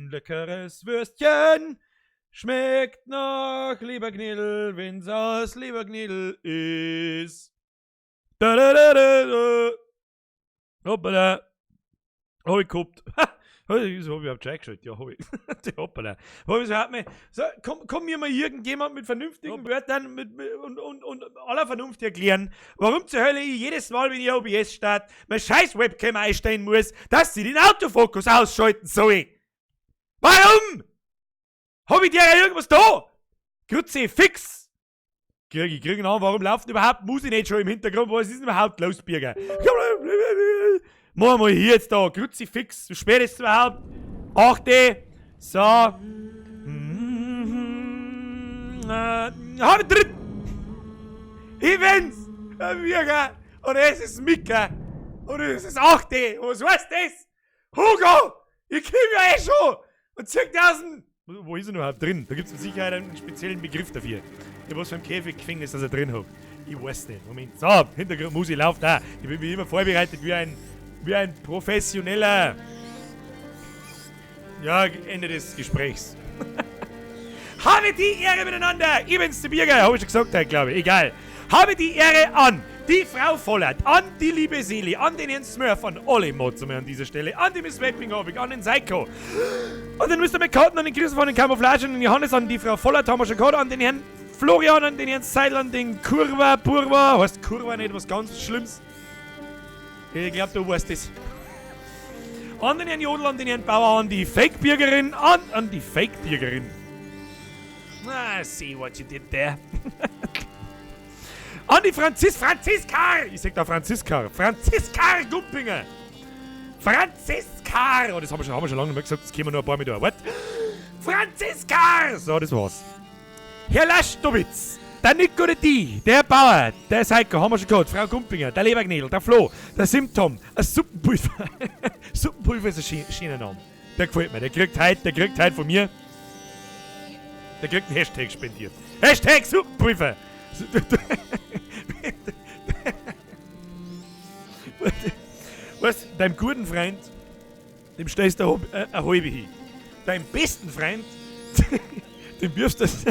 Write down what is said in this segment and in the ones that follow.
Ein leckeres Würstchen schmeckt nach Leberknädel, wenn's aus Leberknädel ist. Da, da, da, da, da. Hoppala. Hab ich gehabt. Ha, das hab ich überhaupt schon eingeschaltet. Ja, hab ich. Die Hoppala. Hab ich so, hat mir, so, komm mir mal irgendjemand mit vernünftigen Wörtern und aller Vernunft erklären, warum zur Hölle ich jedes Mal, wenn ich OBS starte, mein scheiß Webcam einstellen muss, dass sie den Autofokus ausschalten soll. Warum? Hab ich dir ja irgendwas da? Grüezi, fix! Krieg ich, krieg ihn an, warum läuft denn überhaupt Musik nicht schon im Hintergrund? Was ist denn überhaupt los, Birger? Machen wir hier jetzt da, Kruzifix, wie spät ist es überhaupt? 8. So. Hab ich drin! Ich bin's! Der Birger! Und es ist Mika! Und es ist 8. Was heißt das? Hugo! Ich komm ja eh schon! Und 10.000! Wo ist er überhaupt drin? Da gibt's mit Sicherheit einen speziellen Begriff dafür. Ich was für ein Käfiggefängnis, dass er drin hockt. Ich weiß nicht. Moment. So, Hintergrundmusik läuft da. Ich bin wie immer vorbereitet wie ein professioneller. Ja, Ende des Gesprächs. Habe die Ehre miteinander! Ich bin's, der Birger, hab ich schon gesagt heute, glaub ich. Egal. Habe die Ehre an die Frau Vollert, an die liebe Seli, an den Herrn Smurf, an alle Mods an dieser Stelle, an die Miss Vaping, an den Psycho. Und den Mr. McCartan, an den Chris von den Camouflage, an den Johannes, an die Frau Vollert haben wir schon gehabt, an den Herrn Florian, an den Herrn Seidel, an den Kurva, Burva. Heißt Kurva nicht was ganz Schlimmes? Ich glaub, du weißt es. An den Herrn Jodl, an den Herrn Bauer, an die Fake-Bürgerin, an die Fake-Bürgerin. Ah, see what you did there. An die Franziska! Ich sag da Franziska. Franziska Gumpinger! Franziska! Oh, das haben wir schon lange nicht mehr gesagt, das können wir nur ein paar mit da. What? Franziska! So, das war's. Herr Laschdowitz, der Nico der D, der Bauer, der Seiko, haben wir schon gehabt, Frau Gumpinger, der Leberknädel, der Flo, der Symptom, ein Suppenpulver. Suppenpulver ist ein schöner Name. Der gefällt mir, der kriegt heute von mir, der kriegt einen Hashtag spendiert. Hashtag Suppenpulver! Weißt du, deinem guten Freund, dem stellst du eine halbe hin. Deinem besten Freund, dem wirfst du das,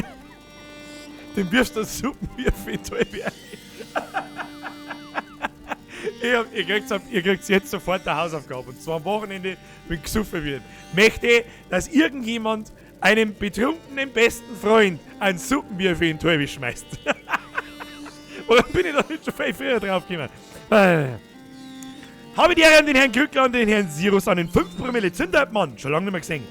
dem wirfst du das Suppenwürfel in die halbe ein. Ihr kriegt's jetzt sofort eine Hausaufgabe. Und zwar am Wochenende, wenn gesoffen wird. Möchte, dass irgendjemand einem betrunkenen besten Freund einen Suppenwürfel in die halbe schmeißt. Warum bin ich da nicht schon viel früher drauf gekommen? Habe die Ehre an den Herrn Krückler, an den Herrn Sirus, an den 5 Promille Zündermann. Schon lange nicht mehr gesehen.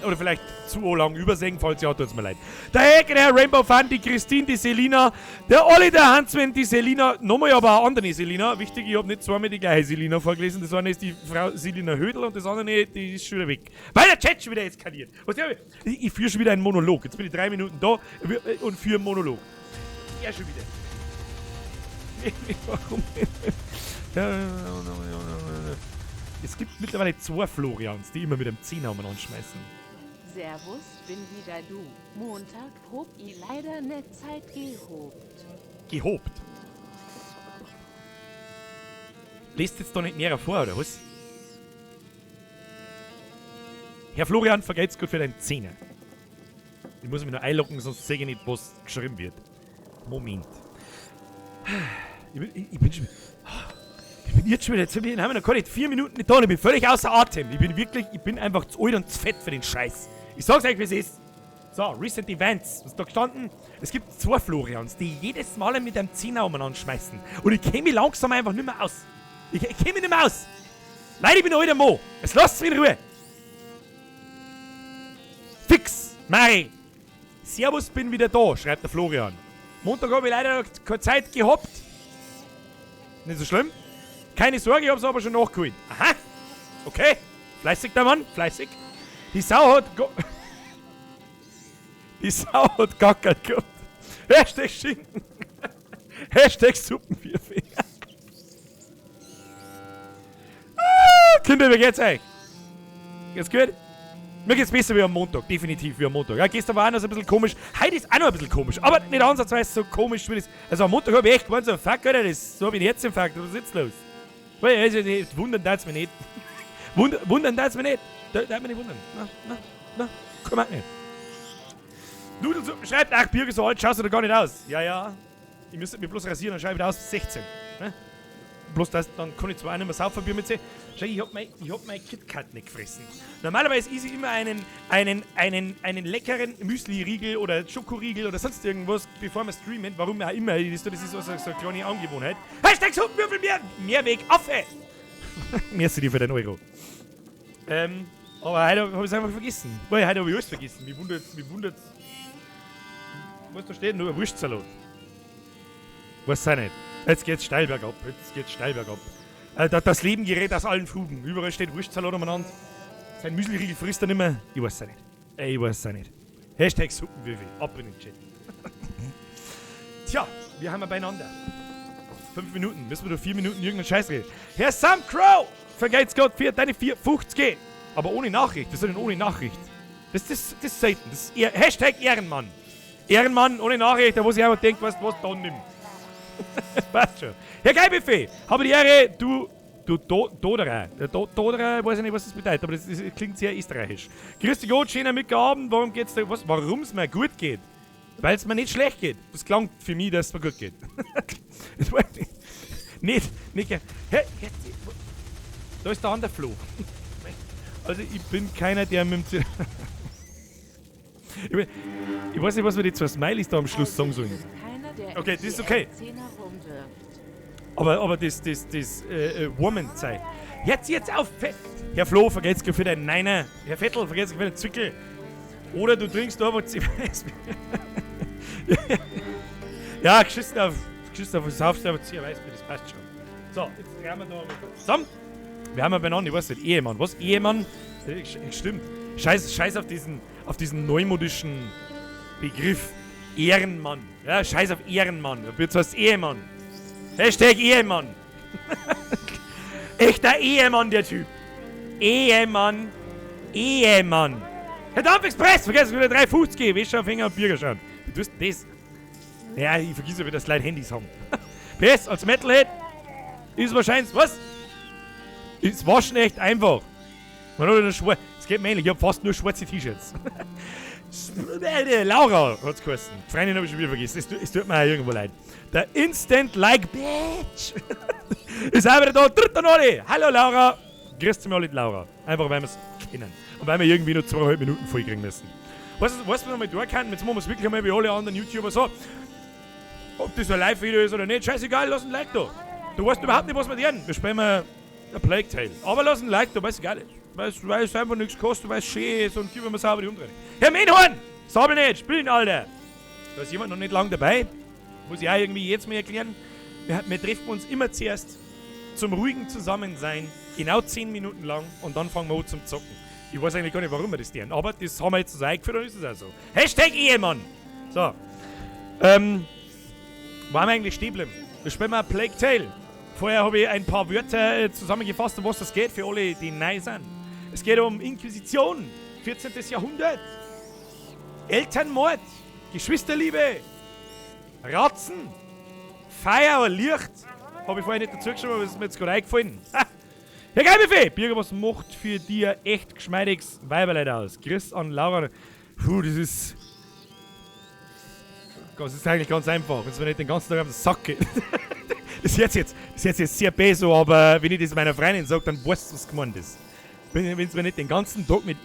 Oder vielleicht zu lang übersehen, falls ja, tut's mir leid. Der Herr, der Herr Rainbow Fan, die Christine, die Selina, der Olli, der Hansmann, die Selina, nochmal aber eine andere Selina. Wichtig, ich hab nicht zweimal die gleiche Selina vorgelesen. Das eine ist die Frau Selina Hödel und das andere, die ist schon wieder weg. Weil der Chat schon wieder eskaliert. Was, ich führe schon wieder einen Monolog. Jetzt bin ich 3 Minuten da und führe einen Monolog. Ja, schon wieder. Warum? Es gibt mittlerweile 2 Florians, die immer mit einem 10er anschmeißen. Servus, bin wieder du. Montag hob ich leider nicht Zeit gehobt. Gehobt? Lest jetzt da nicht näher vor, oder was? Herr Florian, vergelt's gut für deinen 10er. Ich muss mich nur einloggen, sonst sehe ich nicht, was geschrieben wird. Moment. Ich bin schon... Ich bin jetzt schon wieder, jetzt haben wir noch gar nicht 4 Minuten nicht da und ich bin völlig außer Atem. Ich bin wirklich, ich bin einfach zu alt und zu fett für den Scheiß. Ich sag's euch, wie es ist. So, Recent Events. Was ist da gestanden? Es gibt 2 Florians, die jedes Mal mit einem 10er umeinander schmeißen. Und ich kenn mich langsam einfach nicht mehr aus. Ich kenn mich nicht mehr aus. Leute, ich bin ein alter Mo. Jetzt lasst mich in Ruhe. Fix, Mari. Servus, bin wieder da, schreibt der Florian. Montag hab ich leider noch keine Zeit gehabt. Nicht so schlimm. Keine Sorge, ich hab's aber schon nachgeholt. Aha. Okay. Fleißig, der Mann. Fleißig. Die Sau hat go- Die Sau hat gackert gehabt. Hashtag Schinken. Hashtag Suppenwürfel. Ah, Kinder, wie geht's euch? Geht's gut? Mir geht's besser wie am Montag, definitiv wie am Montag. Ja, gestern war auch noch so ein bisschen komisch. Heute ist auch noch ein bisschen komisch, aber nicht ansatzweise so komisch wie das. Also am Montag hab ich echt gemeint, so, fuck, Alter, das ist so wie ein Herzinfarkt, was ist jetzt los? Weil, also, wundern darf's mich nicht. Wundern darf's mich nicht. Da mich nicht wundern. Na, na, na, komm auch nicht. Nudelsuppen schreibt, ach Birger, so alt schaust du da gar nicht aus. Ja. Ich müsste mich bloß rasieren, dann schau ich wieder aus wie 16. Ne? Bloß das, dann kann ich zwar auch nicht mehr saufen, Bier mit sich. Schau, ich hab mein KitKat nicht gefressen. Normalerweise esse ich immer einen leckeren Müsli-Riegel oder Schokoriegel oder sonst irgendwas, bevor wir streamen. Warum auch immer. Das ist so eine kleine Angewohnheit. #Suppenwürfel mehr, Mehrweg Affe! Merci dir für den Euro. Aber heute habe ich es einfach vergessen. Weil heute habe ich alles vergessen. Mich wundert's, mich wundert's. Was da steht? Nur ein Wurstsalat. Weiß auch nicht. Jetzt geht's steil bergab. Jetzt geht's steil bergab. Das Leben gerät aus allen Fugen. Überall steht Wurstsalat umeinander. Sein Müsliriegel frisst er nicht mehr. Ich weiß es nicht. Ey, ich weiß es nicht. #Suppenwürfel. Ab in den Chat. Tja, wir haben wir beieinander. 5 Minuten. Müssen wir doch 4 Minuten irgendeinen Scheiß reden. Herr Sam Crow! Vergelt's Gott für deine 4,50. Aber ohne Nachricht. Was ist denn ohne Nachricht? Das ist selten. Das ist #Ehrenmann. Ehrenmann ohne Nachricht, da wo sich einfach denkt, weißt du was, dann nimm. Passt schon. Herr Geilbuffet, habe die Ehre, du Do Doderer. Der Do Doderer, weiß ich nicht, was das bedeutet, aber das klingt sehr österreichisch. Grüß dich Gott, schöner Abend. Warum geht's dir, was, warum es mir gut geht? Weil es mir nicht schlecht geht. Das klang für mich, dass es mir gut geht. Das war nicht, nicht, nicht, hä, da ist der andere Flo. Also ich bin keiner, der mit dem ich weiß nicht, was wir die zwei Smileys da am Schluss sagen sollen. Keiner, der Okay, das ist okay. Zehner rumwirft. Aber das Woman-Zeit. Jetzt, jetzt auf! Herr Flo, vergelt's für deinen Neiner. Herr Vettel, vergelt's für den Zwickel. Oder du trinkst einfach ja, geschissen auf, saufst einfach zieh Weißbier, das passt schon. So, jetzt drehen wir da mal kurz zusammen. Wir haben ja beieinander, ich weiß nicht, Ehemann. Was? Ehemann? Stimmt. Scheiß, scheiß auf diesen neumodischen Begriff. Ehrenmann. Ja, scheiß auf Ehrenmann. Jetzt heißt Ehemann. #Ehemann. Echter Ehemann, der Typ. Ehemann. Ehemann. Herr Dampf Express, vergiss wieder 3,50, Wäscheaufhänger und Bürgerschauen. Wie tust du das? Ja, ich vergiss ja wieder, dass Leute Handys haben. PS, als Metalhead ist wahrscheinlich, was? Ist Waschen echt einfach. Man hat nur. Es geht mir ähnlich, ich hab fast nur schwarze T-Shirts. Laura hat's geheißen. Freundin habe ich schon wieder vergessen. Es tut mir auch irgendwo leid. Der Instant Like Bitch ist auch wieder da. Dritter Nolli. Hallo Laura. Grüßt mir alle, Laura. Einfach, weil wir es kennen. Und weil wir irgendwie nur 2,5 Minuten voll kriegen müssen. Weißt du, was wir noch mal tun können? Jetzt machen wir es wirklich einmal wie alle anderen YouTuber so. Ob das ein Live-Video ist oder nicht, scheißegal, lass ein Like da. Du weißt überhaupt nicht, was wir tun. Wir spielen mal A Plague Tale. Aber lass ein Like da, weil es egal ist. Weil es einfach nichts kostet, weil es schön ist und gib mir sauber die Umdrehung. Herr Menhorn! Sabel nicht, spielen, Alter! Da ist jemand noch nicht lang dabei. Muss ich auch irgendwie jetzt mal erklären. Wir treffen uns immer zuerst zum ruhigen Zusammensein, genau 10 Minuten lang, und dann fangen wir an zum Zocken. Ich weiß eigentlich gar nicht, warum wir das tun, aber das haben wir jetzt so eingeführt und ist es auch so. #Ehemann! So. Wo haben wir eigentlich stehen geblieben? Wir spielen mal Plague Tale. Vorher habe ich ein paar Wörter zusammengefasst, um was das geht, für alle, die neu sind. Es geht um Inquisition, 14. Jahrhundert, Elternmord, Geschwisterliebe, Ratzen, Feuer oder Licht. Habe ich vorher nicht dazu geschrieben, aber es ist mir jetzt gerade eingefallen. Ha! Herr Geilbuffet! Birger, was macht für dich ein echt geschmeidiges Weiberleid aus? Grüß an Laura. Puh, das ist eigentlich ganz einfach, wenn es mir nicht den ganzen Tag auf den Sack geht. Das hört sich jetzt sehr böse an, aber wenn ich das meiner Freundin sage, dann weiß sie, was gemeint ist. Wenn es mir nicht den ganzen Tag mit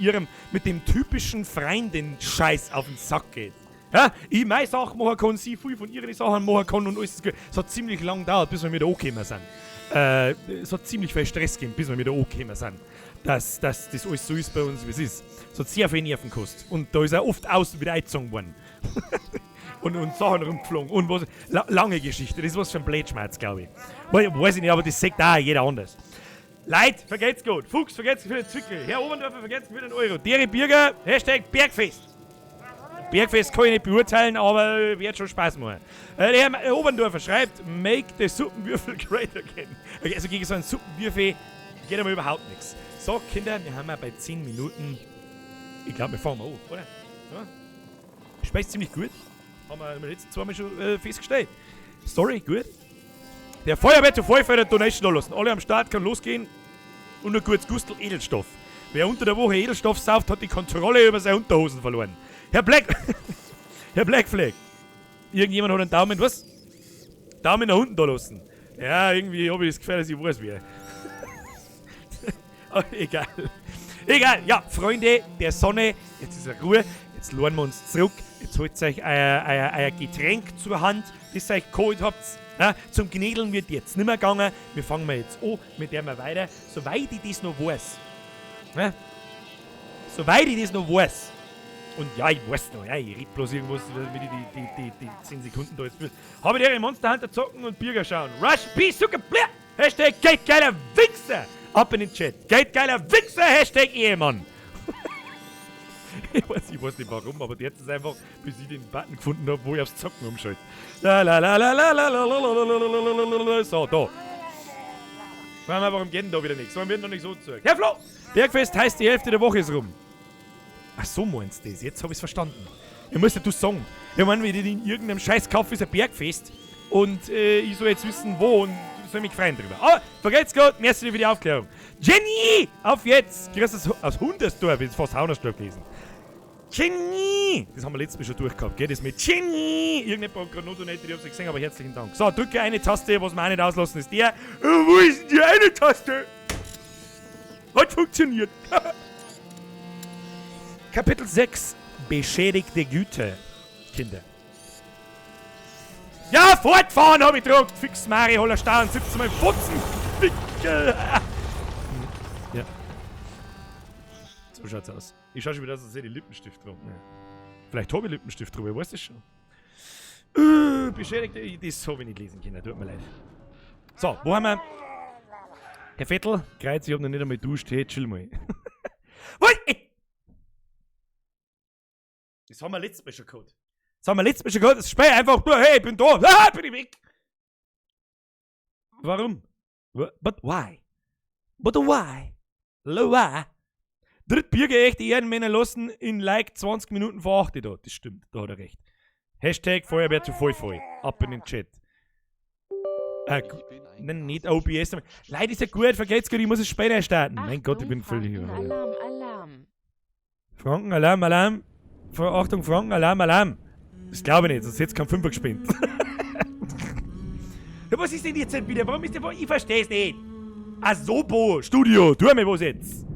dem typischen Freundin-Scheiß auf den Sack geht. Ja, ich meine Sachen machen kann, sie viel von ihren Sachen machen kann und alles ist gut. Es hat ziemlich lang gedauert, bis wir wieder angekommen sind. Es hat ziemlich viel Stress gegeben, bis wir wieder angekommen sind. Dass das alles so ist bei uns, wie es ist. Es hat sehr viel Nerven gekostet. Und da ist auch oft außen wieder eingezogen worden und Sachen rumgeflogen und was. La lange Geschichte, das ist was für ein Blödschmerz, glaube ich. Weiß ich nicht, aber das sagt auch jeder anders. Leute, vergelt's gut. Fuchs, vergelt's für den Zwickel. Herr Oberndorfer, vergelt's für den Euro. Dere Birger, #Bergfest. Bergfest kann ich nicht beurteilen, aber wird schon Spaß machen. Der Herr Oberndorfer schreibt, make the Suppenwürfel great again. Okay, also gegen so einen Suppenwürfel geht aber überhaupt nichts. So, Kinder, wir haben ja bei 10 Minuten. Ich glaube, wir fangen mal an, oder? Ja. Speist ziemlich gut. Haben wir im letzten zweimal schon festgestellt. Story, gut. Der Feuerwehr zu Vollfeuer Donation da lassen. Alle am Start, kann losgehen. Und ein gutes Gustel Edelstoff. Wer unter der Woche Edelstoff sauft, hat die Kontrolle über seine Unterhosen verloren. Herr Black... Herr Black Flag. Irgendjemand hat einen Daumen... Was? Daumen nach unten da lassen. Ja, irgendwie habe ich das Gefühl, dass ich weiß, wer. Aber egal. Egal, ja, Freunde der Sonne, jetzt ist Ruhe. Jetzt lohnen wir uns zurück. Jetzt holt euch euer Getränk zur Hand, das ihr euch geholt habt. Ja, zum Gnädeln wird jetzt nimmer gegangen. Wir fangen mal jetzt an, mit der wir weiter. Soweit ich das noch weiß. Ja, soweit ich das noch weiß. Und ja, ich weiß noch, ja, ich red bloß irgendwas, damit ich die 10 Sekunden da jetzt fühle. Habe ich Monster Hunter zocken und Birger schauen. Rush, Peace, Zucker, Blä! Hashtag geht geiler Wichser! Ab in den Chat. Geht geiler Wichser, Hashtag Ehemann! Ich weiß nicht warum, aber jetzt ist einfach, bis ich den Button gefunden habe, wo ich aufs Zocken umschalte. La la la la la la la la la la la la. So, da. Warum geht denn da wieder nichts? Warum wird noch nichts so gezeigt? Herr Flo! Bergfest heißt, die Hälfte der Woche ist rum. Ach so meinst du das? Jetzt hab ich's verstanden. Ich muss ja du sagen. Ich meine, wenn ich in irgendeinem scheiß Kauf ist ein Bergfest und ich soll jetzt wissen, wo und soll mich freuen drüber. Aber vergelt's Gott, merci für die Aufklärung. Jenny! Auf jetzt! Grüß aus Hundersdorf, ich hab fast Haunersdorf gelesen. Jenny! Das haben wir letztes Mal schon durchgehabt, gell? Das mit Jenny! Irgendjemand hat gerade noch nicht, ich hab's nicht gesehen, aber herzlichen Dank. So, drücke eine Taste, was wir auch nicht auslassen, ist der. Wo ist denn die eine Taste? Hat funktioniert. Kapitel 6. Beschädigte Güter. Kinder. Ja, fortfahren hab ich gedruckt. Fix Mari, holler Stern, 17 Mal Futzen. Wickel. Ja. So schaut's aus. Ich schau schon wieder, dass ich den Lippenstift drauf. Ja. Vielleicht hab ich Lippenstift drüber, ich weiß das schon. Beschädigte, das hab ich nicht lesen können, tut mir leid. So, wo haben wir? Herr Vettel, Kreuz, ich hab noch nicht einmal duscht, hey, chill mal. Was? Das haben wir letztes Mal schon gehabt. Das haben wir letztes Mal schon gehabt. Das Spiel einfach nur, hey, ich bin da. Ah, bin ich weg. Warum? But why? But why? Why? Drittbürger echte Ehrenmänner lassen in like 20 Minuten vor 8 da. Das stimmt, da hat er recht. Hashtag Feuerwehr zu voll voll. Ab in den Chat. Nein, nicht OBS. Leute, ist ja gut, vergesst gut, ich muss es später starten. Mein Gott, ich bin völlig über. Alarm, Alarm. Franken, Alarm, Alarm. Achtung, Franken, Alarm, Alarm. Das glaube ich nicht, sonst hätte es keinen Fünfer gespinnt. Ja, was ist denn jetzt wieder? Warum ist der. Ich versteh's nicht. Asobo, Studio, tu mir was jetzt.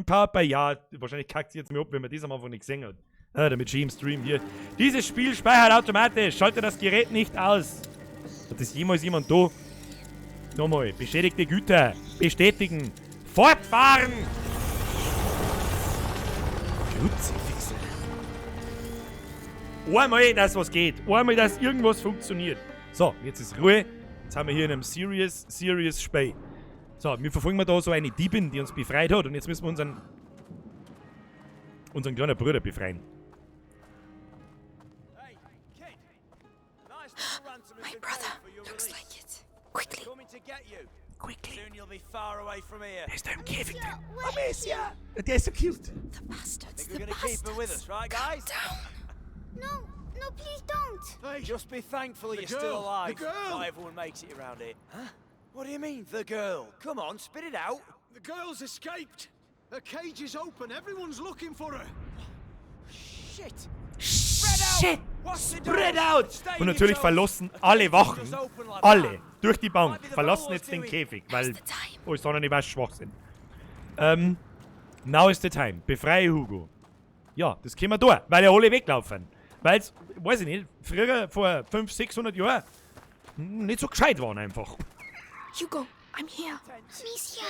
Papa, ja, wahrscheinlich kackt sie jetzt mir ab, wenn man das am Anfang nicht gesehen hat. Ah, damit sie im Stream hier. Dieses Spiel speichert automatisch. Schalte das Gerät nicht aus. Hat das jemals jemand da? Nochmal. Beschädigte Güter. Bestätigen. Fortfahren! Kruzifixe. Einmal, dass was geht. Einmal, dass irgendwas funktioniert. So, jetzt ist Ruhe. Jetzt haben wir hier in einem serious, serious Spiel. So, wir verfolgen mal da so eine Diebin, die uns befreit hat. Und jetzt müssen wir unseren kleinen Bruder befreien. My brother looks like it. Quickly. Quickly. Der ist da im Käfig drin. Amicia! Der ist so cute. The bastards, the bastards. Calm down. No, no, please don't. Just be thankful you're still alive. The girl. Not everyone makes it around here. Huh? What do you mean, the girl? Come on, spit it out. The girl's escaped. Her cage is open. Everyone's looking for her. Shit. Shit! Spread out! Und natürlich verlassen alle Wachen, alle, durch die Bank, verlassen jetzt den Käfig, weil alles andere nicht weiß, schwach sind. Now is the time. Befreie Hugo. Ja, das können wir tun, weil ja alle weglaufen. Weil's, weiß ich nicht, früher, vor 500, 600 Jahren, nicht so gescheit waren einfach. Hugo, I'm here. Amicia.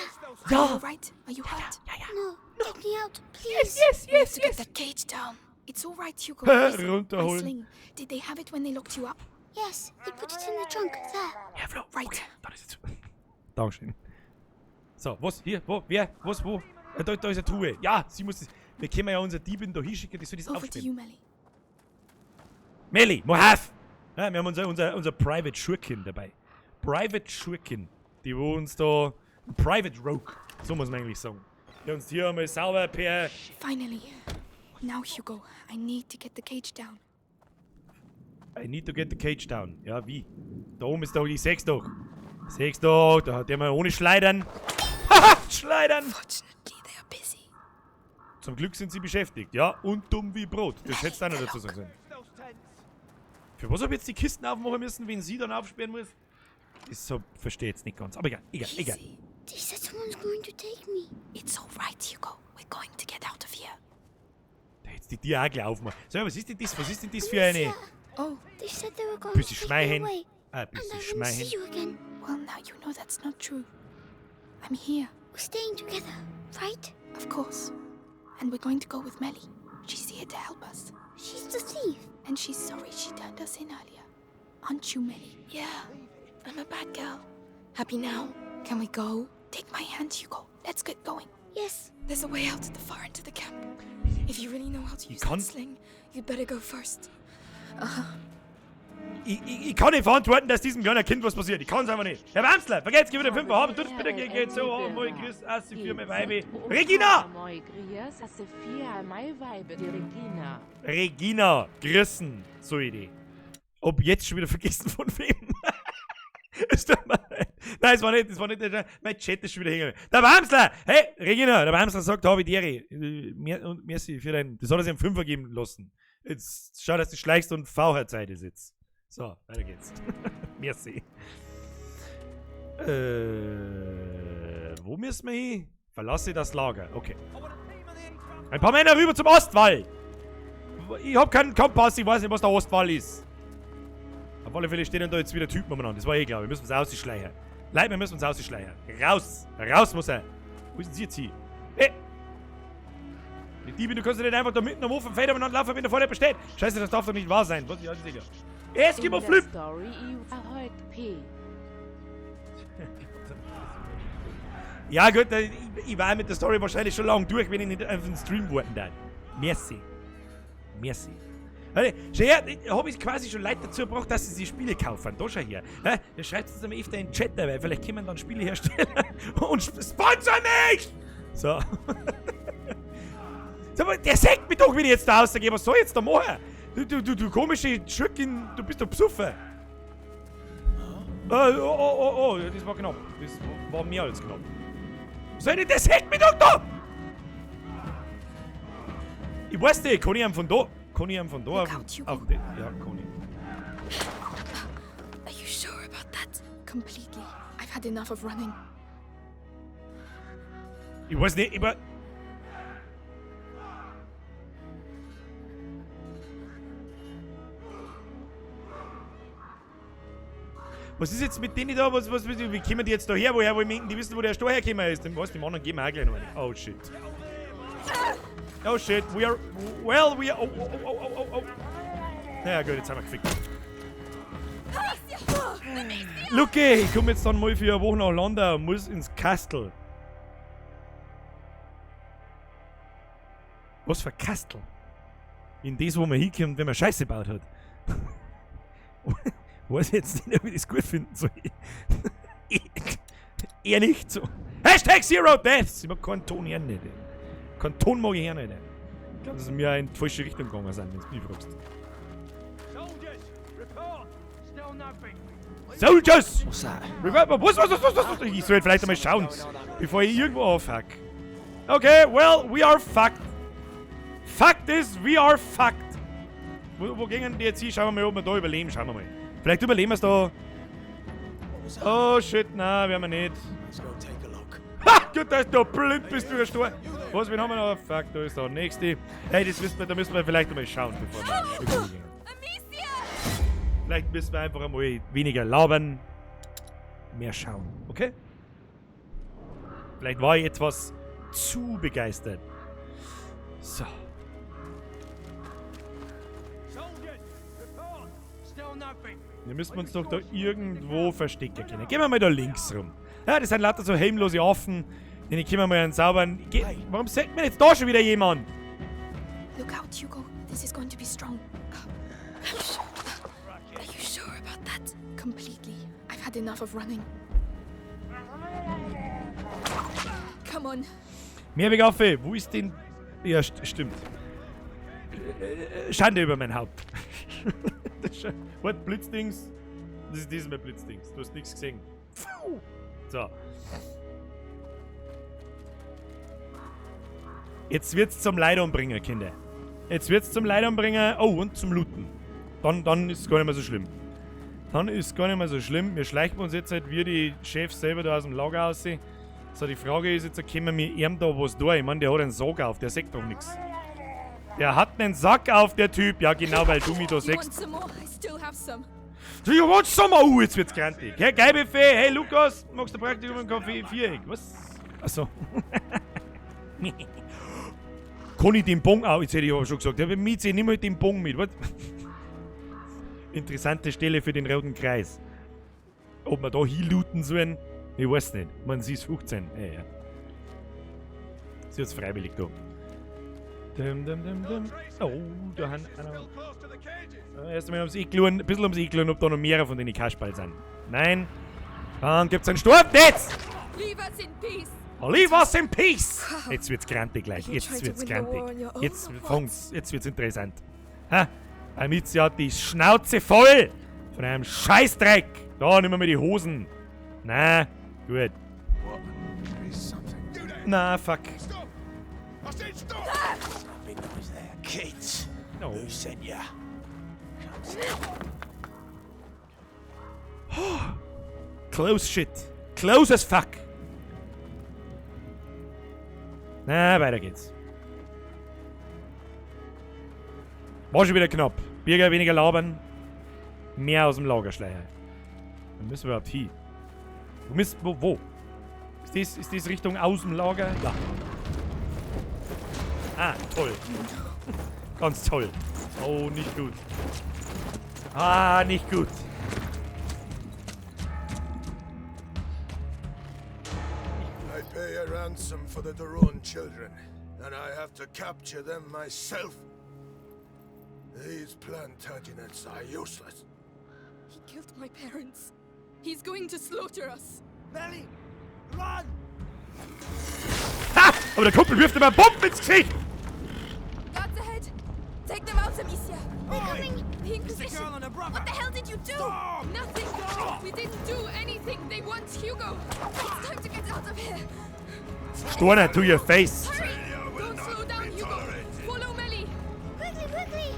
Are you all right? Are you hurt? Ja, ja. No, take me out, please. Yes, We have yes, to get yes. that cage down. It's all right, Hugo. Listen, my Runterholen. sling. Did they have it when they locked you up? Yes, they put it in the trunk. There. Herr Flo, Right. okay, dann ist es zu. Dankeschön. So, was? Hier, wo? Wer? Was? Wo? Da ist eine Truhe. Ja, sie muss das. Wir können ja unser Diebin da hinschicken, die soll das Over to aufspielen. you, Melly. Melli, Mohaf! Ja, wir haben unser Private Schurkin dabei. Private Schurkin. Die wo uns da. Private Rogue, so muss man eigentlich sagen. Die uns hier einmal sauber per. Finally. Now, Hugo, I need to get the cage down. I need to get the cage down. Ja, wie? Da oben ist doch die 6 doch. Siehst du, da hat der mal ohne Schleudern. Haha, Schleudern! Fortunately, they are busy. Zum Glück sind sie beschäftigt, ja? Und dumm wie Brot. Das hättest du auch noch dazu sagen sollen. Für was hab ich jetzt die Kisten aufmachen müssen, wenn sie dann aufsperren muss? Das so, verstehe ich jetzt nicht ganz. Aber egal, egal, egal. Easy. They said someone's going to take me. It's all right, Hugo. We're going to get out of here. Da hättest du die Tür auch gleich aufmachen. So, was ist denn das? Was ist denn das für eine... Oh, They said they were going Bisschen to take me Schmeichen. away. Ein And bisschen I wouldn't see Schmeichen. you again. well, now you know that's not true. I'm here, We're staying together, right? of course. And we're going to go with Melly. She's here to help us. She's the thief. And she's sorry she turned us in earlier. Aren't you, Melly? Yeah, I'm a bad girl. Happy now? Can we go? Take my hand, Hugo. Let's get going. Yes. There's a way out at the far end of the camp. If you really know how to use can't- that sling, you'd better go first. Ich kann nicht verantworten, dass diesem kleinen Kind was passiert. Ich kann's einfach nicht. Herr Wamsler, vergesst, gib wieder 5 haben. Tut's bitte, geht so. Oh, moi, grüß, assi, für mein Weibe. Regina! Regina, grüßen, so Idee. Ob jetzt schon wieder vergessen von wem. Es tut mir leid. Nein, es war nicht, mein Chat ist schon wieder hängen. Der Wamsler! Hey, Regina, der Wamsler sagt, habe ich die Ehre. Und merci für dein, das hat er sich am Fünfer geben lassen. Jetzt schau, dass du schleichst und V-Zeit ist jetzt. So, weiter geht's. Merci. Wo müssen wir hin? Verlasse das Lager. Okay. Ein paar Männer rüber zum Ostwall. Ich hab keinen Kompass, ich weiß nicht, was der Ostwall ist. Auf alle Fälle stehen da jetzt wieder Typen umeinander. Das war eh klar. Wir müssen uns ausschleichen. Leute, wir müssen uns ausschleichen. Raus! Raus muss er! Wo ist denn sie jetzt hin? Hey! Die Diebe, du kannst doch nicht einfach da mitten am offenen Feld umeinander laufen, wenn da vorne jemand steht. Scheiße, das darf doch nicht wahr sein. Was? Ja, sicher. Es gibt einen Flip! Ja gut, ich war mit der Story wahrscheinlich schon lange durch, wenn ich nicht auf den Stream warten darf. Merci. Merci. Warte, schau her, hab ich quasi schon Leute dazu gebracht, dass sie sich Spiele kaufen. Da schau her. Hä? Da schreibt es mir öfter in den Chat dabei. Vielleicht kommen dann Spielehersteller und sponsern mich! So. Sag mal, der sägt mich doch, wenn ich jetzt da rausgehe. Was soll ich jetzt da machen? Du komische Schurkin, du bist doch besoffen. Oh, oh, oh, oh, das war knapp. Das war mehr als knapp. Was soll denn der sägt mich doch da? Ich weiß nicht, kann ich ihn von da? Kann ich ihn von da Look auf, out, Hugo. auf den? Ja, kann ich. Are you sure about that? Completely. I've had enough of running. Ich weiß nicht, aber. Was ist jetzt mit denen da? Wie kommen die jetzt da her? Woher wollen die wissen, wo der Stor hergekommen ist? Was, die anderen geben wir auch gleich noch eine. Oh shit. Oh shit, we are. Well, we are. Oh, oh, oh, oh, oh, oh. Naja, gut, jetzt haben wir gefickt. Lucky, ich komme jetzt dann mal für eine Woche nach London und muss ins Kastel. Was für Kastel? In das, wo man hinkommt, wenn man Scheiße gebaut hat. Weiß ich jetzt nicht, ob ich das gut finden soll. Eher nicht so. Hashtag Zero Deaths! Ich mag keinen Ton her nicht. Keinen Ton mag ich her nicht. Ich glaube, dass wir in die falsche Richtung gegangen sind, wenn du mich fragst. Soldiers, report. Still nothing. Soldiers! What's that? Was? Ich sollte vielleicht einmal schauen, bevor ich irgendwo... Oh, fuck. Okay, well, we are fucked. Fuck this, we are fucked. Wo gingen die jetzt hin? Schauen wir mal, ob wir da überleben. Schauen wir mal. Vielleicht überleben wir es da. Oh shit, nein, werden wir nicht. Let's go take a look. Ha! Gut, dass du blind bist, du Stor. Was, wen haben wir noch? Fuck, da ist der nächste. Hey, das wissen wir, da müssen wir vielleicht einmal schauen, bevor wir irgendwo gehen. Vielleicht müssen wir einfach einmal weniger labern, mehr schauen, okay? Vielleicht war ich etwas zu begeistert. So. Soldiers, report. Still nothing. Wir müssen uns doch da irgendwo verstecken können. Gehen wir mal da links rum. Ja, das sind lauter so heimlose Affen. Den können wir mal einen sauberen... Warum sagt mir jetzt da schon wieder jemand? Look out, Hugo. This is going to be strong. Are you sure about that? Completely. I've had enough of running. Come on. Mehrwegaffe, wo ist denn... Ja, stimmt. Schande über mein Haupt. Das ist schon... What, Blitzdings? Das ist diesmal Blitzdings. Du hast nichts gesehen. Pfuh. So. Jetzt wird's zum Leid umbringen, Kinder. Jetzt wird's zum Leid umbringen. Oh, und zum Looten. Dann ist es gar nicht mehr so schlimm. Dann ist es gar nicht mehr so schlimm. Wir schleichen uns jetzt halt wie die Chefs selber da aus dem Lager raus. So, die Frage ist jetzt, können wir ihm da was da? Ich meine, der hat einen Sack auf, der sagt doch nichts. Der hat einen Sack auf, der Typ. Ja, genau, weil du mich da siehst. Do you want some more? Oh, jetzt wird's grantig. Hey, Geil-Buffet. Hey, Lukas, magst du Praktikum im Kaffee? Viereck. Was? Achso. Kann ich den Bon auch? Jetzt hätte ich aber schon gesagt. Ja, Mieze, nimm halt den Bon mit. Was? Interessante Stelle für den roten Kreis. Ob wir da hinlooten sollen? Ich weiß nicht. Man, sie ist 15. Ja, ja. Sie ist freiwillig da. Dum, dum, dum, dum. Oh, da haben einer. Erst einmal ums Eck schauen, ein bisschen ums Eck schauen, ob da noch mehrere von den Kasperl sind. Nein. Dann gibt's einen Sturmnetz! Leave us in peace! Leave us in peace! Jetzt wird's grantig gleich. Jetzt wird's grantig. Jetzt fangt's. Jetzt wird's interessant. Ha? Amicia hat die Schnauze voll von einem Scheißdreck. Da, nimm mir die Hosen. Na, gut. Na, fuck. Kids. No. Who sent ya? Close shit. Close as fuck. Na, weiter geht's. War schon wieder knapp. Birger, weniger labern. Mehr aus dem Lagerschleier. Wo müssen wir überhaupt hin? Wo müssen, wo? Ist das Richtung aus dem Lager? Ja. Ah, toll. Ganz toll. Oh, nicht gut. Ah, nicht gut. I pay a ransom for the de Rune children, and I have to capture them myself. These Plantagenets are useless. He killed my parents. He's going to slaughter us. Melly, run! Ha! Aber der Kumpel wirft immer Bomben ins Gesicht! Guards ahead! Take them out, Amicia! They're coming! The Inquisition! Girl and her brother. What the hell did you do? Nothing! We didn't do anything! They want Hugo! It's time to get out of here! Storner to your face! Hurry! Don't slow down, Hugo! Follow Melly! Quickly, quickly!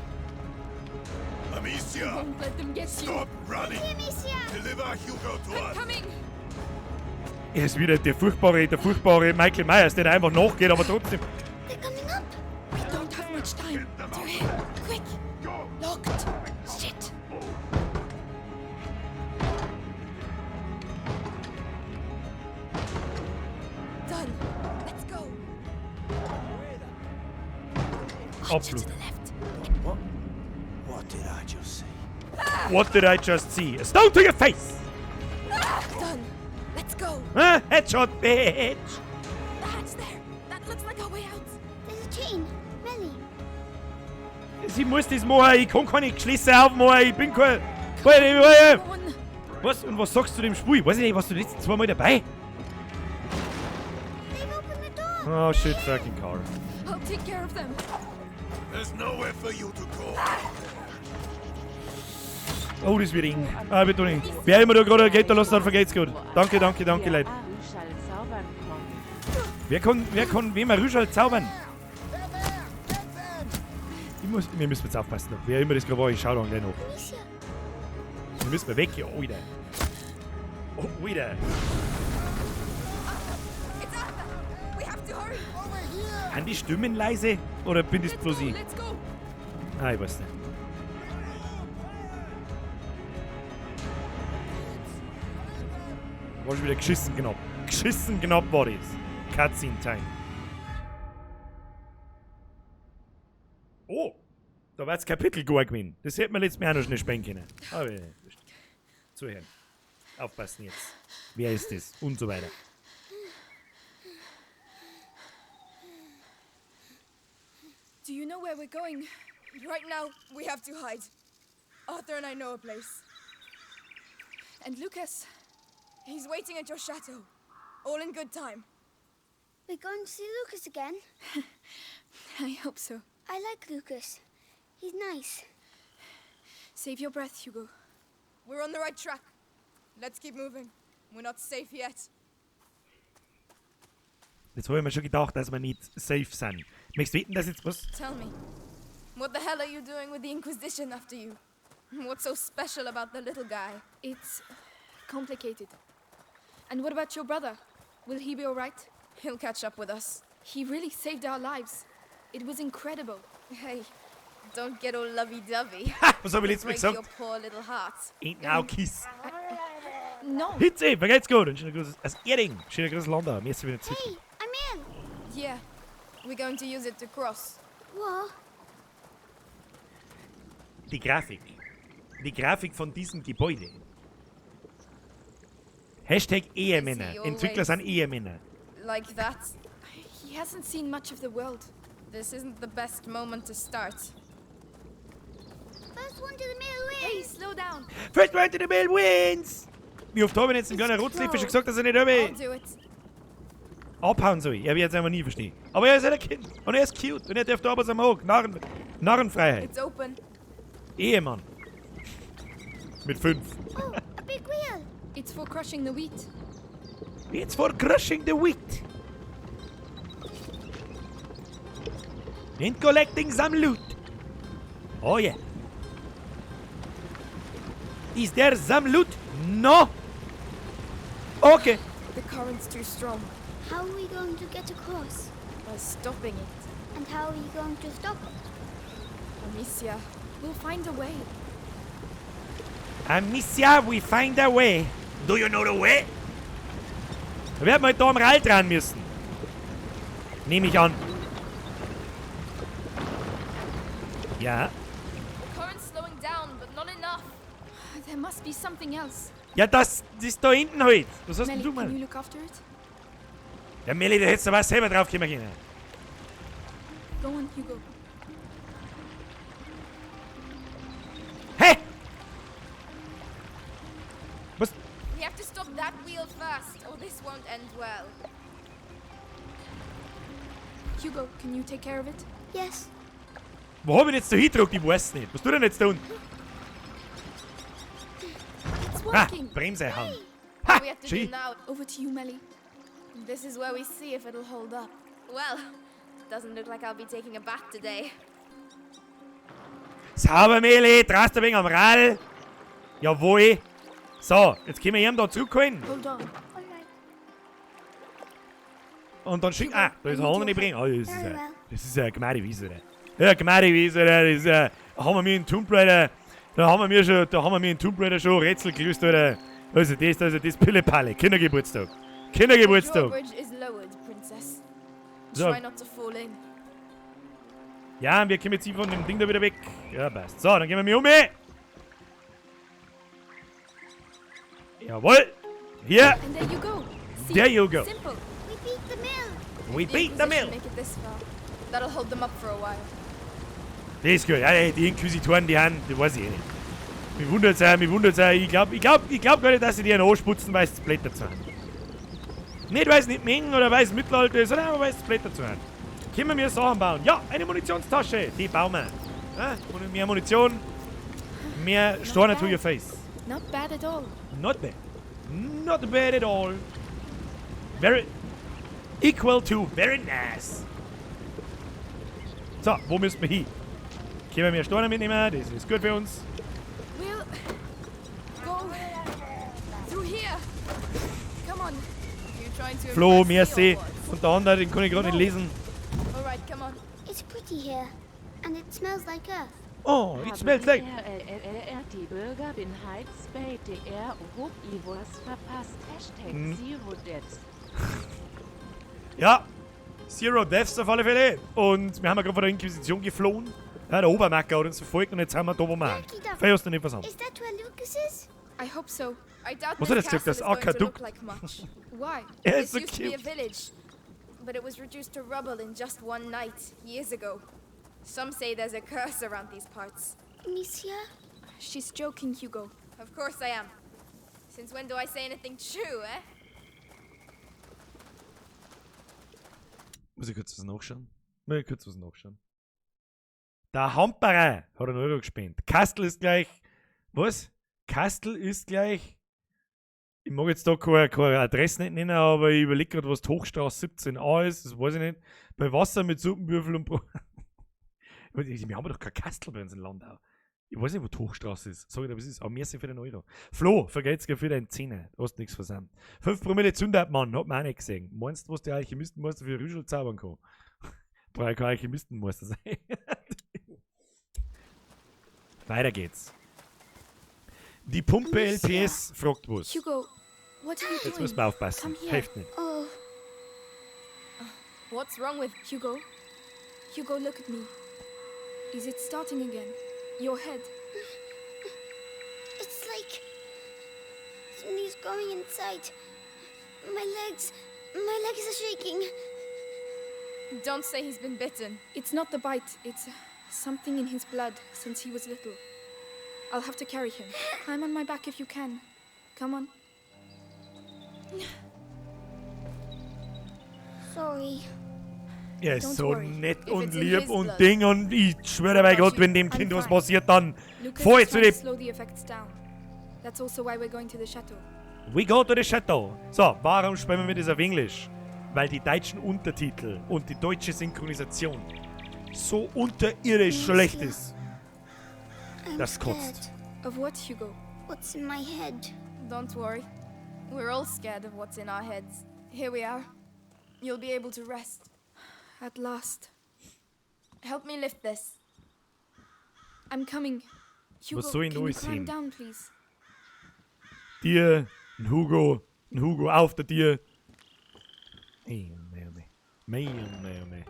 Amicia! Won't let them get you! Stop running! Amicia! Deliver Hugo to I'm us! coming! Er ist wieder der furchtbare Michael Myers, der da einfach nachgeht, aber trotzdem. They're coming up! We don't have much time! They're here! Quick! Locked! Shit! Done! Let's go! Archer to Abflug. the left! What? What did I just see? What did I just see? A stone to your face! Done! Let's go! Ah, Headshot, bitch! The hatch there! That looks like our way out! There's a chain. Melly. Sie muss das machen, ich kann keine Schlösser aufmachen, ich bin kein... Come on! Was? Und was sagst du dem Spiel? Weiß ich nicht, warst du die letzten zwei Mal dabei? They've opened the door! Oh shit, fucking car. I'll take care of them! There's nowhere for you to go. Oh, das wird eng. Ah, bitte nicht. Wer immer da gerade geht, da lasst, dann vergeht's gut. Danke, danke, danke, Leute. Wer kann wem ein Rüschal zaubern? Wir müssen jetzt aufpassen. Wer immer das gerade war, ich schau dann gleich nach. Amicia! Wir müssen weg hier, Alter. Oh, Alter. It's Arthur! We have to hurry! Sind die Stimmen leise? Oder bin das Let's bloß go! ich? Let's go! Ah, ich weiß nicht. War schon wieder geschissen knapp. Geschissen knapp war das. Cutscene Time. Oh! Da war das Kapitel gar gewesen. Das hätten wir letztes Mal auch noch schnell spielen können. Aber zuhören. Aufpassen jetzt. Wer ist das? Und so weiter. Do you know where we're going? Right now, we have to hide. Arthur and I know a place. And Lucas, he's waiting at your chateau. All in good time. We're going to see Lucas again. I hope so. I like Lucas. He's nice. Save your breath, Hugo. We're on the right track. Let's keep moving. We're not safe yet. Jetzt habe ich mir schon gedacht, dass wir nicht safe sind. Möchtest du wetten, dass jetzt was? Tell me, what the hell are you doing with the Inquisition after you? What's so special about the little guy? It's complicated. And what about your brother? Will he be all right? He'll catch up with us. He really saved our lives. It was incredible. Hey, don't get all lovey-dovey. Ha! Was habe ich letztes Mal Break gesagt? your poor little heart. Ain't now kiss. No. Hitze, wie geht's gut? Ein schöner Gruß aus Erding. Schöner Gruß Landau. Merci wieder zurück. Hey, I'm in. Yeah, we're going to use it to cross. What? Die Grafik. Die Grafik von diesem Gebäude. Hashtag Ehemänner. Is he Entwickler sind always- Ehemänner. Like that. He hasn't seen much of the world. This isn't the best moment to start. First one to the mill Hey, wins. slow down. First one to the mill wins! Wie oft habe ich jetzt dem kleinen Rotzliffer schon gesagt, dass er nicht I'll runter do it. abhauen soll? Er wird jetzt einfach nie verstehen. Aber er ist halt ein Kind. Und er ist cute. Und er darf da, was er mag. Narrenfreiheit. It's open. Ehemann. Mit 5. Oh, a big wheel. It's for crushing the wheat. It's for crushing the wheat. And collecting some loot. Oh yeah. Is there some loot? No. Okay. The current's too strong. How are we going to get across? By stopping it. And how are you going to stop it? Amicia. We'll find a way. Amicia, we find a way. Do you know the way? Da werden wir halt da am Rall dran müssen. Nehme ich an. Ja. The current's slowing down, but not enough. There must be something else. Ja, das ist da hinten halt. Was hast denn Melly, du, can you Mann? look after it? Ja, Melly, da hättest du aber selber drauf kommen können. Go on, Hugo. Hä? Was? We have to stop that wheel first, or this won't end well. Hugo, can you take care of it? Yes. Wo hab ich denn jetzt da hingedruckt? Ich weiß nicht. Was tut denn jetzt da unten? It's Ah, working. Bremse hauen. All Ha! we have to do Schön. now. Over to you, Melly. This is where we see if it'll hold up. Well, doesn't look like I'll be taking a bath today. Sauber, Meli, drehst ein wenig am Rad. Jawohl. So, jetzt können wir ihn da zurückholen. Hold on. All right. Und dann schicken. Ah, da ist ein anderer bringen. Oh, das ist Very ja, well. das ist ja Gmadi Wiese, oder? Ja, Gmadi Wiese, oder? Das ist ja, da haben wir mir in Tomb Raider, da haben wir mir schon, da haben wir mir in Tomb Raider schon Rätsel gelöst, oder? Also das Pillepalle, Kindergeburtstag. Kindergeburtstag. Drawbridge is lowered, Princess. So. Try not to fall in. Ja, und wir kommen jetzt hier von dem Ding da wieder weg. Ja, passt. So, dann gehen wir mir um. Jawohl. Hier. And there you go. See? There you go. Simple. We beat the mill. We The beat the Inquisition mill. Make it this far. That'll hold them up for a while. Das ist gut. Ja, die Inquisitoren, die haben, die weiß ich eh nicht. Mich wundert's auch, mich wundert's auch. Ich glaub gar nicht, dass sie die einen ansputzen, weil sie Blätter zu haben. Nicht, weil sie nicht mengen oder weil es Mittelalter ist, sondern einfach, weil sie Blätter zu haben. Können wir mir Sachen bauen? Ja, eine Munitionstasche. Die bauen wir. Ja, mehr Munition, mehr Steine to your face. Not bad at all. Not bad. Not bad at all. Very equal to very nice. So, wo müssen wir hin? Können wir mehr Steine mitnehmen? Das ist gut für uns. We'll go through here. Come on. You trying to Flo, impress me merci. or what? Und der andere, den kann ich gerade nicht lesen. All right, come on. It's pretty here, and it smells like earth. Oh, it smells like. RLLLR, die Bürger bin DR hob I was verpasst. Hashtag Zero Deaths. Ja, Zero Deaths auf alle Fälle. Und wir haben ja gerade von der Inquisition geflohen. Ja, der Obermacker hat uns verfolgt und jetzt sind wir da, wo wir sind. Lucky Duck. Vielleicht hast du nicht was an. Is that where Lucas is? I hope so. I doubt Was hat this er jetzt gesagt? castle Das is going to look Aquadukt? like much. Why? Er ist This so used to be a cute. village, but it was reduced to rubble in just one night years ago. Some say there's a curse around these parts. Amicia? She's joking, Hugo. Of course I am. Since when do I say anything true, eh? Muss ich kurz was nachschauen? Muss ich kurz was nachschauen? Der Hamperer hat einen Euro gespendet. Kastel ist gleich. Was? Kastel ist gleich. Ich mag jetzt da keine Adresse nicht nennen, aber ich überlege gerade, was die Hochstraße 17a ist, das weiß ich nicht. Bei Wasser mit Suppenwürfel und Brot. Wir haben doch kein Kastel bei uns in Landau. Ich weiß nicht, wo die Hochstraße ist. Sag ich dir, was ist. Aber merci für den Euro. Flo, vergeht's dir für deinen Zehner. Du hast nichts versandt. 5 Promille Zündermann, hat man auch nicht gesehen. Meinst du, was der Alchemistenmeister für Rüschel zaubern kann? Brauch ich kein Alchemistenmeister sein. Weiter geht's. Die Pumpe Amicia. LPS fragt was. Hugo, what are you Jetzt doing? müssen wir aufpassen. Come here. Hilft nicht. Oh, What's wrong with Hugo? Hugo, look at me. Is it starting again? Your head. it's like something's going inside. My legs are shaking. Don't say he's been bitten. It's not the bite, it's something in his blood since he was little. I'll have to carry him. Climb on my back if you can. Come on. Sorry. Er ist Don't so worry. nett If und it's in lieb his und blood. Ding und ich schwöre bei Gott, wenn dem I'm Kind was fine. passiert, dann Lucas fahr is ich zu trying to dem. slow the effects down. That's also why we're going to the chateau. We go to the chateau. So, warum sprechen wir das auf Englisch? Weil die deutschen Untertitel und die deutsche Synchronisation so unterirdisch schlecht ist. I'm Das kotzt. scared. Of what, Hugo? What's in my head? Don't worry. We're all scared of what's in our heads. Here we are. You'll be able to rest. At last. Help me lift this. I'm coming. Hugo, Was soll ich can you noch climb sehen? down, please? Dir, ein Hugo, ein Hugo auf der Dir. Ey, mei, oh mei. Mei, oh mei, oh mei.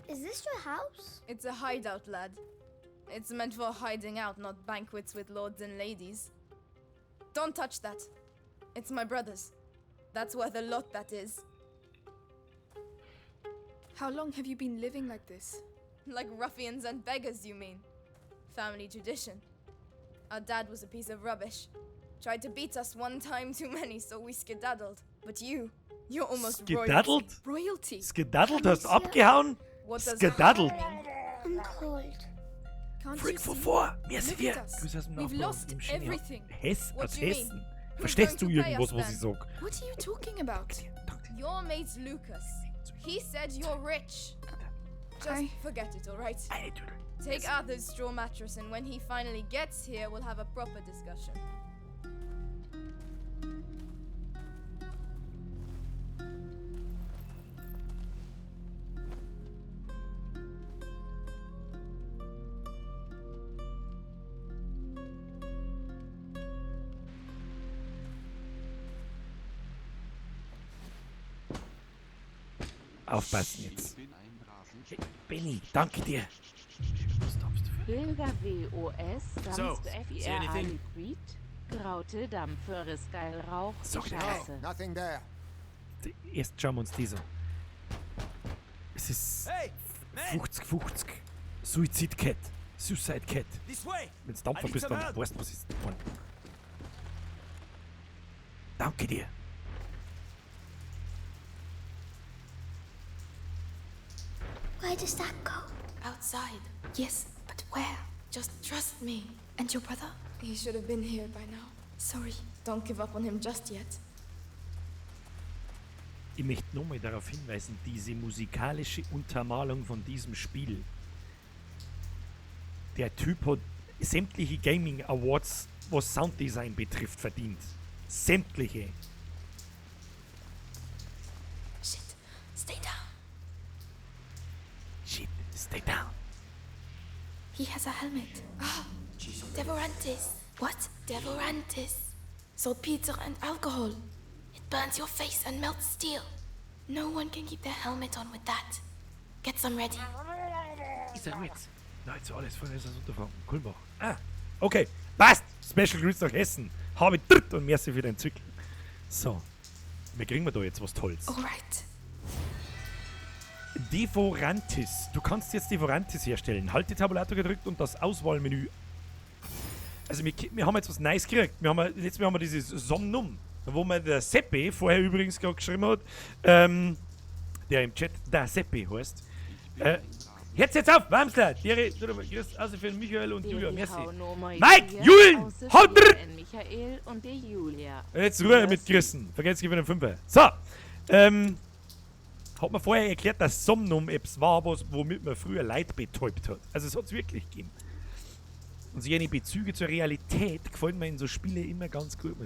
Is this your house? It's a hideout, lad. It's meant for hiding out, not banquets with lords and ladies. Don't touch that. It's my brother's. That's worth a lot, that is. How long have you been living like this? Like ruffians and beggars, you mean? Family tradition. Our dad was a piece of rubbish. Tried to beat us one time too many, so we skedaddled. But you're almost royalty. Skedaddled? Royalty. Skedaddled? Hast abgehauen? What does Skedaddled. mean? I'm cold. Can't Freak you von see? vor. Merci Look dir. at us. Grüße aus dem We've Nachbarn lost im Schnee. everything. Hess, What aus do you mean? Hessen. Who's Verstehst du going to pay irgendwas, us was ich then? sag? What are you talking about? Danke dir. Your mate's Lucas. He said you're rich. Just forget it, all right? Ey, Dödel. Take Arthur's straw mattress, and when he finally gets here, we'll have a proper discussion. Aufpassen jetzt. Hey, Benny, danke dir. Was darfst du für? Bilger WOS, So, Samst see FIRA anything? Liquid, Graute Dampferes Geil Rauch, Sag dir. Scheiße. Nothing there. Erst schauen wir uns das an. Es ist Hey, man, 50, 50. Suicide Cat. Suicide Cat. this way. Wenn du Dampfer I need bist, some dann help. weißt du, was ist. Mann. Danke dir. Where does that go? Outside. Yes, but where? Just trust me. And your brother? He should have been here by now. Sorry. Don't give up on him just yet. Ich möchte nochmal darauf hinweisen, diese musikalische Untermalung von diesem Spiel. Der Typ hat sämtliche Gaming Awards, was Sounddesign betrifft, verdient. Sämtliche. Shit. Stay down. Shit, stay down. He has a helmet. Ah, Devorantis. What? Devorantis. Saltpeter and alcohol. It burns your face and melts steel. No one can keep their helmet on with that. Get some ready. Ist er gut? Nahezu alles von aus Unterfranken. Kulmbach. Ah, okay. Passt. Special Grüße nach Hessen. Habe dritt und merci für den Zyklus. So. Wir kriegen wir da jetzt was Tolles. All right. Devorantis. Du kannst jetzt Devorantis herstellen. Halt die Tabulator gedrückt und das Auswahlmenü. Also wir haben jetzt was Nice gekriegt. Letztes Mal haben wir dieses Somnum, wo mir der Seppi vorher übrigens gerade geschrieben hat, der im Chat der Seppi heißt. Jetzt jetzt auf, Wamsler! Grüß also für Michael und Julia, merci. Mike, Julen! Haut Michael und die Julia. Jetzt Ruhe mit Christen. Vergesst für den Fünfer. So, hat man vorher erklärt, dass Somnum etwas war, womit man früher Leid betäubt hat. Also es hat es wirklich gegeben. Und so jene Bezüge zur Realität gefallen mir in so Spiele immer ganz gut.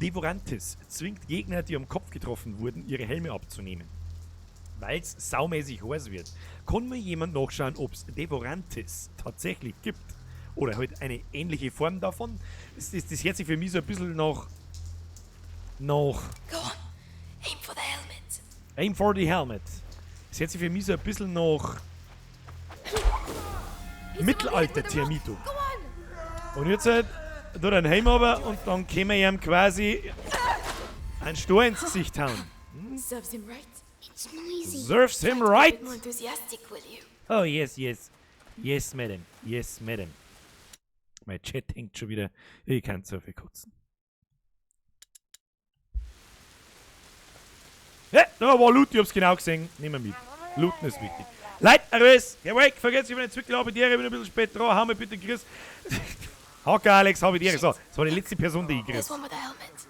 Devorantis zwingt Gegner, die am Kopf getroffen wurden, ihre Helme abzunehmen. Weil's saumäßig heiß wird. Kann mir jemand nachschauen, ob's Devorantis tatsächlich gibt? Oder halt eine ähnliche Form davon? Das hört sich für mich so ein bisschen nach... Go on. Aim for the helmet. Aim for the helmet. Das hört sich für mich so ein bisschen nach... Mittelalter-Thermito. Und jetzt halt da den Helm aber und dann können wir ihm quasi einen Stor ins Gesicht hauen. Hm? Serves him right. It's noisy. Serves him right. More enthusiastic, will you? Oh, yes, yes. Yes, madam. Yes, madam. Mein Chat hängt schon wieder. Ich kann so viel kotzen. Ja, da war Loot, ich hab's genau gesehen. Nehmen wir mit. Looten ist wichtig. Leute, Aris, geh weg, vergesst, ich bin Zwickel, hab ich dir, ich bin ein bisschen spät dran, hau mir bitte Chris. Hacke Alex, hab ich dir. So, das war die letzte Person, die ich grüß. There's one with a helmet.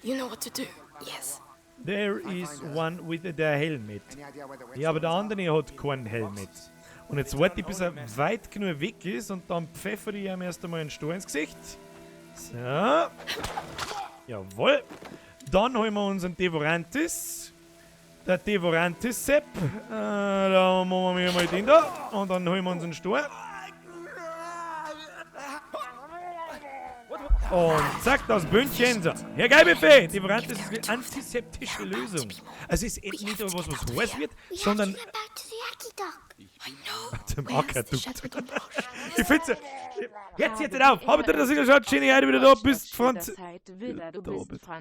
You know what to do. Yes. There is one with the helmet. Ja, aber der andere hat keinen Helmet. Und jetzt warte ich, bis er weit genug weg ist und dann pfeffere ich ihm erst einmal einen Stoß ins Gesicht. So. Jawohl. Dann holen wir unseren Devorantis. Der Devorantis-Sepp. Da machen wir mal den da. Und dann holen wir unseren Stor. Und zack, das Bündchen. So. Herr Geilbuffet, Devorantis ist eine antiseptische Lösung. Also es ist nicht nur was, was heiß wird, sondern... Zum Aquadukt. Ich find's ja... Jetzt, jetzt auf! Hab ich dir das geschaut? Schön, dass du wieder da bist, Franz.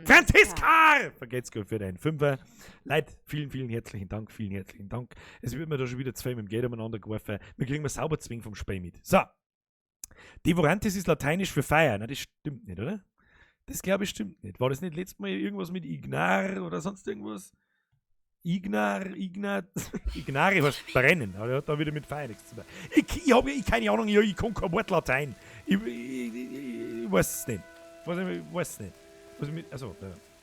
Franziska! Vergeht's gut für deinen Fünfer. Leute, vielen, vielen herzlichen Dank, vielen herzlichen Dank. Es wird mir da schon wieder zwei mit dem Geld umeinander geworfen. Wir kriegen mal sauber zwingen vom Spiel mit. So. Devorantis ist lateinisch für Feier. Na, das stimmt nicht, oder? Das glaube ich stimmt nicht. War das nicht letztes Mal irgendwas mit Ignar oder sonst irgendwas? Ignar, Ignar, Ignare heißt brennen, aber er hat da wieder mit Feier nichts zu tun. Ich habe keine Ahnung, ich kann kein Wort Latein. Ich weiß es nicht. Ich weiß es nicht. Also,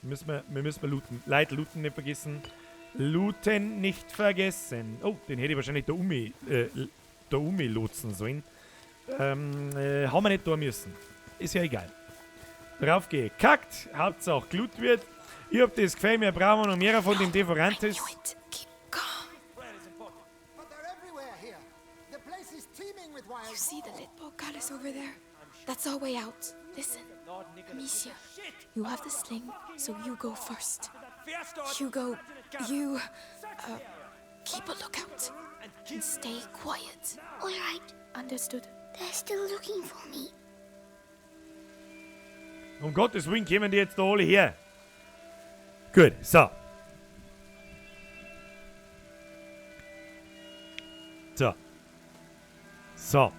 wir müssen looten. Leute, looten nicht vergessen. Looten nicht vergessen. Oh, den hätte ich wahrscheinlich da um lotsen sollen. Haben wir nicht da müssen. Ist ja egal. Drauf gekackt, Hauptsache geloot wird. Ich hab das Gefühl, wir brauchen noch mehr von dem Devorantis. You see the lit portcullis over there? That's our way out. Listen, Amicia, you have the sling, so you go first. Hugo, you keep a lookout and stay quiet. All right. Understood. They're still looking for me. Um Gottes Willen kommen die jetzt da alle her. Gut, so. So. So.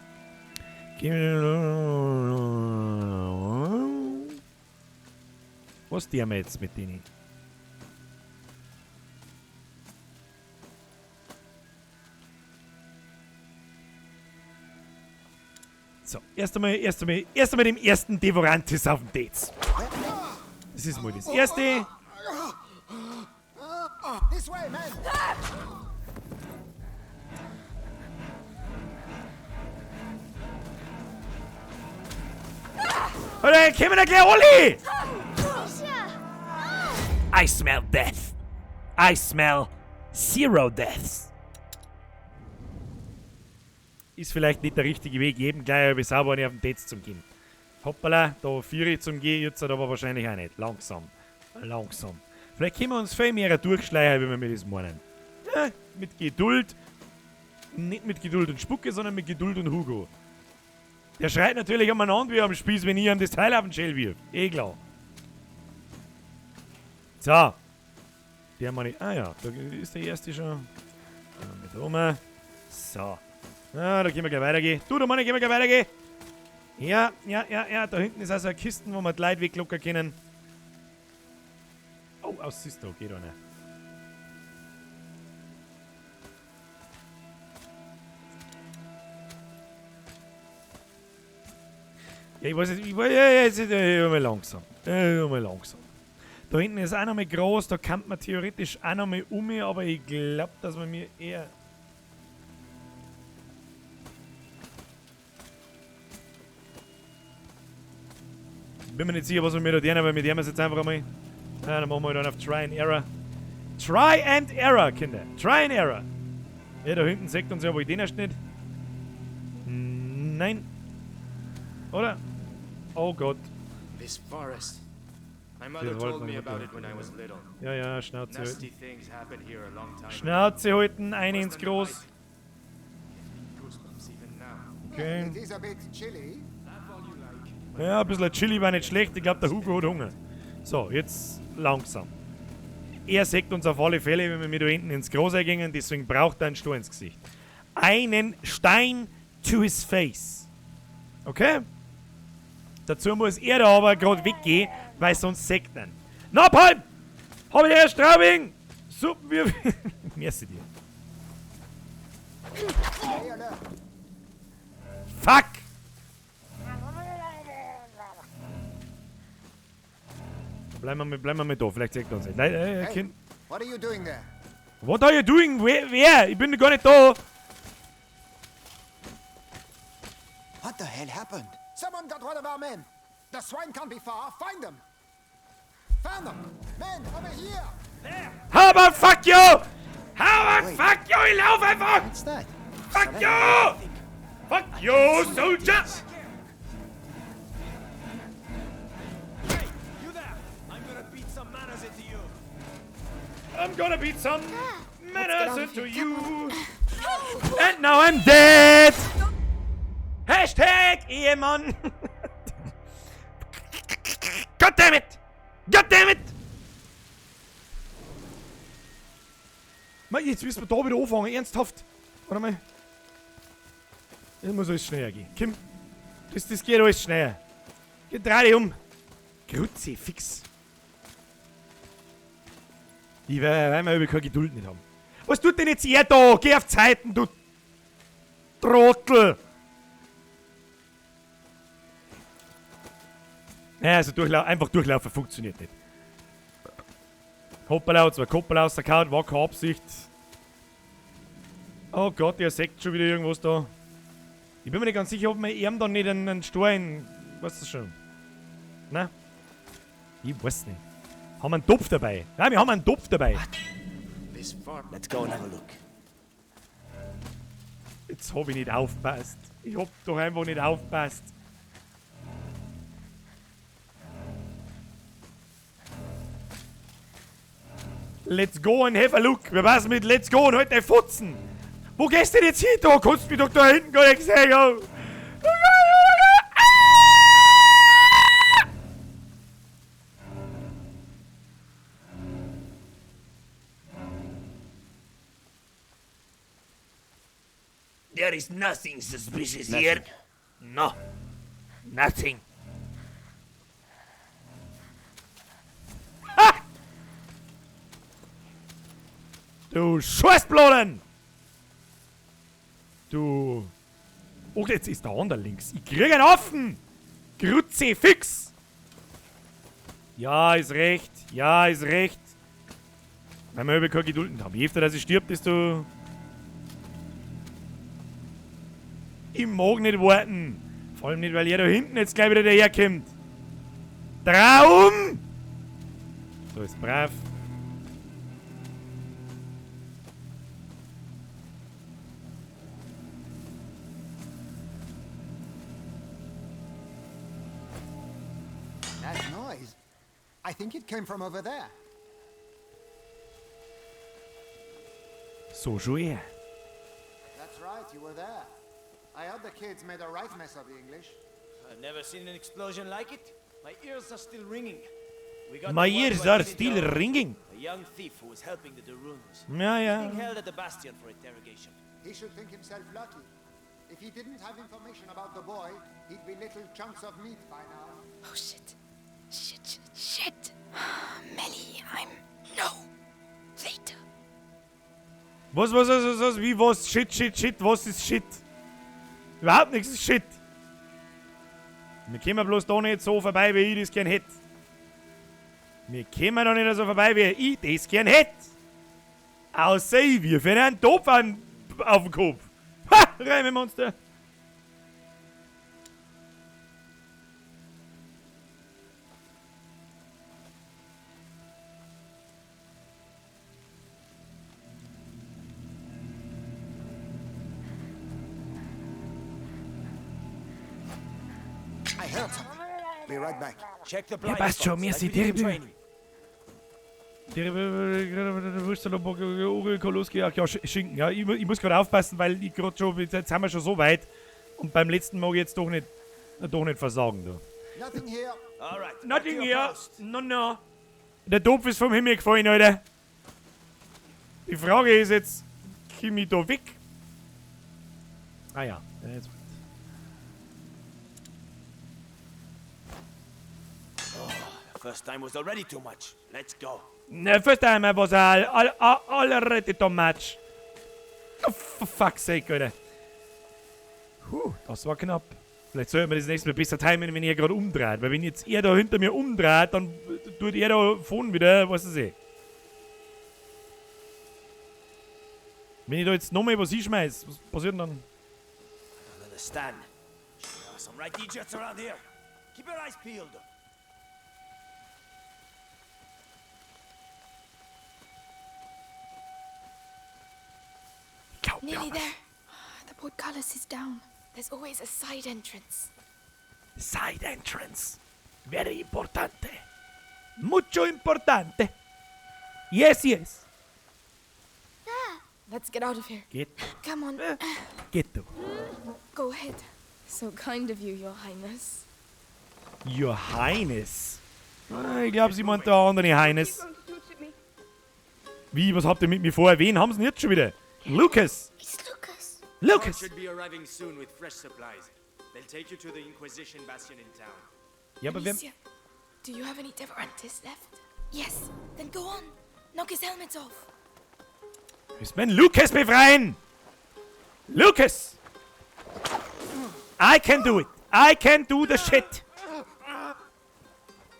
Was tun wir jetzt mit denen? So, erst einmal dem ersten Devorantis auf dem Dates. Das ist mal das erste. Alter, kommen da gleich alle! I smell death. I smell zero deaths. Ist vielleicht nicht der richtige Weg, jedem gleich über sauber auf den Dates zum Gehen. Hoppala, da 4 zum Gehen, jetzt aber wahrscheinlich auch nicht. Langsam. Langsam. Vielleicht können wir uns viel mehr durchschleichen, wenn wir mir das meinen. Ja, mit Geduld. Nicht mit Geduld und Spucke, sondern mit Geduld und Hugo. Der schreit natürlich umeinander wie am Spieß, wenn ich ihm das Teil auf den Schäl wirf. Eh klar. So. Der meine ich. Ah ja, da ist der erste schon. Mit rum. So. Ah, da können wir gleich weitergehen. Du, da meine ich, können wir gleich weitergehen. Ja, ja, ja, ja. Da hinten ist also eine Kiste, wo wir die Leute weglocken können. Oh, aus Sisto, geht auch nicht. Ja, ich weiß nicht, ich weiß, ja, jetzt, ja, mal langsam. Ja, mal langsam. Da hinten ist auch noch mal groß, da kann man theoretisch auch noch mal um, aber ich glaub, dass man mir eher... Bin mir nicht sicher, was wir mir da dienen, weil mit dem ist jetzt einfach einmal... Ja, dann machen wir dann auf Try and Error. Try and Error, Kinder. Try and Error. Ja, da hinten sagt uns ja wohl den erst nicht. Nein. Oder? Oh Gott. This forest. My mother told me about it when I was little. Ja, ja, Schnauze Nasty halten. things happened here a long time ago. Schnauze halten, eine ins Groß. Goosebumps even now. Okay. It is a bit chilly. Ja, ein bisschen Chili war nicht schlecht. Ich glaub, der Hugo hat Hunger. So, jetzt langsam. Er sägt uns auf alle Fälle, wenn wir mit da hinten ins Große gingen. Deswegen braucht er einen Stein ins Gesicht. Einen Stein to his face. Okay? Dazu muss er da aber grad weggehen, weil sonst sägt er ihn. Napalm! Hab ich der Straubing! Suppenwürfel! Merci dir. Fuck! Bleiben wir mal da, vielleicht sagt er uns nicht. Nein, Hey, Kind. what are you doing there? What are you doing? Wer? Ich bin gar nicht da. What the hell happened? Someone got one of our men. The swine can't be far. Find them. Found them. Men, over here. There. How about fuck you? How about fuck you? Ich lauf einfach. What's that? Fuck you! Fuck you, soldier! Hey, you there! I'm gonna beat some manners into you. I'm gonna beat some manners out of into here. you. And now I'm dead! Hashtag Ehemann! God damn it! God damn it! Mann, jetzt müssen wir da wieder anfangen, ernsthaft. Warte mal. Das muss alles schneller gehen. Kim, das geht alles schneller. Geh, dreh dich um. Kruzifix. Ich werde über keine Geduld nicht haben. Was tut denn jetzt er da? Geh auf Zeiten, du Trottel! Naja, also einfach durchlaufen funktioniert nicht. Hoppala, zwei Koppel rausgehauen, war keine Absicht. Oh Gott, der sägt schon wieder irgendwas da. Ich bin mir nicht ganz sicher, ob man ihm dann nicht einen Stein. Weißt du schon? Na? Ich weiß nicht. Haben wir einen Topf dabei? Nein, wir haben einen Topf dabei. Let's go and have a look. Jetzt hab ich nicht aufgepasst. Ich hab doch einfach nicht aufgepasst. Let's go and have a look. Wir war's mit Let's go und halt dein Fotzen. Wo gehst du denn jetzt hin? Da kannst du mich doch da hinten gar nicht sehen. There is nothing suspicious here. No, nothing. Ha! Du Scheißbladen! Du. Oh, jetzt ist der andere links. Ich krieg einen Affen! Kruzifix! Ja, ist recht. Ja, ist recht. Wenn wir über keine Geduld haben. Je öfter, dass ich stirb, desto. Ich mag nicht warten. Vor allem nicht, weil er da hinten jetzt gleich wieder daherkommt. Traum! So ist brav. That noise. I think it came from over there. So schon er. That's right, you were there. I heard the kids made a right mess of the English. I've never seen an explosion like it. My ears are still ringing. We got My the one ears who I are didn't still know. ringing. A young thief who was helping the de Runes. Ja, ja. He's being held at the Bastion for interrogation. He should think himself lucky. If he didn't have information about the boy, he'd be little chunks of meat by now. Oh shit. Shit, shit, shit. Melly, I'm. No! Later. Was, was, was, was, was, wie, was? Shit, shit, shit, was ist Shit? Überhaupt nichts ist Shit. Wir kommen bloß da nicht so vorbei, wie ich das gern hätte. Wir kommen da nicht so vorbei, wie ich das gern hätte. Außer ich wirf ihnen einen Topf auf den Kopf. Ha! Reimemonster! I heard something. Be right back. Check the Ja, passt schon, merci, Dirk. Ja, Schinken. Ja, ich muss gerade aufpassen, weil ich gerade schon, jetzt sind wir schon so weit. Und beim letzten Mal jetzt doch nicht versagen. Du. Nothing here. Alright. Nothing here. No, no. Der Topf ist vom Himmel gefallen, Alter. Die Frage ist jetzt, komm ich da weg? Ah ja, jetzt. First time was already too much. Let's go. The first time I was already too much. Oh, for fuck's sake, Alter. Puh, das war knapp. Vielleicht sollten wir das nächste Mal besser timen, wenn er gerade umdreht. Weil wenn jetzt er da hinter mir umdreht, dann tut er da vorne wieder, was weiß ich. Wenn ich da jetzt nochmal was hinschmeiß, was passiert denn dann? I don't understand. There are some right idiots around here. Keep your eyes peeled. Nearly there. The portcullis is down. There's always a side entrance. Side entrance. Very importante. Mucho importante. Yes, yes. There. Let's get out of here. Get. Come on. Get du. Go ahead. So kind of you, Your Highness. Your Highness? Ich glaube, sie meint der andere Highness. Wie, was habt ihr mit mir vor? Wen haben sie denn jetzt schon wieder? Lucas! It's Lucas. Lucas! Should be arriving soon with fresh supplies. They'll take you to the Inquisition bastion in town. Ja, aber Amicia, do you have any Devorantis left? Yes. Then go on. Knock his helmet off. Müssen wir Lucas befreien! Lucas! I can do it! I can do the shit!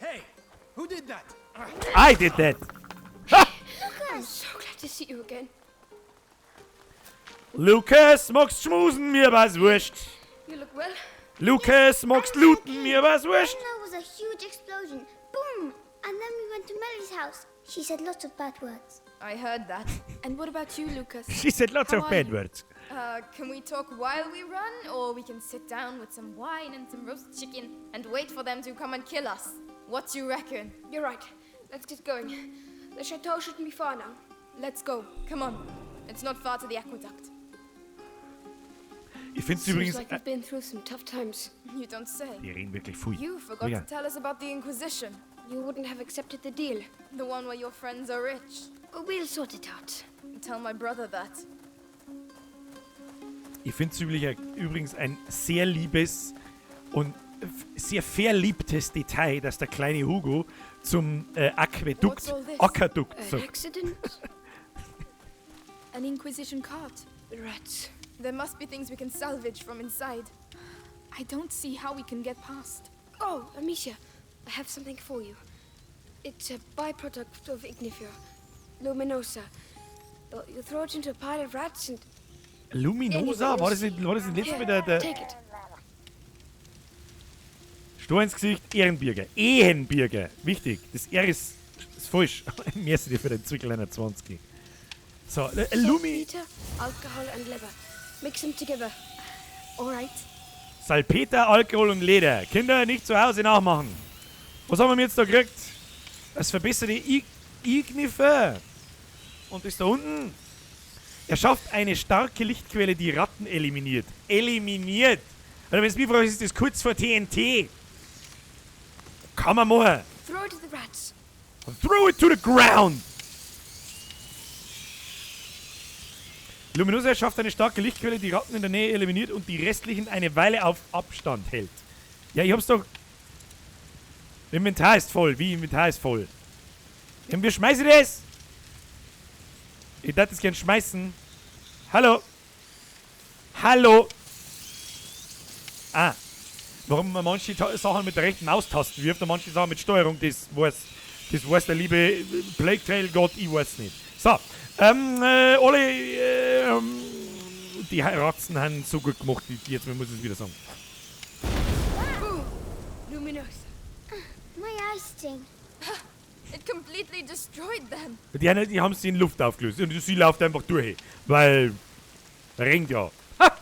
Hey, who did that? I did that! Ha! I'm so glad to see you again. Lucas, magst schmusen, mir war's wurscht. You look well. Lucas, magst looten, mir war's wurscht. There was a huge explosion. Boom! And then we went to Melly's house. She said lots of bad words. I heard that. And what about you, Lucas? She said lots How of are bad you? words. Can we talk while we run, or we can sit down with some wine and some roast chicken and wait for them to come and kill us? What do you reckon? You're right. Let's get going. The chateau shouldn't be far now. Let's go. Come on. It's not far to the aqueduct. Ich find's Seems übrigens. like we've been through some tough times. You don't say. Die reden wirklich viel. You forgot Ja. to tell us about the Inquisition. You wouldn't have accepted the deal. The one where your friends are rich. We'll sort it out. Tell my brother that. Ich find's übrigens ein sehr liebes und sehr verliebtes Detail, dass der kleine Hugo zum Aquädukt, What's all this? Aquadukt An sagt. accident? An Inquisition cart. Rats. There must be things we can salvage from inside. I don't see how we can get past. Oh, Amicia, I have something for you. It's a byproduct of Ignifer, Luminosa. You throw it into a pile of rats and... Luminosa? War das nicht letztes Mal der Take it. Stor ins Gesicht, Ehrenbürger. Ehrenbürger. Wichtig. Das R ist falsch. Merci dir für den Zwickel 21. So, Lumi... Saltpeter, alcohol and leather. Mix them together. All right. Salpeter, Alkohol und Leder. Kinder, nicht zu Hause nachmachen. Was haben wir jetzt da gekriegt? Das verbesserte Ignifer. Und das da unten? Er schafft eine starke Lichtquelle, die Ratten eliminiert. Eliminiert! Also wenn es mich fragt, ist das kurz vor TNT. Kann man machen. Throw it to the rats. Throw it to the ground! Luminosa schafft eine starke Lichtquelle, die Ratten in der Nähe eliminiert und die restlichen eine Weile auf Abstand hält. Ja, ich hab's doch... Inventar ist voll. Wie Inventar ist voll? Ja, wir schmeißen das! Ich darf das gern schmeißen. Hallo! Hallo! Ah. Warum man manche Sachen mit der rechten Maustaste wirft und manche Sachen mit Steuerung, das weiß der liebe Plague Tale Gott, ich weiß nicht. So, alle, die Ratzen haben so gut gemacht, die jetzt muss ich es wieder sagen. Luminosa. My eyes sting. It completely destroyed them. Die haben sie in Luft aufgelöst und sie läuft einfach durch, weil regnet ja. Ha!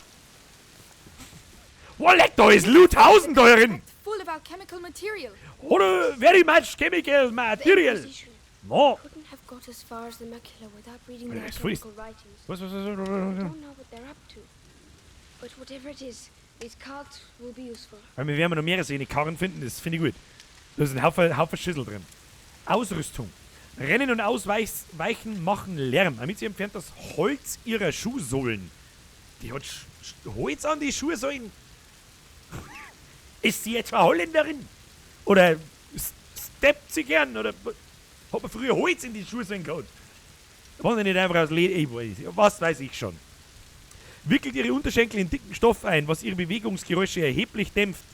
Oh, leck, da ist Loothausen da drin! Full of alchemical material. Oder very much chemical material. No. Couldn't have got as far as the macula without reading the Das ist alchemical writings. Was, I don't know what they're up to. But whatever it is, these cards will be useful. Weil wir werden noch mehrere solche Karren finden, das finde ich gut. Da ist ein Haufen Schüssel drin. Ausrüstung. Rennen und Ausweichen machen Lärm. Damit sie entfernt das Holz ihrer Schuhsohlen. Die hat Holz an die Schuhsohlen. Ist sie etwa Holländerin? Oder steppt sie gern? Oder hat man früher Holz in die Schuhsohlen gehabt? Waren die nicht einfach aus Leder? Ich weiß, was weiß ich schon. Wickelt ihre Unterschenkel in dicken Stoff ein, was ihre Bewegungsgeräusche erheblich dämpft.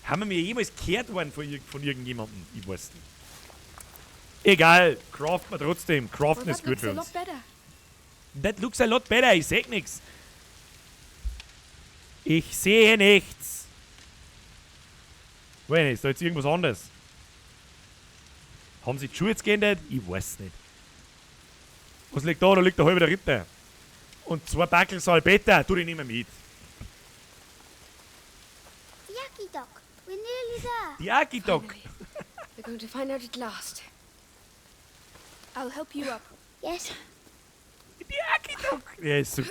Haben wir mir jemals gehört worden von irgendjemandem? Ich weiß nicht. Egal, craften wir trotzdem. Craften ist gut für uns. That looks a lot better. Ich seh nix. Ich sehe nichts. Wait, ist da jetzt irgendwas anderes? Haben sie die Schuhe jetzt geändert? Ich weiß nicht. Was liegt da? Da liegt der halbe Ritter. Und 2 Backel Salpeter. Tu die nicht mehr mit. The aqueduct. We're nearly there. The aqueduct. We're going to find out at last. I'll help you up. Yes. The aqueduct.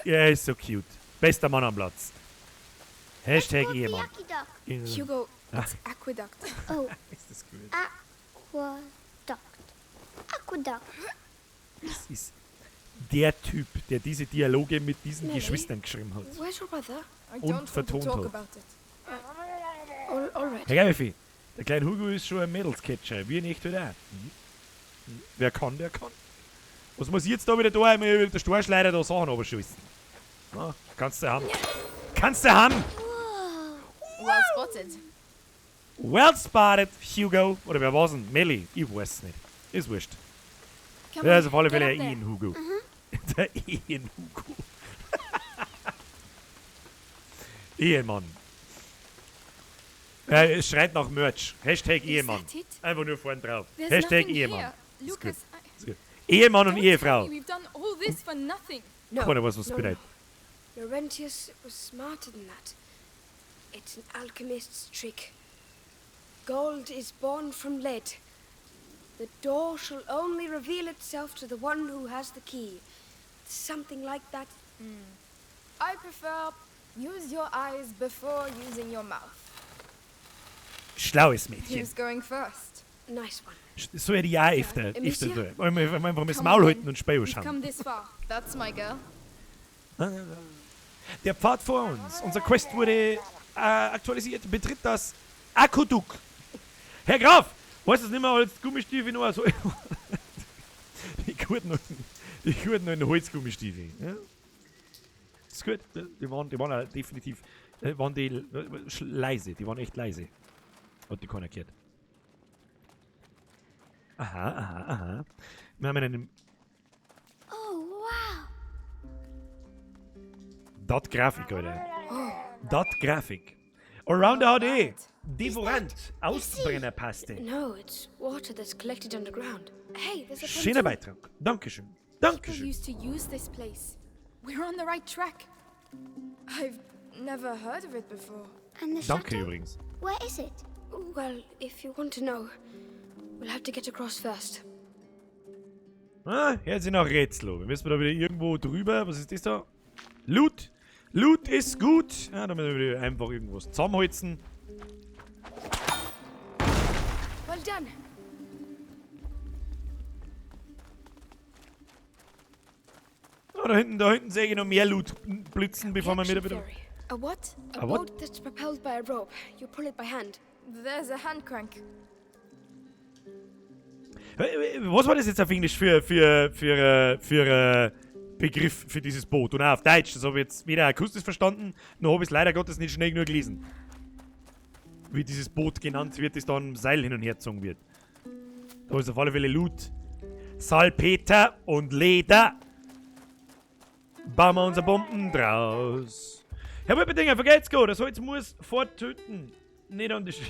Er ist so cute. Bester Mann am Platz. Hashtag Ehemann. Hugo, it's aqueduct. Oh. Ist das gut? Aqueduct. Aqueduct. Das ist der Typ, der diese Dialoge mit diesen Nelly? Geschwistern geschrieben hat. Where's your brother? I Und don't want to vertont talk hat. about it. All right. Herr Geifi, der kleine Hugo ist schon ein Mädelscatcher, wie nicht halt auch. Mhm. Wer kann, der kann. Was muss ich jetzt da wieder da? Mir der Storchleider da Sachen runterschießen. Na, kannst du haben. Kannst du haben! Well spotted. Well spotted, Hugo. Oder wer war's denn? Melli? Ich weiß nicht. Ist wurscht. Come Ja, on, ist auf alle get Fälle up der there. Ian Hugo. Der Ian Hugo. Ehemann. Es schreit nach Merch. Hashtag Ehemann. that it? Einfach nur vorn drauf. There's Hashtag nothing Ehemann. here. Ist Lucas, gut. Ist gut. Ehemann und Don't tell Ehefrau. me we've done all this for nothing. No. Keiner weiß, was no, bedeutet. No. Laurentius was smarter than that. It's an alchemist's trick. Gold is born from lead. The door shall only reveal itself to the one who has the key. Something like that. I prefer use your eyes before using your mouth. Schlaues Mädchen. Who's going first? Nice one. So hätte ich auch öfter. Amicia? Öfter so. Einfach mal das Come Maul on, halten und Spiel We've schauen. come this far. That's my girl. Der Pfad vor uns. Unser Quest wurde aktualisiert. Betritt das Aquädukt. Herr Graf, weißt du es nicht mehr als Gummistiefel nur so? Die guten alten Holzgummistiefel. Ja? Ist gut. Die waren auch definitiv waren die leise. Die waren echt leise. Hat die keiner gehört. Aha, aha, aha. Wir haben einen Oh, wow. Dat Grafik, Alter. Dat Grafik. Allrounder HD. Devorant. Ausbrennerpaste. No, it's water that's collected underground. Hey, there's a Schöner pontoon. Beitrag. Dankeschön. People Dankeschön. used to use this place. We're on the right track. I've never heard of it before. And the Danke chateau? übrigens. Where is it? Well, if you want to know, we'll have to get across first. Ah, jetzt sind noch Rätsel. Wir müssen da wieder irgendwo drüber. Was ist das da? Loot. Loot ist gut. Ja, da müssen wir wieder einfach irgendwas zusammenholzen. Well done. Oh, da hinten sehe ich noch mehr Loot blitzen, bevor wir wieder. Ferry. A what? A, A what? boat that's propelled by a rope. You pull it by hand. There's a hand crank. Was war das jetzt auf Englisch für Begriff für dieses Boot? Und auch auf Deutsch, das habe ich jetzt weder akustisch verstanden, noch habe ich es leider Gottes nicht schnell genug gelesen. Wie dieses Boot genannt wird, das da am Seil hin und her gezogen wird. Da ist auf alle Fälle Loot. Salpeter und Leder. Bauen wir unsere Bomben draus. Herr Wolpertinger, vergelt's gut. Das Holz muss forttöten. Nicht an die Sch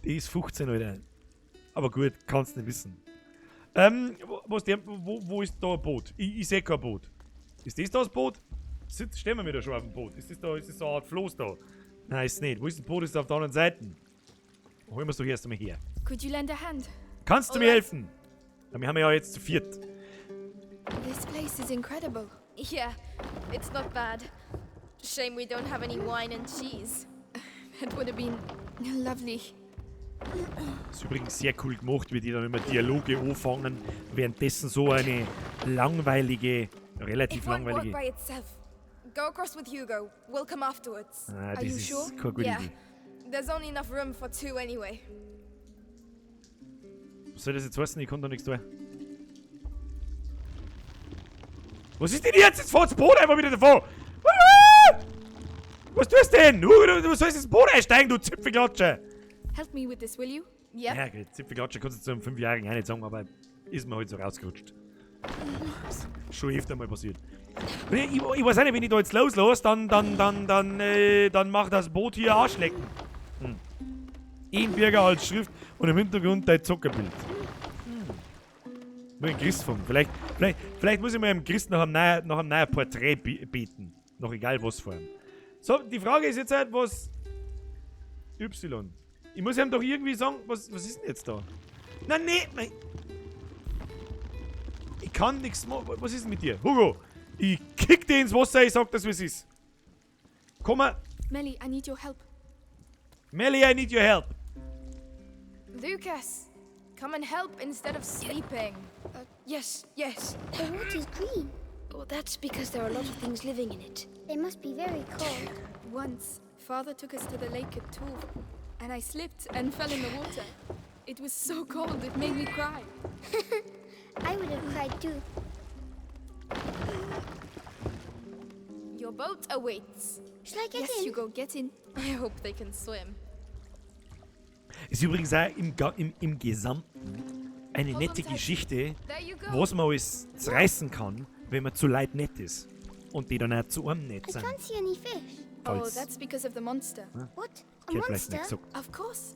Die ist 15, Alter. Aber gut, kannst nicht wissen. Was der, wo ist da ein Boot? Ich seh kein Boot. Ist das da das Boot? Stehen wir da schon auf dem Boot? Ist das da, ist das so eine Art Floß da? Nein, ist nicht. Wo ist das Boot? Ist auf der anderen Seite. Holen wir's doch erst einmal her. Could you lend a hand? Kannst du mir helfen? Na, wir haben ja jetzt zu viert. This place is incredible. Yeah, it's not bad. Shame we don't have any wine and cheese. That would have been lovely. Ist übrigens sehr cool gemacht, wie die dann immer Dialoge anfangen, währenddessen so eine langweilige, relativ It won't work langweilige. by itself. Go across with Hugo. We'll come afterwards. Ah, Are das you ist sure? keine gute Yeah. Idee. There's only enough room for two anyway. Was soll das jetzt heißen? Ich kann da nichts tun. Was ist denn jetzt? Jetzt fährt das Boot einfach wieder davon. Ah! Was tust du denn? Du sollst ins Boot einsteigen, du Zipfelklatscher. Help me with this, will you? Yep. Ja, okay, Zipfelklatscher kannst du zu einem 5-Jährigen auch nicht sagen, aber ist mir halt so rausgerutscht. Schon öfter mal passiert. Und ich weiß auch nicht, wenn ich da jetzt loslasse, dann macht das Boot hier Arschlecken. Ein Bürger als Schrift und im Hintergrund dein Zuckerbild. Nur ein Christ von. Vielleicht muss ich mal dem Christ nach einem neuen Porträt beten. Noch egal was vor ihm. So, die Frage ist jetzt halt, was. Y. Ich muss ihm doch irgendwie sagen, was ist denn jetzt da? Nein, nee, nein. Ich kann nichts machen. Was ist denn mit dir? Hugo, ich kick dich ins Wasser, ich sag das, wie es ist. Komm mal. Mélie, I need your help. Mélie, I need your help. Lucas, come and help instead of sleeping. Yes, yes. The water's green. Well, that's because there are a lot of things living in it. They must be very cold. Once, Father took us to the lake at Tours, and I slipped and fell in the water. It was so cold, it made me cry. I would have cried too. Your boat awaits. Shall I get Yes, in? Hugo, get in. I hope they can swim. Ist übrigens auch im Gesamten eine Hold on nette tight. Geschichte, There you go. was man alles zerreißen kann, wenn man zu Leid nett ist. Und die dann auch zu einem nett I sind. can't see any fish. Oh, Falls- that's because of the monster. What? A Ich hätte vielleicht nicht monster? gesagt. Of course.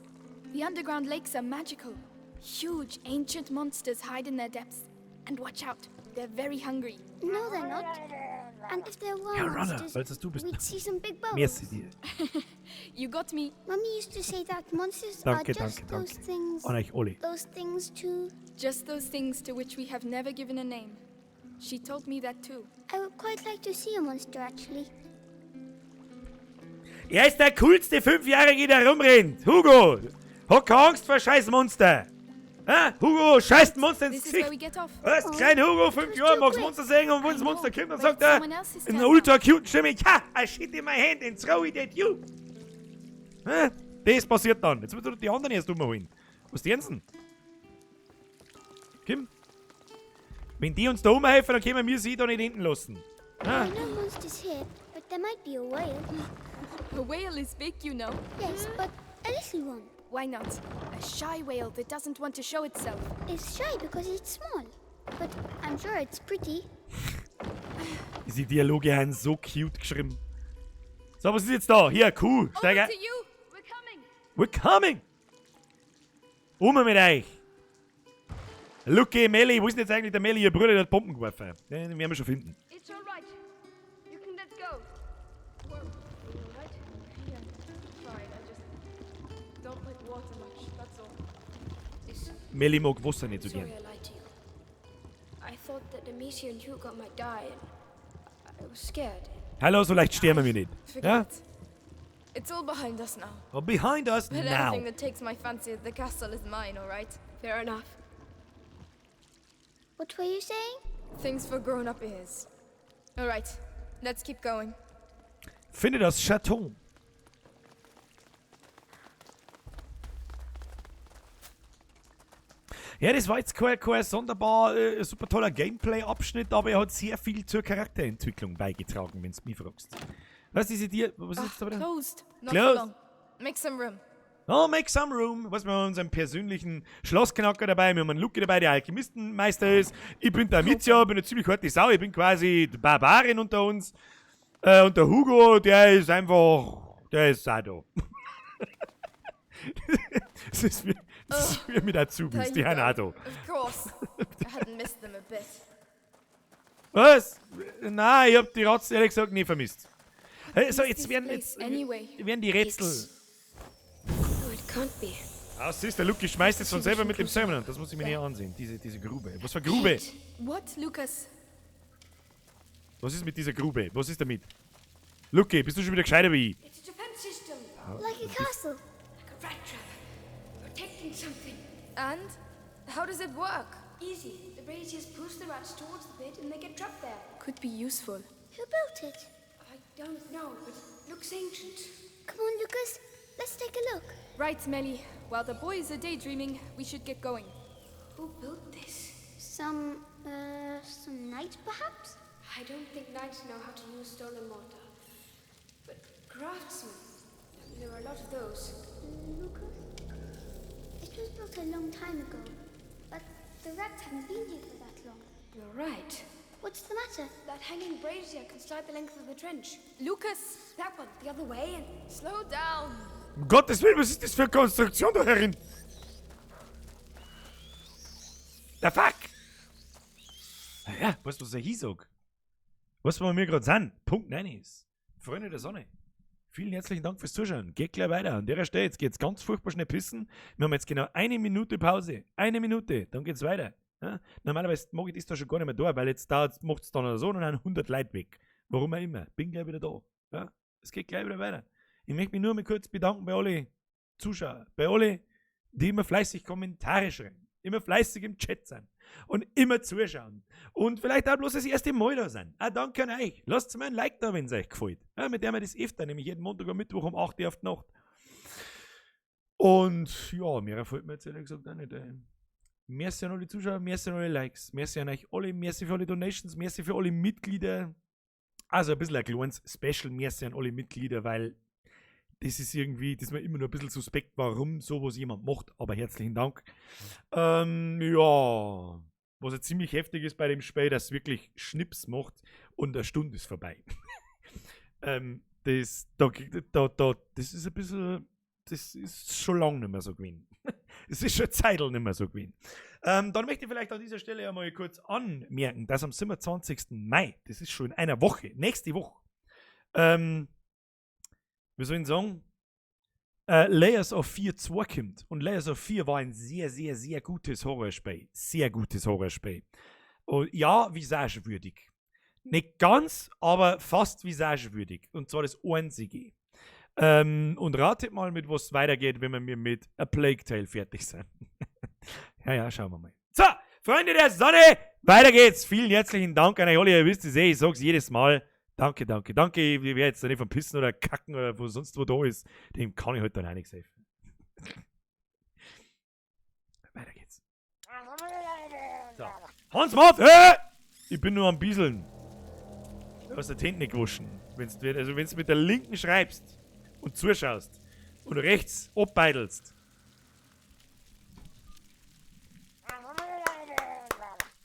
The underground lakes are magical. Huge, ancient monsters hide in their depths. And watch out, they're very hungry. No, they're not. And if there were Ja, Runner, monsters, weil das du bist. we'd see some big bubbles. Merci dir. You got me. Mummy used to say that monsters Danke, are just danke, those danke. things. An euch alle. Those things too. Just those things to which we have never given a name. She told me that too. I would quite like to see a monster actually. Er ist der coolste 5-Jährige, der rumrennt. Hugo, hab keine Angst vor scheiß Monster. Hä? Hugo, scheiß Monster ins This is where Gesicht. we get off. Was? Klein Hugo, 5 was Jahre, too magst quick. Monster sehen und wenn das I Monster know, kommt, dann but sagt er someone else's in einer turn ultra cuten Stimme, ja, I shit in my hand and throw it at you. Hä? Das passiert dann. Jetzt musst du die anderen erst umholen. Was die denn? Kim? Wenn die uns da umhelfen, dann können wir sie da nicht hinten lassen. There are no monsters here, but there might be a whale. A whale is big, you know. Yes, but a little one. Why not? A shy whale that doesn't want to show itself. It's shy because it's small, but I'm sure it's pretty. Diese Dialoge haben so cute geschrieben. So, was ist jetzt da? Hier, Kuh, steig Over ein. to you. We're coming. We're coming! Um mit euch! Lucky, Melli, wo ist denn jetzt eigentlich der Melli? Ihr Bruder, der hat Bomben geworfen. Den werden wir schon finden. It's all right. You can let go. Whoa. Are you all right? Yeah, fine. I just don't like water much. That's all. Listen, Melli mag Wasser nicht so sorry gern. I lied to you. I thought that Amicia and Hugo might die, and I was scared. Hallo, so leicht sterben wir nicht. Forget Ja? it. It's all behind us now. Oh, behind us But now. anything that takes my fancy at the castle is mine, all right? Fair enough. What were you saying? Things for grown-up ears. All right, let's keep going. Finde das Chateau. Ja, das war jetzt kein sonderbar super toller Gameplay-Abschnitt, aber er hat sehr viel zur Charakterentwicklung beigetragen, wenn du mich fragst. Was ist die? Was ist jetzt da wieder? Closed. Not Closed. for long. Make some room. Oh, make some room. Was, wir haben unseren persönlichen Schlossknacker dabei, wir haben einen Lucky dabei, der Alchemistenmeister ist. Ich bin der Amicia, bin eine ziemlich harte Sau, ich bin quasi die Barbarin unter uns. Und der Hugo, der ist einfach, der ist auch da. Das ist wie mit Azubis, There die you haben go. auch da. Of course. I hadn't missed them a bit. Was? Nein, ich hab die Ratzen ehrlich gesagt nie vermisst. Hey, so, Is jetzt this werden, place jetzt anyway? werden die Rätsel. No, it can't be. Ah, siehst du, der Lucky schmeißt jetzt von selber mit dem Simon an. Das muss ich mir näher ansehen, diese Grube. Was für Grube? What, Lucas? Was ist mit dieser Grube? Was ist damit? Lucky, bist du schon wieder gescheiter wie ich? It's a defense system. Like a castle. Like a rat trap. Protecting something. And? How does it work? Easy. The braziers push the rats towards the pit and they get trapped there. Could be useful. Who built it? I don't know, but it looks ancient. Come on, Lucas. Let's take a look. Right, Melly. While the boys are daydreaming, we should get going. Who built this? Some knight, perhaps? I don't think knights know how to use stone and mortar. But craftsmen, there are a lot of those. Lucas? It was built a long time ago, but the rats haven't been here for that long. You're right. What's the matter? That hanging brazier can slide the length of the trench. Lucas! That one, the other way, and Slow down! Um Gottes Willen, was ist das für eine Konstruktion da herin? The fuck? Naja, weißt du, was ich sag? Was wir mir gerade sind? Punkt 9 ist. Freunde der Sonne. Vielen herzlichen Dank fürs Zuschauen. Geht gleich weiter. An der Stelle, jetzt geht's ganz furchtbar schnell pissen. Wir haben jetzt genau eine Minute Pause. Eine Minute, dann geht's weiter. Ja? Normalerweise mag ich das da schon gar nicht mehr da, weil jetzt da macht's dann oder so und dann 100 Leute weg. Warum auch immer. Bin gleich wieder da. Ja? Es geht gleich wieder weiter. Ich möchte mich nur mal kurz bedanken bei alle Zuschauern, bei alle, die immer fleißig Kommentare schreiben, immer fleißig im Chat sind und immer zuschauen und vielleicht auch bloß das erste Mal da sind. Auch danke an euch. Lasst mir ein Like da, wenn es euch gefällt. Ja, mit dem wir das öfter, nämlich jeden Montag und Mittwoch um 8 Uhr auf die Nacht. Und ja, mehr fällt mir jetzt ehrlich gesagt auch nicht ein. Merci an alle Zuschauer, merci an alle Likes, merci an euch alle, merci für alle Donations, merci für alle Mitglieder. Also ein bisschen ein kleines Special, merci an alle Mitglieder, weil das ist irgendwie, das ist mir immer noch ein bisschen suspekt, warum sowas jemand macht, aber herzlichen Dank. Ja, was ja ziemlich heftig ist bei dem Spiel, dass es wirklich Schnips macht und eine Stunde ist vorbei. Das, da, da, da, das ist ein bisschen, das ist schon lange nicht mehr so gewesen. Es ist schon Zeitl nicht mehr so gewesen. Dann möchte ich vielleicht an dieser Stelle einmal kurz anmerken, dass am 27. Mai, das ist schon in einer Woche, nächste Woche, wie soll ich sagen, Layers of Fear 2 kommt. Und Layers of Fear war ein sehr, sehr, sehr gutes Horrorspiel. Sehr gutes Horrorspiel. Und ja, visagewürdig. Nicht ganz, aber fast visagewürdig. Und zwar das einzige. Und ratet mal, mit was es weitergeht, wenn wir mit A Plague Tale fertig sind. Ja, ja, schauen wir mal. So, Freunde der Sonne, weiter geht's. Vielen herzlichen Dank an euch alle. Ihr wisst es eh, ich sag's jedes Mal. Danke, danke, danke. Ich werde jetzt da nicht vom Pissen oder Kacken oder wo sonst wo da ist. Dem kann ich heute dann auch nichts helfen. Weiter geht's. So. Hans Mauf, hey! Ich bin nur am Bieseln. Du hast die Hände nicht gewaschen. Wenn's, also wenn's mit der linken schreibst und zuschaust und rechts abbeidelst,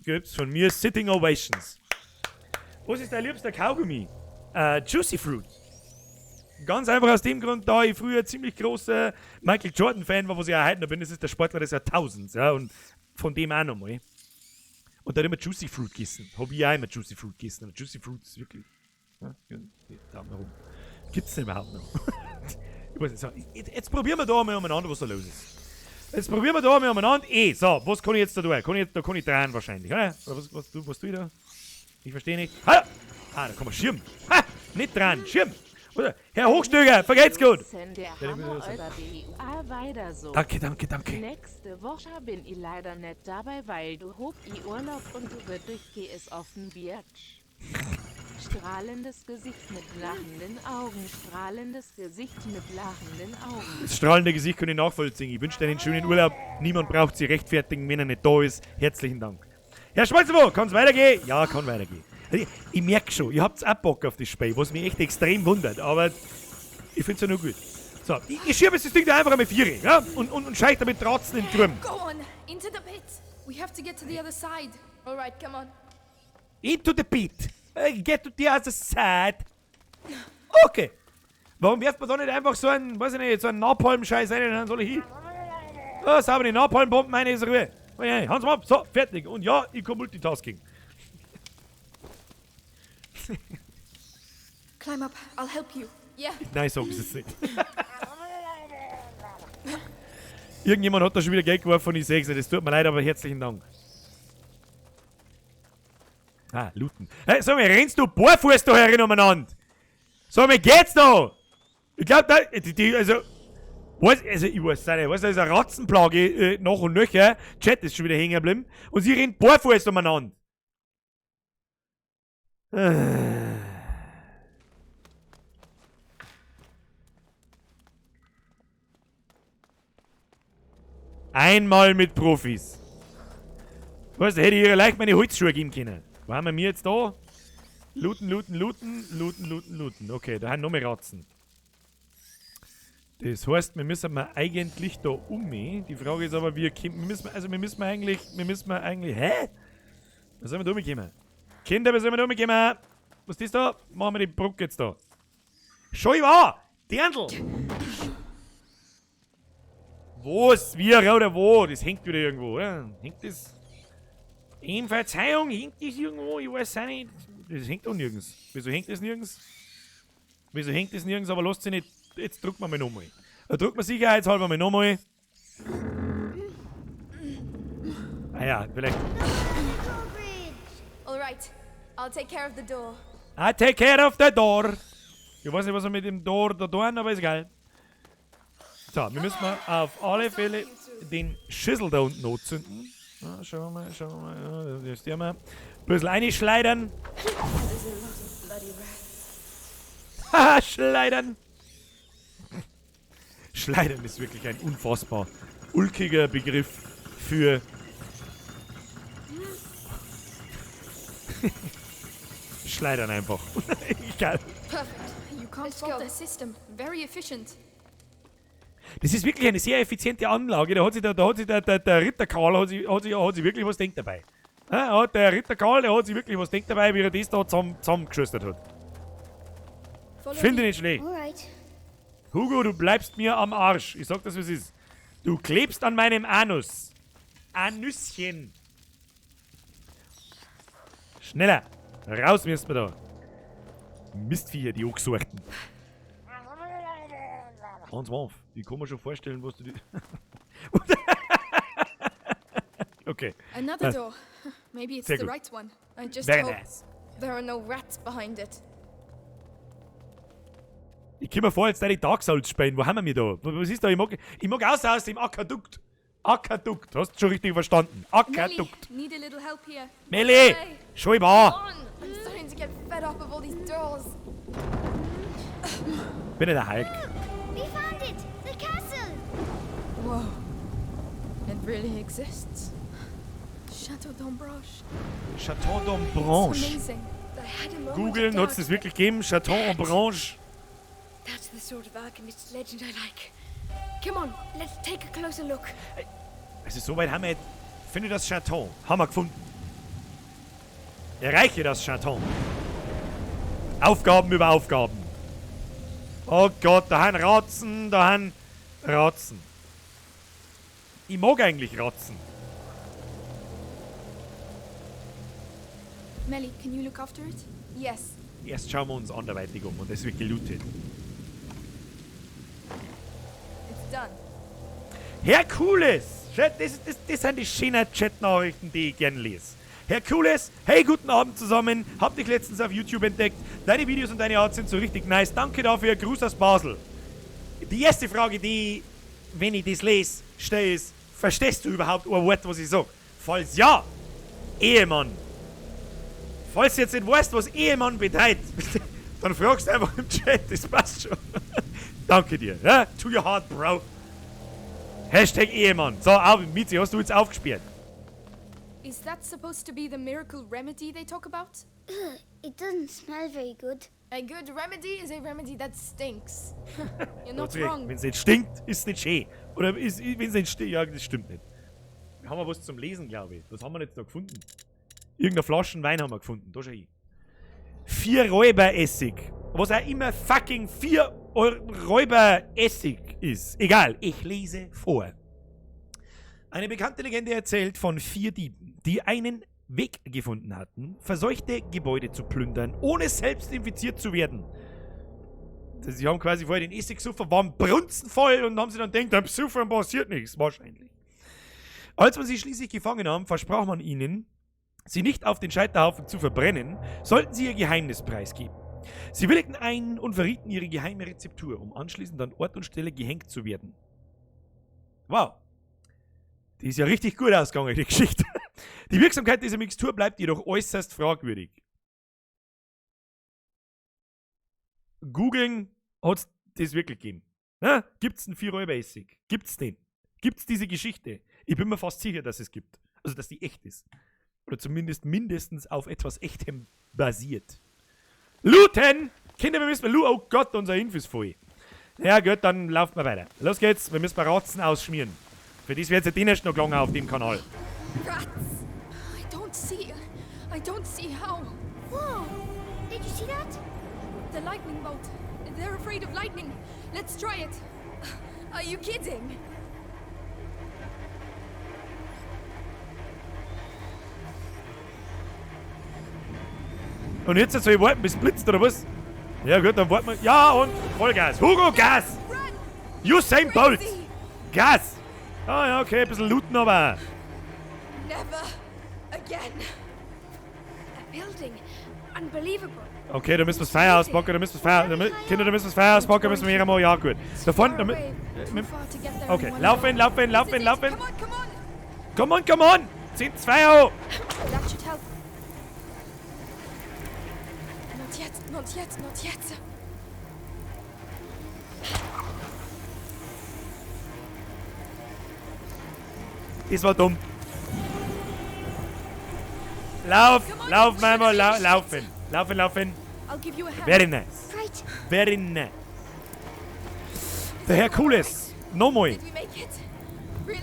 gibt's von mir Sitting Ovations. Was ist dein liebster Kaugummi? Juicy Fruit. Ganz einfach aus dem Grund, da ich früher ziemlich großer Michael Jordan-Fan war, was ich auch heute noch bin, das ist der Sportler des Jahrtausends, ja, und von dem auch nochmal. Und da hat immer Juicy Fruit gegessen. Hab ich auch immer Juicy Fruit gegessen. Aber Juicy Fruit ist wirklich. Ja, Daumen herum. Gibt's denn überhaupt noch? Ich weiß nicht, so, jetzt probieren wir da mal umeinander, was da los ist. Jetzt probieren wir da mal umeinander. So, was kann ich jetzt da tun? Kann ich jetzt, da kann ich drehen wahrscheinlich, oder? Oder was tue ich da? Ich verstehe nicht. Hallo! Ah, da kann man Schirm. Ha! Nicht dran, Schirm! Oder? Herr Hochstöger, vergeht's gut! Danke, danke, danke. Nächste Woche bin ich leider nicht dabei, weil du hob i Urlaub und du wird durch GS offen Biatch. Strahlendes Gesicht mit lachenden Augen, strahlendes Gesicht mit lachenden Augen. Das strahlende Gesicht kann ich nachvollziehen. Ich wünsche dir einen schönen Urlaub. Niemand braucht sie rechtfertigen, wenn er nicht da ist. Herzlichen Dank. Herr Schmalzenburg, kann's weitergehen? Ja, kann weitergehen. Ich merke schon, ihr habt auch Bock auf das Spiel, was mich echt extrem wundert, aber ich find's ja nur gut. So, ich schiebe jetzt das Ding da einfach einmal vier, ja? Und scheich damit Ratzen in den Turm. Go on, into the pit. We have to get to the other side. All right, come on. Into the pit. Get to the other side. Okay. Warum wirft man da nicht einfach so einen, weiß ich nicht, so einen Napalm-Scheiß rein und dann soll ich hin? Oh, sauber, die Napalm-Bomben, meine ist Ruhe. Hans mal ab, so, fertig. Und ja, ich kann Multitasking. Climb up, I'll help you. Yeah. Nein, sag es jetzt nicht. Irgendjemand hat da schon wieder Geld geworfen und ich seh's nicht. Es tut mir leid, aber herzlichen Dank. Ah, looten. Hey, sag mal, rennst du barfuß da herin umeinander? Sag mal, geht's da? Ich glaub, da, die, also, was, also, ich weiß nicht, was, da ist eine Ratzenplage noch und nöcher. Chat ist schon wieder hängen geblieben. Und sie rennt barfuß umeinander. Einmal mit Profis. Weißt du, hätte ich ihr leicht meine Holzschuhe geben können. Wo haben wir mir jetzt da? Looten, looten, looten, looten, looten, looten. Okay, da haben noch mehr Ratzen. Das heißt, wir müssen mal eigentlich da um. Die Frage ist aber, wir müssen, also wir müssen eigentlich, wir müssen eigentlich, hä? Was sollen wir da umkommen? Kinder, was sollen wir da umkommen? Was ist das da? Machen wir die Brücke jetzt da. Schau ich an! Dirndl! Was? Wie oder wo? Das hängt wieder irgendwo, oder? Hängt das? In Verzeihung, hängt das irgendwo? Ich weiß auch nicht. Das hängt doch nirgends. Wieso hängt das nirgends? Wieso hängt das nirgends? Aber lasst sich nicht. Jetzt drücken wir mal nochmal. Da drücken wir sicherheitshalber mal nochmal. Ah ja, vielleicht. All right. I'll take care of the door. I take care of the door. Ich weiß nicht, was wir mit dem Door da tun, aber ist egal. So, wir müssen mal auf alle Fälle den Schüssel da unten anzünden. Ja, schauen wir mal, schauen wir mal. Ja, das tun wir. Ein bisschen einschleudern. Haha, schleudern. Schleudern ist wirklich ein unfassbar ulkiger Begriff für Schleudern einfach. Egal. Perfect. You can't fault the system. Very efficient. Das ist wirklich eine sehr effiziente Anlage. Da hat sich der Ritter Karl hat sich wirklich was denkt dabei. Ja, der Ritter Karl, der hat sich wirklich was denkt dabei, wie er das da zusammengeschustert hat. Finde ich nicht schlecht. Alright. Hugo, du bleibst mir am Arsch. Ich sag das, wie es ist. Du klebst an meinem Anus. Anüschen. Schneller. Raus müssen wir da. Mistviecher, die angesuchten. Hans Wolf, ich kann mir schon vorstellen, was du die. Okay. Another door. Maybe it's Sehr the gut. right one. I just Very hope nice. there are no rats behind it. Ich komme mir vor, jetzt die Dark Souls spielen. Wo haben wir da? Was ist da? Ich mag aus dem Aquadukt. Aquadukt. Hast du schon richtig verstanden? Aquadukt. Melly, need a little help here. Melly, schau mal. Come on. I'm starting to get fed up of all these doors. Bin ich der Hulk. We found it! The castle! Whoa. It really exists. Chateau d'Ombrage. Chateau d'Ombrage. It's amazing. I had a moment Googeln, of hat's das wirklich gegeben? Chateau d'Ombrage. That's the sort of alchemist's legend I like. Come on, let's take a closer look. Also soweit haben wir jetzt. Finde das Chateau. Haben wir gefunden. Erreiche das Chateau. Aufgaben über Aufgaben. Oh Gott, da haben Ratzen, da haben Ratzen. Ich mag eigentlich Ratzen. Melly, can you look after it? Yes. Erst schauen wir uns anderweitig um und es wird gelootet. It's done. Herkules! Das sind die schönen Chat-Nachrichten, die ich gern lese. Herkules, hey, guten Abend zusammen. Hab dich letztens auf YouTube entdeckt. Deine Videos und deine Art sind so richtig nice. Danke dafür. Gruß aus Basel. Die erste Frage, die, wenn ich das lese, stelle, ist: Verstehst du überhaupt ein Wort, was ich sag? Falls ja, Ehemann. Falls du jetzt nicht weißt, was Ehemann bedeutet, dann fragst du einfach im Chat, das passt schon. Danke dir. Ja? To your heart, bro. Hashtag Ehemann. So, auf, Mizi, hast du jetzt aufgesperrt? Is that supposed to be the miracle remedy they talk about? Ugh, It doesn't smell very good. A good remedy is a remedy that stinks. You're not wrong. Wenn es nicht stinkt, ist es nicht schön. Oder wenn es nicht stinkt, ja, das stimmt nicht. Wir haben was zum Lesen, glaube ich. Was haben wir jetzt da gefunden? Irgendeine Flaschen Wein haben wir gefunden. Da schau ich. 4 Räuberessig. Was auch immer fucking 4 Räuberessig ist. Egal, ich lese vor. Eine bekannte Legende erzählt von 4 Dieben, die einen Weg gefunden hatten, verseuchte Gebäude zu plündern, ohne selbst infiziert zu werden. Sie haben quasi vorher den Essig gesoffen, waren brunzenvoll und haben sie dann gedacht, am Saufen passiert nichts, wahrscheinlich. Als man sie schließlich gefangen haben, versprach man ihnen, sie nicht auf den Scheiterhaufen zu verbrennen, sollten sie ihr Geheimnis preisgeben. Sie willigten ein und verrieten ihre geheime Rezeptur, um anschließend an Ort und Stelle gehängt zu werden. Wow. Die ist ja richtig gut ausgegangen, die Geschichte. Die Wirksamkeit dieser Mixtur bleibt jedoch äußerst fragwürdig. Googeln hat's das wirklich gegeben. Ja? Gibt's einen 4-Räuber-Essig? Gibt's den? Gibt's diese Geschichte? Ich bin mir fast sicher, dass es gibt. Also, dass die echt ist. Oder zumindest mindestens auf etwas Echtem basiert. Looten! Kinder, wir müssen... Oh Gott, unser Inf ist voll. Ja gut, dann laufen wir weiter. Los geht's, wir müssen Ratzen ausschmieren. Für das wird's ja den erst noch gelangen auf dem Kanal. Rats! I don't see how. Whoa! Did you see that? The lightning bolt. They're afraid of lightning. Let's try it. Are you kidding? Und jetzt soll ich warten, bis es blitzt, oder was? Ja gut, dann warten wir. Ja, und Vollgas. Hugo, Gas! Usain Bolt! Gas! Ah ja, okay, ein bisschen looten, aber... Never again. A building. Unbelievable. Okay, da müssen wir das Feuer auspacken, da müssen wir das Feuer... Kinder, da müssen wir das Feuer auspacken, müssen wir hier mal... Ja, gut. Da vorne... Da, okay, laufen, laufen, laufen, laufen. Come on, come on! Zehn, zwei, oh! That should help. Not yet, not yet, not yet. Das war dumm. Lauf, lauf, Mama, laufen. Laufen, laufen. Very nice. Very nice. Der Herkules. Nochmal.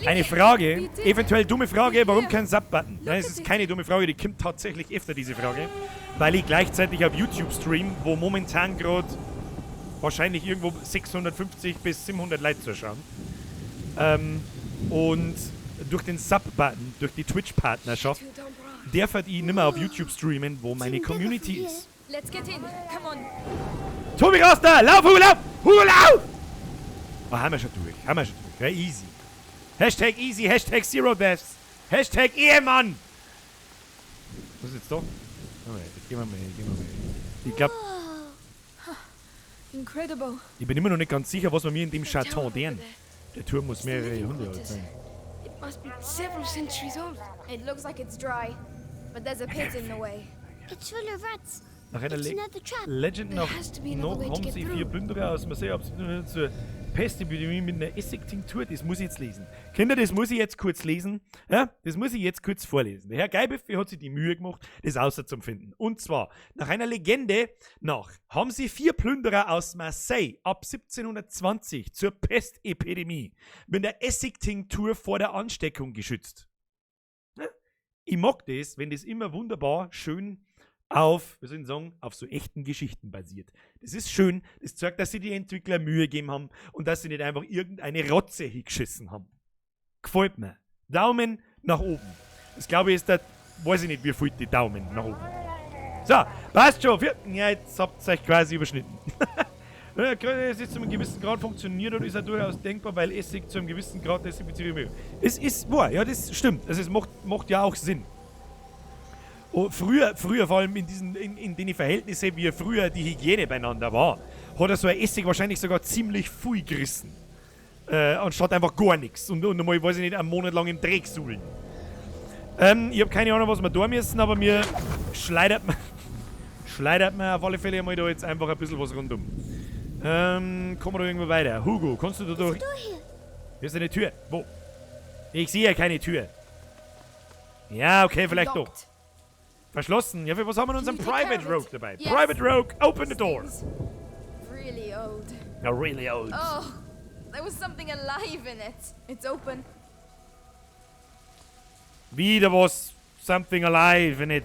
Eine Frage, eventuell dumme Frage, warum kein Sub-Button? Nein, es ist keine dumme Frage, die kommt tatsächlich öfter, diese Frage. Weil ich gleichzeitig auf YouTube stream, wo momentan gerade wahrscheinlich irgendwo 650 bis 700 Leute zuschauen. Und durch den Sub-Button, durch die Twitch-Partnerschaft, darf ich nicht mehr auf YouTube streamen, wo meine Community ist. Let's get in. Come on. Tobi, raus da! Lauf, Hugo, lauf! Hugo, lauf! Oh, haben wir schon durch, haben wir schon durch. Ja, easy. Hashtag easy, Hashtag Zero Deaths, Hashtag Ehemann! Was ist jetzt da? Jetzt gehen wir mal, gehen wir mal. Ich glaub, Incredible. Ich bin immer noch nicht ganz sicher, was wir mir in dem Chateau deren. Der Turm muss mehrere Jahrhunderte alt sein. It must be several centuries old. It looks like it's dry, but there's a pit in the way. It's full of rats. Nach einer Legend nach haben sie 4 Plünderer aus Marseille ab zur Pestepidemie mit einer Essigtinktur. Das muss ich jetzt lesen. Kinder, das muss ich jetzt kurz lesen. Ja, das muss ich jetzt kurz vorlesen. Der Herr Geibiffi hat sich die Mühe gemacht, das außer zum finden. Und zwar, nach einer Legende nach haben sie 4 Plünderer aus Marseille ab 1720 zur Pestepidemie mit einer Essigtinktur vor der Ansteckung geschützt. Ja? Ich mag das, wenn das immer wunderbar schön auf, wie soll ich sagen, auf so echten Geschichten basiert. Das ist schön, das zeigt, dass sie die Entwickler Mühe gegeben haben und dass sie nicht einfach irgendeine Rotze hingeschissen haben. Gefällt mir. Daumen nach oben. Das glaube ich ist der, weiß ich nicht, wie viel die Daumen nach oben. So, passt schon. Ja, jetzt habt ihr euch quasi überschnitten. Es ist zu einem gewissen Grad funktioniert und ist ja durchaus denkbar, weil Essig zu einem gewissen Grad desinfiziert wird. Es ist wahr, ja, das stimmt. Also es macht ja auch Sinn. Oh, früher vor allem in den Verhältnissen, wie früher die Hygiene beieinander war, hat er so ein Essig wahrscheinlich sogar ziemlich viel gerissen. Anstatt einfach gar nichts. Und einmal, weiß ich nicht, einen Monat lang im Dreck suhlen. Ich habe keine Ahnung, was wir da müssen, aber mir schleudert man auf alle Fälle einmal da jetzt einfach ein bisschen was rundum. Kommen wir da irgendwo weiter? Hugo, kannst du da durch? Hier ist eine Tür. Wo? Ich sehe ja keine Tür. Ja, okay, vielleicht doch. Verschlossen. Ja, für was haben wir unseren Can you take Private care of Rogue it? dabei? Yes. Private Rogue, open the door. Really old. Ja, really old. Oh, there was something alive in it. It's open. Wieder was something alive in it.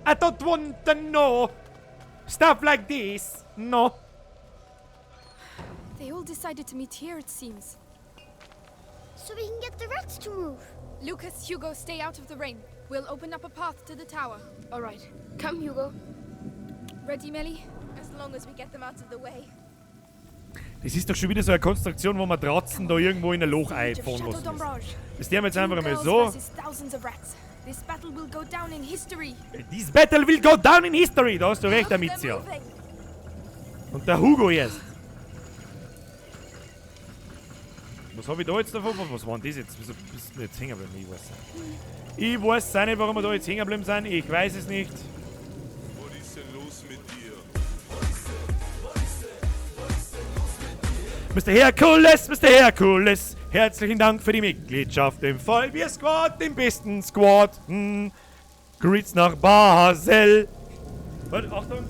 I don't want to know stuff like this. No. They all decided to meet here, it seems. So we can get the rats to move. Lucas, Hugo, stay out of the rain. We'll open up a path to the tower. All right. Come, Hugo. Ready, Melly? As long as we get them out of the way. Das ist doch schon wieder so eine Konstruktion, wo man Dratzen da irgendwo in ein Loch Siege of einfahren Chateau lassen. d'Ombrage. Das tun wir jetzt einfach Two einmal girls so. versus thousands of rats. This battle will go down in history. This battle will go down in history. Da hast du recht, Amicia. Und der Hugo erst. Was habe ich da jetzt davon? Was war denn das jetzt? Wieso bist du jetzt hängen geblieben? Ich weiß es nicht. Ich weiß auch nicht, warum wir da jetzt hängen geblieben sind. Ich weiß es nicht. Was ist denn los mit dir? Mr. Herkules, Mr. Herkules, herzlichen Dank für die Mitgliedschaft im Vollbier Squad, dem besten Squad. Greets nach Basel. Warte, Achtung.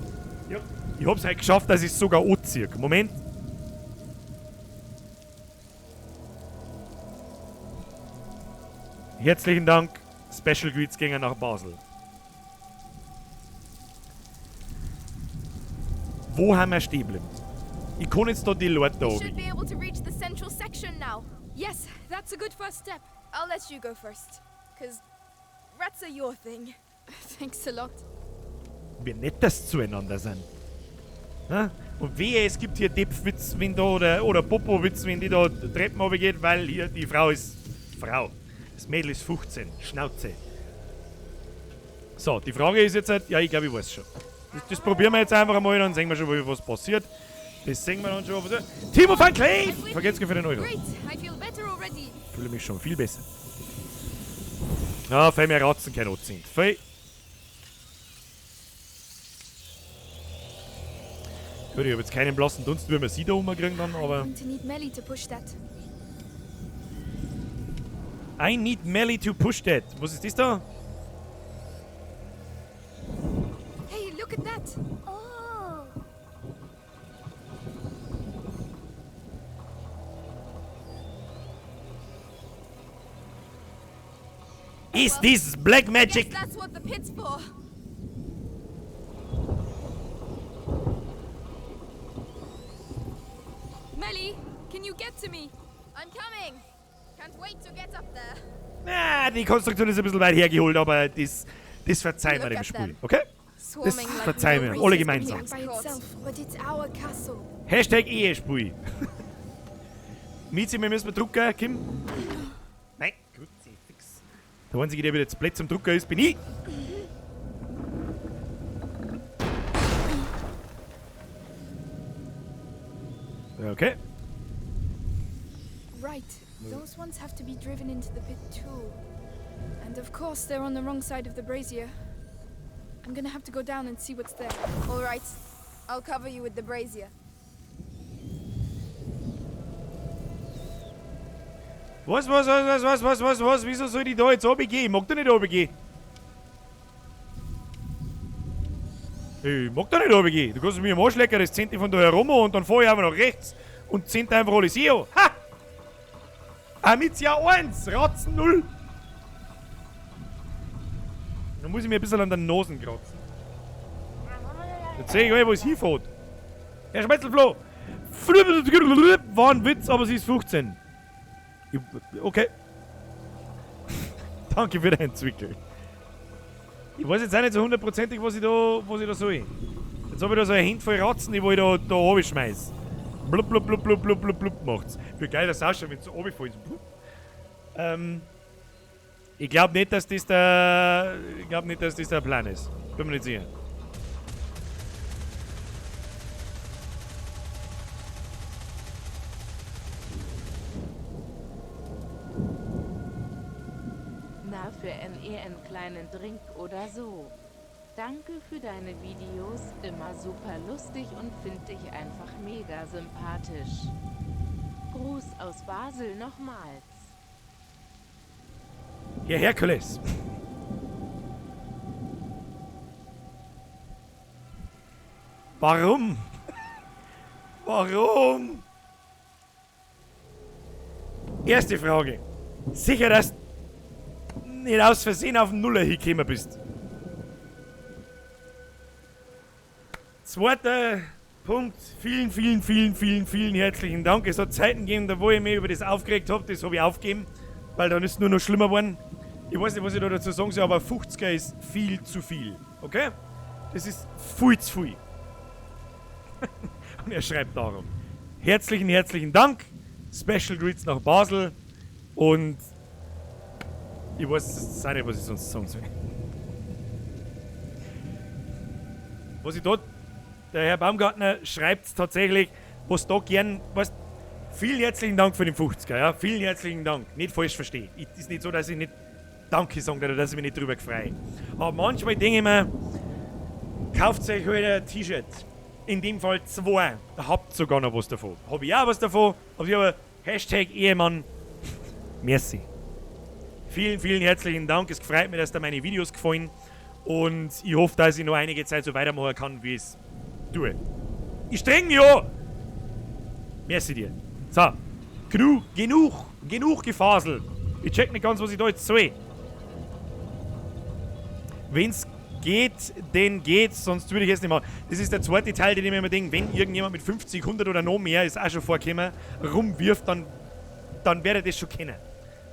Ja, ich hab's halt geschafft, dass ich es sogar anziehe. Moment. Herzlichen Dank, Special Greets gingen nach Basel. Wo haben wir stehen geblieben? Ich kann jetzt da die Leute da We should oben. be able to reach the central section now. Yes, that's a good first step. I'll let you go first, cause rats are your thing. Thanks a lot. Wie nett das zueinander sind. Ha? Und wehe, es gibt hier Depfwitz, wenn da oder Popo-Witz, wenn die da Treppen runtergeht, weil hier die Frau ist Frau. Das Mädel ist 15. Schnauze. So, die Frage ist jetzt halt, ja, ich glaube, ich weiß schon. Das probieren wir jetzt einfach einmal, dann sehen wir schon, was passiert. Das sehen wir dann schon. Timo van Kleef! Vergesst für den Euro. Great, I feel better already. Fühle mich schon viel besser. Ja, viel mehr Ratzen kein Not sind. Viel. Gut, ich habe jetzt keinen blassen Dunst, wie wir sie da rumkriegen dann, aber... I'm going to need Melly to push that. I need Melly to push that. Was ist das da? Hey, look at that! Oh. Is this black magic? Guess that's what the pit's for. Melly, can you get to me? I'm coming. Can't wait to get up there. Na, die Konstruktion ist ein bisschen weit hergeholt, aber das verzeihen wir Look dem at Spiel, them. okay? Das Swarming like verzeihen no wir, alle races gemeinsam. by itself, but it's our castle. Hashtag Ehespiel. Mizi, wir müssen drucken, Kim. Nein, Kruzifix. Der Einzige, der wieder jetzt blöd zum Drucker ist, bin ich. Okay. Right, those ones have to be driven into the pit too. And of course, they're on the wrong side of the brazier. I'm gonna have to go down and see what's there. All right, I'll cover you with the brazier. Was, was, was, was, was, was, was, was? Wieso soll ich da jetzt runtergehen? Ich mag da nicht runtergehen. Ich mag da nicht runtergehen. Du kannst mir am Arsch lecken, das zehnt von da herum und dann fahr ich einfach nach rechts und zehnt einfach alles hier. Ha! Amicia 1, Ratzen 0. Da muss ich mir ein bisschen an den Nosen kratzen. Jetzt sehe ich euch, wo es hinfährt. Herr Schmetzelflo! War ein Witz, aber sie ist 15. Okay. Danke für deinen Zwickel. Ich weiß jetzt auch nicht so hundertprozentig, was ich da soll. Jetzt habe ich da so eine Hand voll Ratzen, die wo ich da runterschmeiß. Blub, blub, blub, blub, blub, blub, blub macht's. Wie geil das ausschaut, wenn es so runterfällt. So blub. Ich glaube nicht, dass das der. Ich glaube nicht, dass das der Plan ist. Bin mir nicht sicher. Na, für einen kleinen Drink oder so. Danke für deine Videos, immer super lustig und find dich einfach mega sympathisch. Gruß aus Basel nochmals. Herr Herkules. Warum? Warum? Erste Frage. Sicher, dass du nicht aus Versehen auf den Nuller hingekommen bist. Zweiter Punkt. Vielen, vielen, vielen, vielen, vielen herzlichen Dank. Es hat Zeiten gegeben, da wo ich mich über das aufgeregt hab, das hab ich aufgegeben, weil dann ist es nur noch schlimmer geworden. Ich weiß nicht, was ich da dazu sagen soll, aber 50er ist viel zu viel. Okay? Das ist viel zu viel. Und er schreibt darum. Herzlichen, herzlichen Dank. Special Greets nach Basel. Und ich weiß auch nicht, was ich sonst sagen soll. Was ich dort, der Herr Baumgartner schreibt tatsächlich, was da gern, was, vielen herzlichen Dank für den 50er, ja, vielen herzlichen Dank. Nicht falsch verstehen. Es ist nicht so, dass ich nicht Danke sage oder dass ich mich nicht drüber freue. Aber manchmal denke ich mir, kauft euch halt ein T-Shirt. In dem Fall zwei. Da habt ihr sogar noch was davon. Hab ich auch was davon, hab ich aber Hashtag Ehemann. Merci. Vielen, vielen herzlichen Dank. Es freut mich, dass dir meine Videos gefallen. Und ich hoffe, dass ich noch einige Zeit so weitermachen kann, wie ich es tue. Ich streng mich an! Merci dir. So. Genug gefaselt. Ich check nicht ganz, was ich da jetzt soll. Wenn's geht, denn geht's, sonst würde ich es nicht machen. Das ist der zweite Teil, den ich mir immer denke, wenn irgendjemand mit 50, 100 oder noch mehr, ist auch schon vorgekommen, rumwirft, dann werde ich das schon kennen.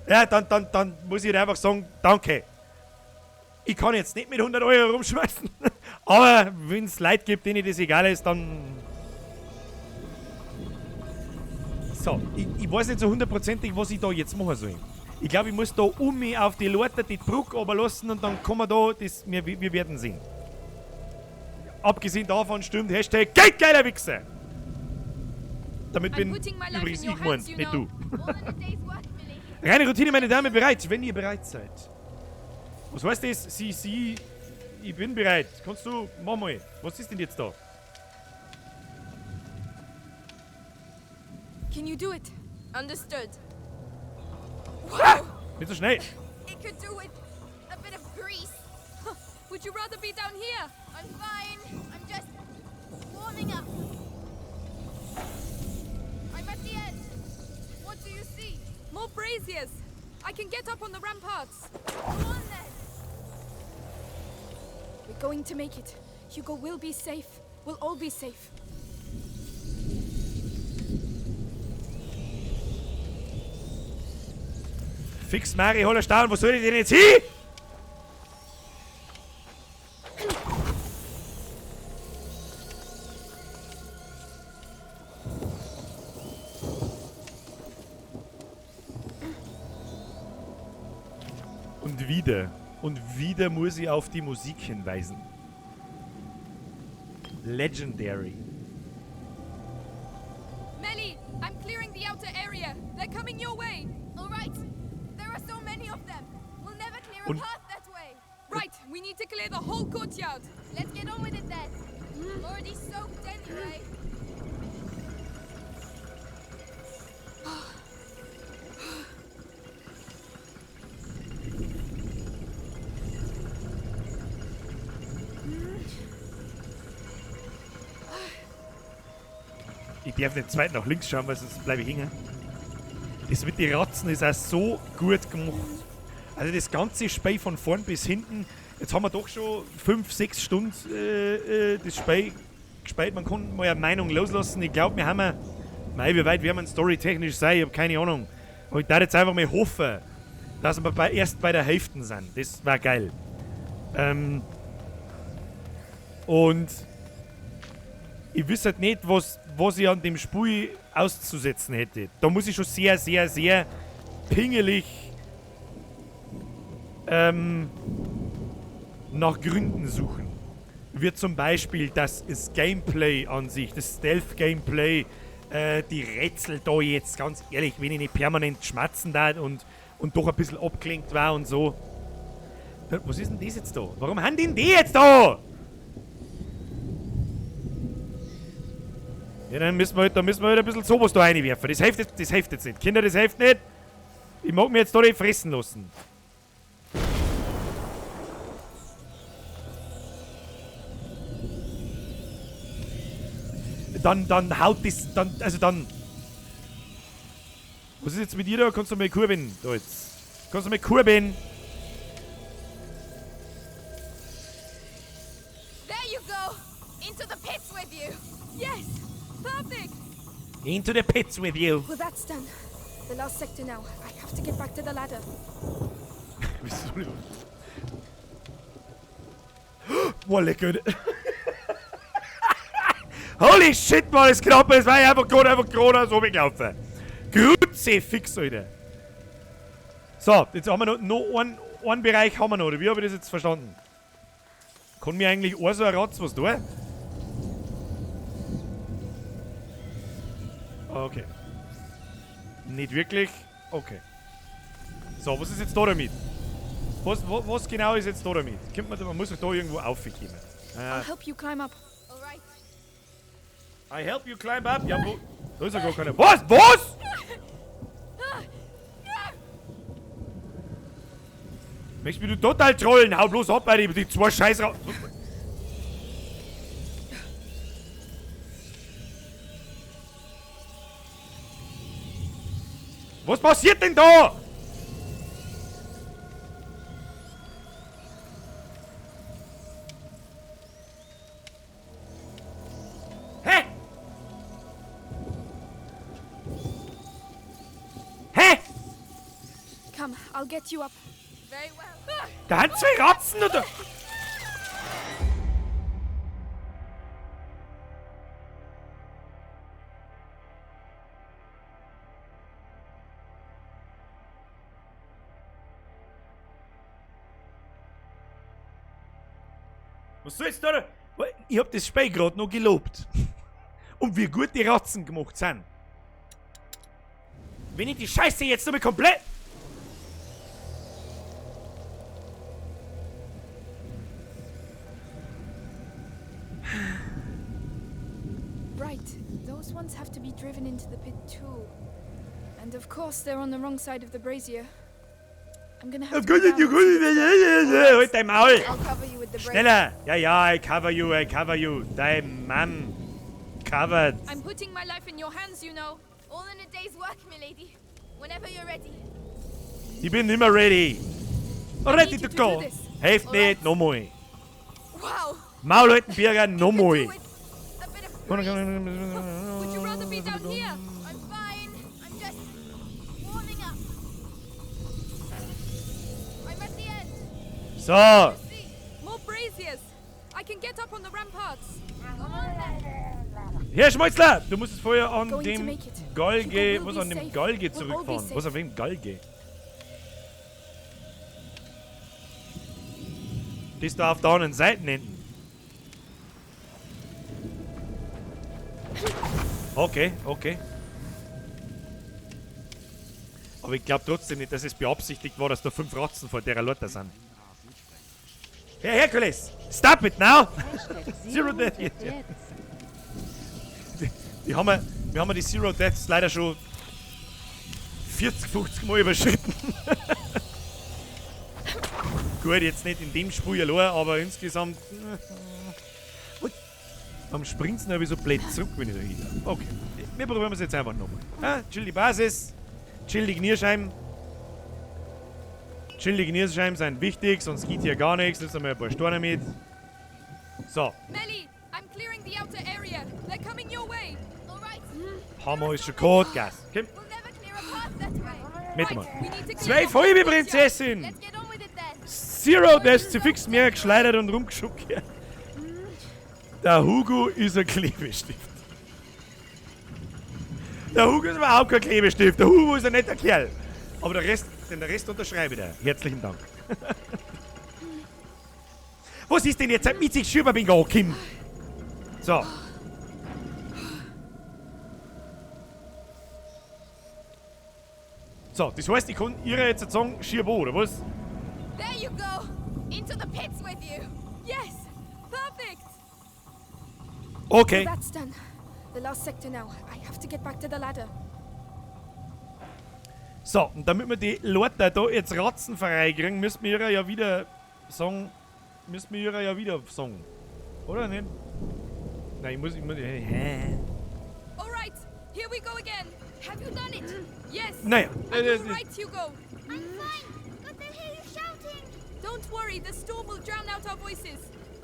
Ja, dann muss ich einfach sagen, danke. Ich kann jetzt nicht mit 100 Euro rumschmeißen, aber wenn's Leute gibt, denen das egal ist, dann... So, ich weiß nicht so hundertprozentig, was ich da jetzt machen soll. Ich glaube, ich muss da um mich auf die Leute die Brücke runterlassen und dann kommen wir da, das, wir werden sehen. Abgesehen davon stimmt Hashtag Geht geiler Wichser! Damit bin übrigens ich gemeint, nicht du. Reine Routine, meine Damen, bereit, wenn ihr bereit seid. Was heißt das? Sie, ich bin bereit. Kannst du, mach mal. Was ist denn jetzt da? Can you do it? Understood. Ah, nicht so schnell. It could do with a bit of grease. Would you rather be down here? I'm fine. I'm just warming up. I'm at the edge. What do you see? More braziers. I can get up on the ramparts. Go on then. We're going to make it. Hugo will be safe. We'll all be safe. Fix Mari, hol Staunen, wo soll ich denn jetzt hin? Und wieder muss ich auf die Musik hinweisen. Legendary. Melly, I'm clearing the outer area. They're coming your way. All right. There are so many of them. We'll never clear a path that way. Right, we need to clear the whole courtyard. Let's get on with it then. I'm already soaked anyway. Ich darf nicht zweit nach links schauen, weil sonst bleibe ich hängen. Das mit den Ratzen ist auch so gut gemacht. Also das ganze Spiel von vorn bis hinten. Jetzt haben wir doch schon 5, 6 Stunden das Spiel gespielt. Man kann mal eine Meinung loslassen. Ich glaube, wir haben... Mei, wie weit werden wir storytechnisch sein? Ich habe keine Ahnung. Aber ich darf jetzt einfach mal hoffen, dass wir erst bei der Hälfte sind. Das war geil. Und ich wüsste halt nicht, was ich an dem Spiel auszusetzen hätte. Da muss ich schon sehr, sehr, sehr pingelig nach Gründen suchen. Wie zum Beispiel das Gameplay an sich, das Stealth-Gameplay, die Rätsel da jetzt, ganz ehrlich, wenn ich nicht permanent schmatzen darf und doch ein bisschen abgelenkt war und so. Was ist denn das jetzt da? Warum haben die denn die jetzt da? Ja, dann müssen wir halt, ein bisschen sowas da reinwerfen. Das hilft jetzt nicht. Kinder, das hilft nicht. Ich mag mich jetzt da nicht fressen lassen. Dann haut das, dann, also dann... Was ist jetzt mit dir da? Kannst du mal kurbeln? Da jetzt. Kannst du mal kurbeln? There you go! Into the pits with you! Yes! Perfect! Into the pits with you. Well, that's done. The last sector now. I have to get back to the ladder. Boah, lecker. Holy shit, war das knapp. Es war einfach gerade so gelaufen. Kruzifix, Alter. So, jetzt haben wir noch einen Bereich haben wir noch, oder wie habe ich das jetzt verstanden? Kann mir eigentlich auch so ein Ratz was tun? Okay. Nicht wirklich? Okay. So, was ist jetzt da damit? Was genau ist jetzt da damit? Kommt man, man muss doch da irgendwo aufkommen. I'll help you climb up. Alright. I help you climb up? Ja, wo? Da ist ja gar keiner. Was? Was? Möchtest du total trollen? Hau bloß ab bei die zwei Scheiß raus. Was passiert denn da? Hä? Hä? Come, I'll get you up. Very well. Da sind zwei Ratzen oder? Was soll jetzt da? Ich hab das Spiel gerade noch gelobt. Und wie gut die Ratzen gemacht sind. Wenn ich die Scheiße jetzt nochmal komplett. Right, those ones have to be driven into the pit too. And of course they're on the wrong side of the brazier. I'm gonna have to Halt dein Maul! I'll cover you with the brazier. Schneller! Ja, ja, I cover you, I cover you. Dein Mann. Covered. I'm putting my life in your hands, you know. All in a day's work, milady. Whenever you're ready. Ich bin immer ready. Ready need to you to go. do this. Helft nicht, nochmal. Wow! Maul halten, Birger, nochmal. A bit of grease. Would you rather be down here? I'm fine. I'm just warming up. I'm at the end. So. More braziers. I can get up on the ramparts. Come on then. Herr Schmalzler, du musst es vorher an Going to dem make it. Galge, Hugo will was be an dem safe. Galge We'll all be zurückfahren. safe. Was auf dem Galge? Das da auf der anderen Seite hinten. Okay, okay. Aber ich glaube trotzdem nicht, dass es beabsichtigt war, dass da 5 Ratzen vor der Leute sind. Herr Herkules, stop it now! Zero Death jetzt. Die haben wir, wir haben die Zero Deaths leider schon 40, 50 Mal überschritten. Gut, jetzt nicht in dem Spiel allein, aber insgesamt. Warum springt's denn so blöd zurück, wenn ich da hin? Okay, wir probieren es jetzt einfach nochmal. Ja, chill die Basis, chill die Knierscheiben. Chill die Knierscheiben sind wichtig, sonst geht hier gar nichts. Nimmst du mal ein paar Steine mit. So. Melly, I'm clearing the outer area. They're coming your way. All right. Haben wir alles schon gehabt, Gas. Komm. We'll never clear a path that way. Mit mal. We need to clear 12 off halbe the brazier. Prinzessin! Let's get on with it then. Zero Deaths, sie fix mehr geschleudert und rumgeschuckt. Der Hugo ist ein Klebestift. Der Hugo ist überhaupt kein Klebestift. Der Hugo ist ein netter Kerl. Aber der Rest, den Rest unterschreibe ich dir. Herzlichen Dank. Was ist denn jetzt mit sich Schüberbingo, Kim? So. So, das heißt, ich kann ihre jetzt sagen, Schirbo, oder was? There you go. Into the pits with you. Yes! Perfect! Okay. Well, that's done. The last sector now. I have to get back to the ladder. So, und damit wir die Leute da jetzt ratzenfrei kriegen, müssen wir ihrer ja wieder sagen. Müssen wir ihrer ja wieder sagen. Oder nicht? Nein, ich muss. Hä? All right, here we go again. Have you done it? Yes. Naja. Are you all right, Hugo? I'm fine, but they'll hear you shouting. Don't worry, the storm will drown out our voices.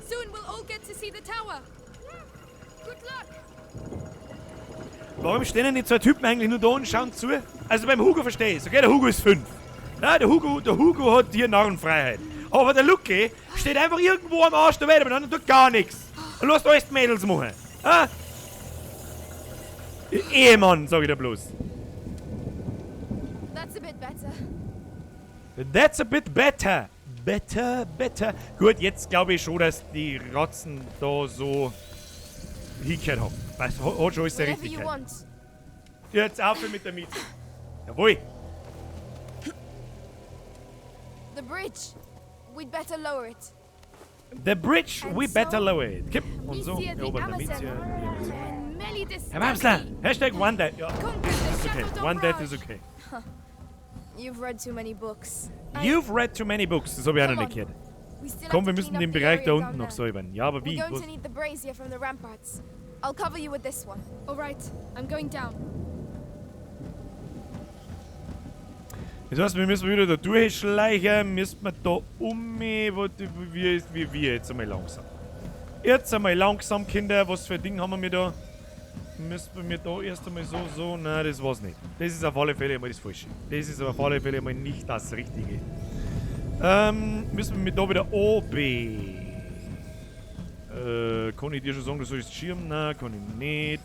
Soon we'll all get to see the tower. Good luck. Warum stehen denn die zwei Typen eigentlich nur da und schauen zu? Also beim Hugo verstehe ich es, okay? Der Hugo ist 5. Ja, der Hugo hat hier Narrenfreiheit. Aber der Lucky steht einfach irgendwo am Arsch der Welt miteinander und tut gar nichts. Und lässt alles die Mädels machen. Ah? Ehemann, sag ich da bloß. That's a bit better. That's a bit better. Better, better. Gut, jetzt glaube ich schon, dass die Ratzen da so hingehört haben. Weißt du, hat schon alles seine Whatever you Richtigkeit. want. Jetzt auf mit der Miete. Jawohl. The bridge. We'd better lower it. The bridge, And we better so, lower it. Kipp. Und so. Amicia Ja, the oben der Miete. Amazon and Melly the Herr Wamsler, Hashtag one dead. Ja, Conquered the ist okay. Chateau One dead is d'Ombrage. okay. You've read too many books. You've read too many books. Das habe ich auch noch nicht gehört. We still Komm, have wir to müssen clean up den the Bereich da area unten down noch there. säubern. Ja, aber wie? We're going Was? to need the brazier from the ramparts. I'll cover you with this one. All right, I'm going down. Das heißt, wir müssen wieder da durchschleichen, müssen wir da um, wie jetzt einmal langsam. Jetzt einmal langsam, Kinder, was für ein Ding haben wir da? Müssen wir da erst einmal so, nein, das war's nicht. Das ist auf alle Fälle einmal das Falsche. Das ist auf alle Fälle einmal nicht das Richtige. Müssen wir da wieder oben. Kann ich dir schon sagen, du sollst schirmen? Nein, kann ich nicht.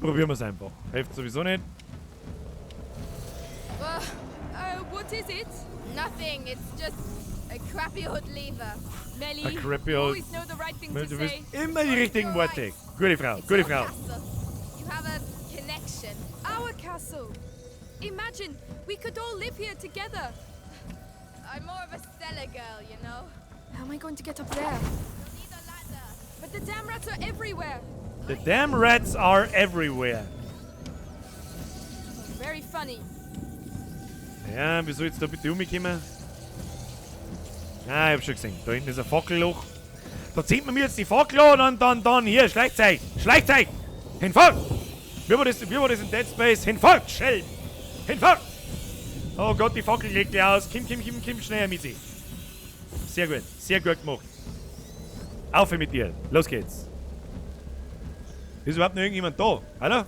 Probieren wir's einfach. Hilft sowieso nicht. What is it? Nothing. It's just a crappy old lever. Melly, A crappy you old always know the right thing Mel, to du say. wirst immer die richtigen Worte. Gute Frau, It's gute your Frau. castle. You have a connection. Our castle. Imagine, we could all live here together. I'm more of a cellar girl, you know. How am I going to get up there? You'll need a ladder. But the damn rats are everywhere. The damn rats are everywhere. Very funny. Ja, wie soll ich jetzt da bitte umkommen? Ah, ich hab schon gesehen. Da hinten ist ein Fackelloch. Da zieht man mir jetzt die Fackel an und dann, hier, schleicht euch! Schleicht euch! Hinfort! Wie war das in Dead Space? Hinfort, Schelm! Hinfort! Oh Gott, die Fackel legt gleich aus. Kim, Kim, Kim, Kim, schnell, Mitzi. Sehr gut, sehr gut gemacht. Auf mit dir. Los geht's. Ist überhaupt noch irgendjemand da? Hallo?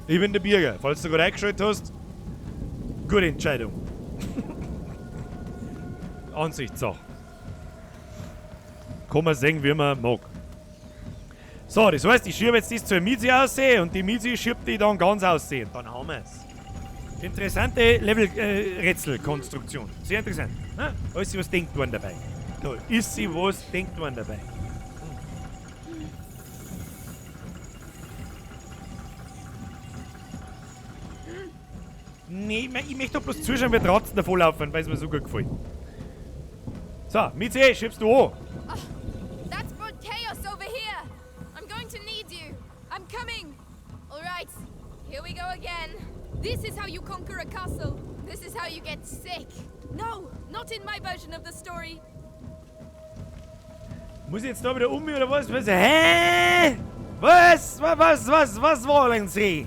Ich bin der Birger. Falls du gerade eingeschaltet hast, gute Entscheidung. Ansichtssache. Kann man sehen, wie man mag. So, das heißt, ich schiebe jetzt das zur Mizi aussehen und die Mizi schiebt die dann ganz aussehen. Dann haben wir's. Interessante Level-Rätselkonstruktion. Sehr interessant. Ne? Da ist sie was denkt worden dabei. Da ist sie was denkt worden dabei. Nee, ich möchte doch bloß zuschauen, wie die Ratzen davonlaufen, weil es mir so gut gefällt. So, Mizi, schiebst du an. Oh, that's brought chaos over here. I'm going to need you. I'm coming. All right, here we go again. This is how you conquer a castle. This is how you get sick. No, not in my version of the story. Muss ich jetzt da wieder um mich oder was? Was? Hä? Was? Was wollen Sie?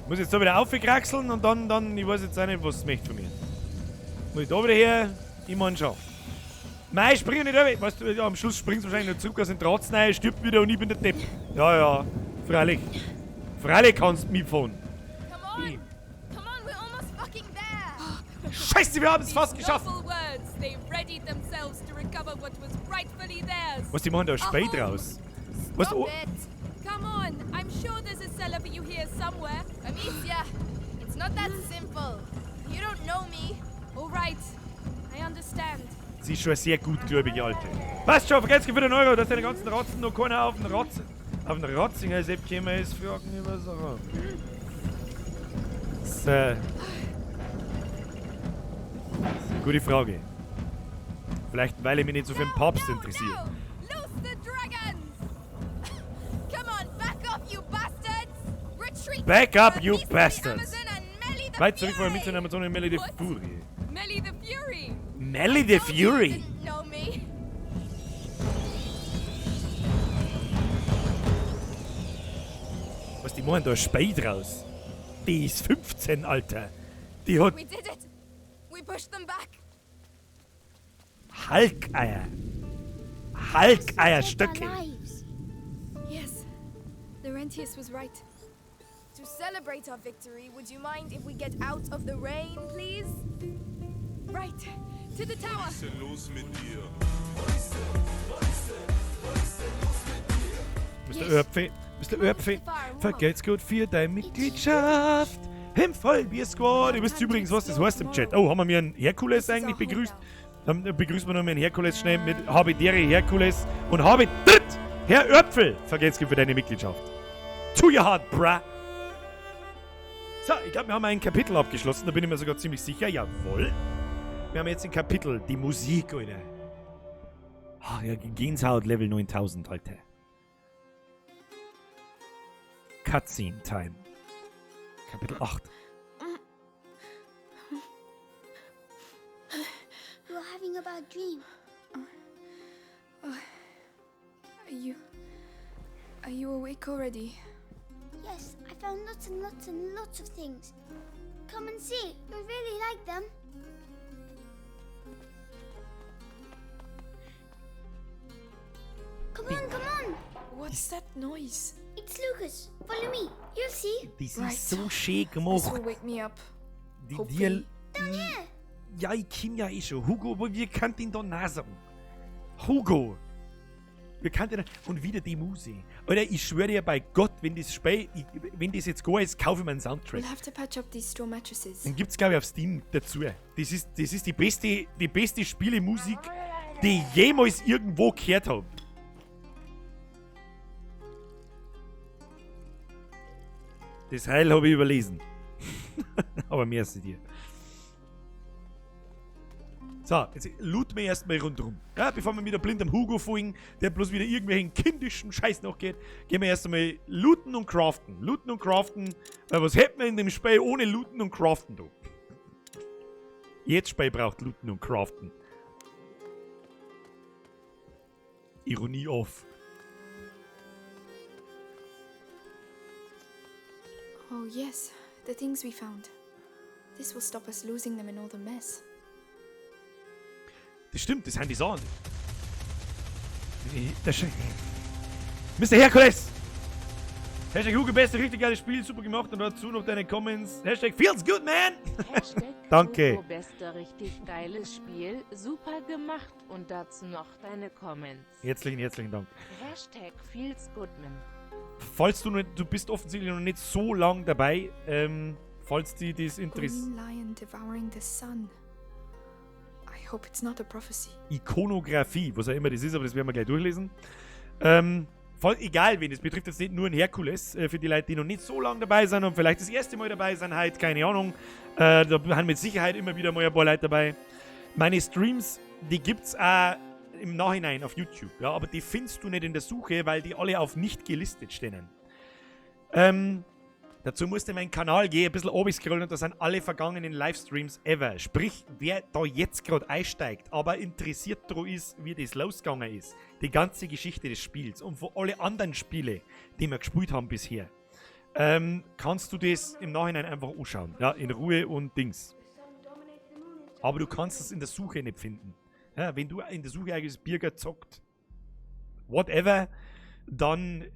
Muss jetzt da wieder aufkraxeln und dann, ich weiß jetzt auch nicht, was es möchte von mir. Muss ich da wieder her? Ich mein schon. Nein, spring nicht runter. Weißt du, am Schluss springst du wahrscheinlich noch zurück aus den Dratzen rein, stirbt wieder und ich bin der Depp. Ja, ja, freilich. Freilich kannst du mitfahren. Come on! Come on, we're almost fucking there! Scheiße, wir haben es fast geschafft! Noble words, they readied themselves to recover what was rightfully theirs. Was, die machen da Spät raus? Was, Stop oh, it! Come on, I'm sure there's a cellar for you here somewhere. Amicia, it's not that simple. You don't know me. All right, I understand. Sie ist schon eine sehr gutgläubige Alte. Passt schon, vergesst für den Euro, dass deine ganzen Ratzen noch keiner auf den Rotzen. Auf den Rotzinger Sepp gekommen ist, fragen über so. Das ist eine gute Frage. Vielleicht, weil ich mich nicht so für den Papst interessiere. No! Loose the dragons! Come on, back off, you bastards! Retreat! Back up, you Amicia the bastards! Amazon and Melly the Weit zurück vor Fury! Amicia und Amazon und Melly the Fury. Melly the Fury! Melly the Fury? Didn't know me. Was, die machen da ein Spiel draus. Die ist 15, Alter. Die hat We did it! We pushed them back! Hulk-Eier. Hulk-Eierstöcke. Yes, Laurentius was right. To celebrate our victory, would you mind if we get out of the rain, please? Right, to the tower! Was ist denn los mit dir? Mr. Öpfe, Mr. Öpfe, vergelt's gut für deine Mitgliedschaft im Vollbier-Squad. Ihr wisst übrigens, was das heißt im Chat. Oh, haben wir mir einen Herkules eigentlich begrüßt? Dann begrüßen wir noch mal einen Herkules schnell mit Habidere Herkules und habe Dritt, Herr Öpfel. Vergelt's gut für deine Mitgliedschaft. To your heart, bruh. So, ich glaube, wir haben ein Kapitel abgeschlossen, da bin ich mir sogar ziemlich sicher. Jawohl. Wir haben jetzt ein Kapitel, die Musik, Alter. Ah, ja, Gänsehaut Level 9000, Alter. Cutscene Time. Kapitel 8. You are having a bad dream. Oh, are you awake already? Yes, I found lots and lots and lots of things. Come and see. You'll really like them. Come on, come on. What's that noise? It's Lucas. Follow me. You'll see. Das Right. ist so schön This gemacht. will wake me up. Die, Hopefully. die, Down here. ja, ich kenn ja eh schon. Hugo, aber wir kannten ihn doch sagen. Hugo. Wir kannten ihn. Und wieder die Muse. Alter, ich schwöre dir bei Gott, wenn das Spiel, ich, wenn das jetzt gar ist, kaufe ich mir einen Soundtrack. We'll have to patch up these straw mattresses. Den gibt's, glaube ich, auf Steam dazu. Das ist die beste Spielemusik, die ich jemals irgendwo gehört habe. Das Heil habe ich überlesen. Aber mehr als dir. So, jetzt looten wir erstmal rundrum. Ja, bevor wir wieder blind am Hugo folgen, der bloß wieder irgendwelchen kindischen Scheiß nachgeht, gehen wir erst einmal looten und craften. Looten und craften. Weil was hätten wir in dem Spiel ohne looten und craften, du? Jetzt Spiel braucht looten und craften. Ironie off. Oh yes, the things we found. This will stop us losing them in all the mess. Das stimmt, das sind die Sachen. Das Mr. Herkules! Hashtag Hugo Beste, richtig geiles Spiel, super gemacht und dazu noch deine Comments. Hashtag feels good, man! Hashtag Danke. Hugo Beste, richtig geiles Spiel, super gemacht und dazu noch deine Comments. Herzlichen Dank. Hashtag feels good, man. Falls du nicht, du bist offensichtlich noch nicht so lang dabei, falls die das interessiert. Green lion devouring the sun. I hope it's not a prophecy. Ikonografie, was auch immer das ist, aber das werden wir gleich durchlesen. Voll, egal wen, das betrifft jetzt nicht nur einen Herkules, für die Leute, die noch nicht so lange dabei sind und vielleicht das erste Mal dabei sind, halt, keine Ahnung. Da haben mit Sicherheit immer wieder mal ein paar Leute dabei. Meine Streams, die gibt's auch im Nachhinein auf YouTube, ja, aber die findest du nicht in der Suche, weil die alle auf nicht gelistet stehen. Dazu musst du in meinen Kanal gehen, ein bisschen runterscrollen und da sind alle vergangenen Livestreams ever. Sprich, wer da jetzt grad einsteigt, aber interessiert dran ist, wie das losgegangen ist, die ganze Geschichte des Spiels und von alle anderen Spiele, die wir gespielt haben bisher, kannst du das im Nachhinein einfach anschauen. Ja, in Ruhe und Dings. Aber du kannst es in der Suche nicht finden. Ja, wenn du in der Suche eigentlich Birger zockt, whatever, dann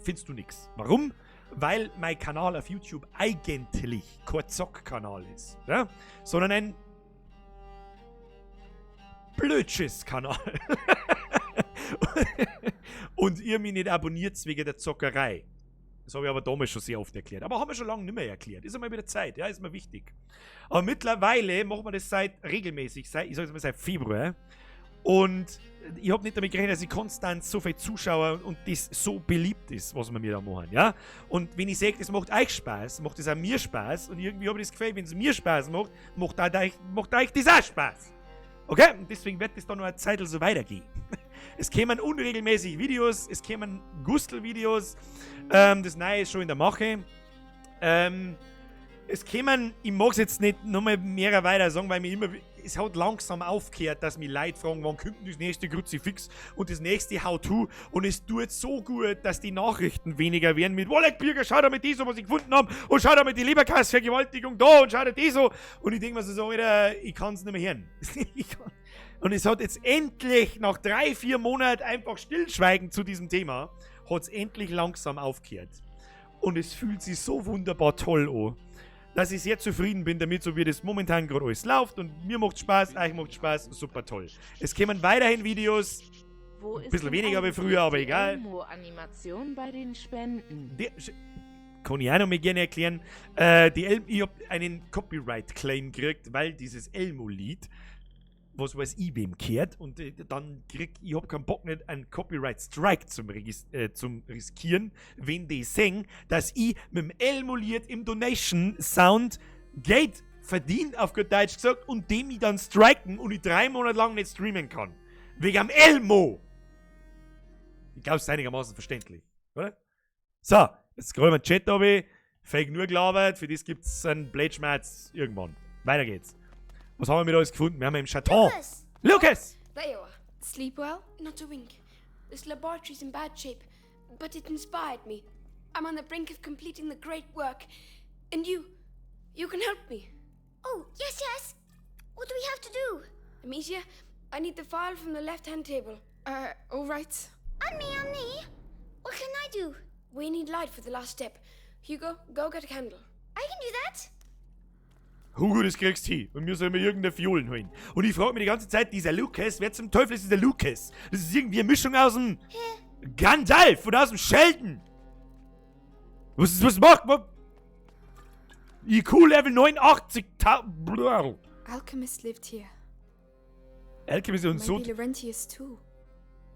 findest du nix. Warum? Weil mein Kanal auf YouTube eigentlich kein Zock-Kanal ist, ja? Sondern ein Blödschiss-Kanal. Und ihr mich nicht abonniert wegen der Zockerei. Das habe ich aber damals schon sehr oft erklärt. Aber haben wir schon lange nicht mehr erklärt. Ist einmal wieder Zeit, ja, ist mir wichtig. Aber mittlerweile machen wir das seit regelmäßig, seit, ich sag jetzt mal seit Februar. Und ich hab nicht damit gerechnet, dass ich konstant so viele Zuschauer und das so beliebt ist, was wir mir da machen, ja. Und wenn ich sage, das macht euch Spaß, macht das auch mir Spaß. Und irgendwie hab ich das Gefühl, wenn's mir Spaß macht, macht euch das auch Spaß. Okay? Und deswegen wird das dann noch eine Zeit so weitergehen. Es kämen unregelmäßig Videos, es kämen Gustel-Videos, das Neue ist schon in der Mache. Es kämen, ich mag's jetzt nicht nochmal mehr weiter sagen, weil mir immer, es hat langsam aufgehört, dass mich Leute fragen, wann kommt denn das nächste Kruzifix und das nächste How-To, und es tut so gut, dass die Nachrichten weniger werden mit Wolleck Birger, schau da mit die so, was ich gefunden hab, und schau da mit die Leberkass-Vergewaltigung da und schau da die so, und ich denk mir so, Alter, ich kann's nicht mehr hören. Und es hat jetzt endlich nach 3, 4 Monaten einfach Stillschweigen zu diesem Thema, hat's endlich langsam aufgehört. Und es fühlt sich so wunderbar toll an, dass ich sehr zufrieden bin damit, so wie das momentan gerade alles läuft. Und mir macht Spaß, euch macht Spaß, super toll. Es kämen weiterhin Videos, Wo ein ist bisschen denn weniger wie eigentlich früher, aber die egal. Elmo-Animation bei den Spenden. Kann ich auch noch mal gerne erklären. Ich hab einen Copyright-Claim gekriegt, weil dieses Elmo-Lied, was weiß ich, wem kehrt, und dann krieg ich, hab keinen Bock nicht, einen Copyright-Strike zum riskieren, wenn die sehen, dass ich mit dem Elmo-Lied im Donation-Sound Geld verdient, auf gut Deutsch gesagt, und dem ich dann striken und ich 3 Monate lang nicht streamen kann. Wegen am Elmo! Ich glaub, es ist einigermaßen verständlich, oder? So, jetzt scrollen wir den Chat runter. Fake nur gelabert, für das gibt's einen Blödschmerz irgendwann. Weiter geht's. Was haben wir mit alles gefunden? Wir haben im Chateau. Lucas! Lucas! There you are. Sleep well? Not a wink. This laboratory's in bad shape, but it inspired me. I'm on the brink of completing the great work. And you can help me. Oh, yes, yes. What do we have to do? Amicia, I need the file from the left-hand table. All right. And me, and me. What can I do? We need light for the last step. Hugo, go get a candle. I can do that. Hugo, das kriegst du hin. Und mir sollen wir irgendeine Fiolen holen. Und ich frag mich die ganze Zeit, dieser Lucas, wer zum Teufel ist dieser Lucas? Das ist irgendwie eine Mischung aus dem Hä? Gandalf und aus dem Sheldon. Was macht man? IQ Level 89. Blah. Alchemist lived here. Alchemist und so. Maybe Laurentius too.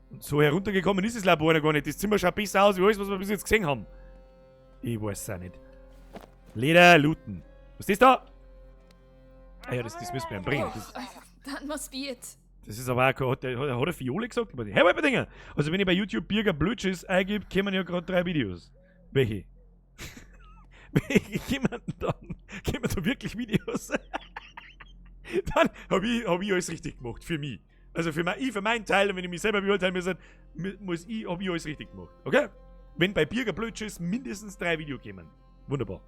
Und so heruntergekommen ist das Labor noch gar nicht. Das Zimmer schaut besser aus, wie alles, was wir bis jetzt gesehen haben. Ich weiß es auch nicht. Leder looten. Was ist das da? Ah ja, das müssen wir ihm bringen. Oh, that must be it. Das ist aber auch kein, hat er Fiole gesagt? Hey, warte mal, Dinger. Also wenn ich bei YouTube Birger Blödschiss eingebe, kommen ja gerade 3 Videos. Welche? Welche kommen dann? Kommen da wirklich Videos? Dann hab ich alles richtig gemacht, für mich. Also für mein, ich für meinen Teil, und wenn ich mich selber beurteilen muss, hab ich alles richtig gemacht. Okay? Wenn bei Birger Blödschiss mindestens 3 Videos kommen. Wunderbar.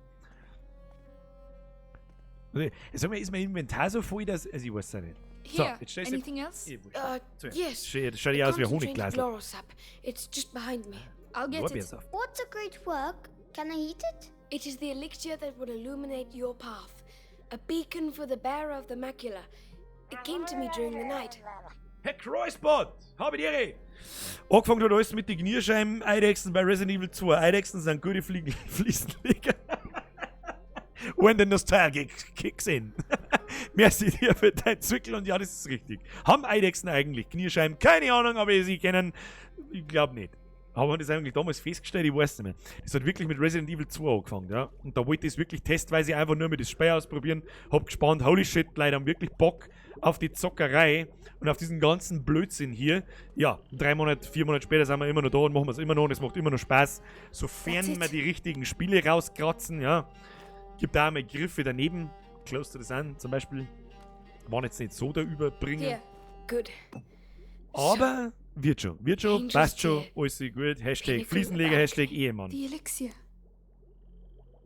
Also, sag mal, ist mein Inventar so voll, dass. Also ich weiß es auch nicht. So, Here, jetzt stellst du anything else? Ich wurscht. So, Yes. Schau dir aus wie ein Concentrated Honigglasl. Laurel-sap. It's just behind me. I'll get it. Lorbeersaft. What's a great work? Can I eat it? It is the elixir that will illuminate your path. A beacon for the bearer of the macula. It came to me during the night. Herr Kreuzbot, habe die Ehre. Angefangen hat alles mit den Knierscheiben, Eidechsen bei Resident Evil 2. Eidechsen sind gute Fliesenleger. When the nostalgia kicks in. Merci dir für dein Zwickel und ja, das ist richtig. Haben Eidechsen eigentlich Knierscheiben? Keine Ahnung, aber sie kennen. Ich glaub nicht. Haben wir das eigentlich damals festgestellt? Ich weiß nicht mehr. Das hat wirklich mit Resident Evil 2 angefangen, ja. Und da wollte ich es wirklich testweise einfach nur mit das Spiel ausprobieren. Hab gespannt, holy shit, Leute haben wirklich Bock auf die Zockerei und auf diesen ganzen Blödsinn hier. Ja, 3 Monate, 4 Monate später sind wir immer noch da und machen wir's immer noch und es macht immer noch Spaß, sofern That's wir it. die richtigen Spiele rauskratzen, ja. Gibt da einmal Griffe daneben. Close to the Sun zum Beispiel. Waren jetzt nicht so der Überbringer. Here. Good. Aber wird schon, wird schon, Angels passt schon, dear. alles gut. Hashtag Can you feel the Fliesenleger, back? Hashtag Ehemann. The Elixir.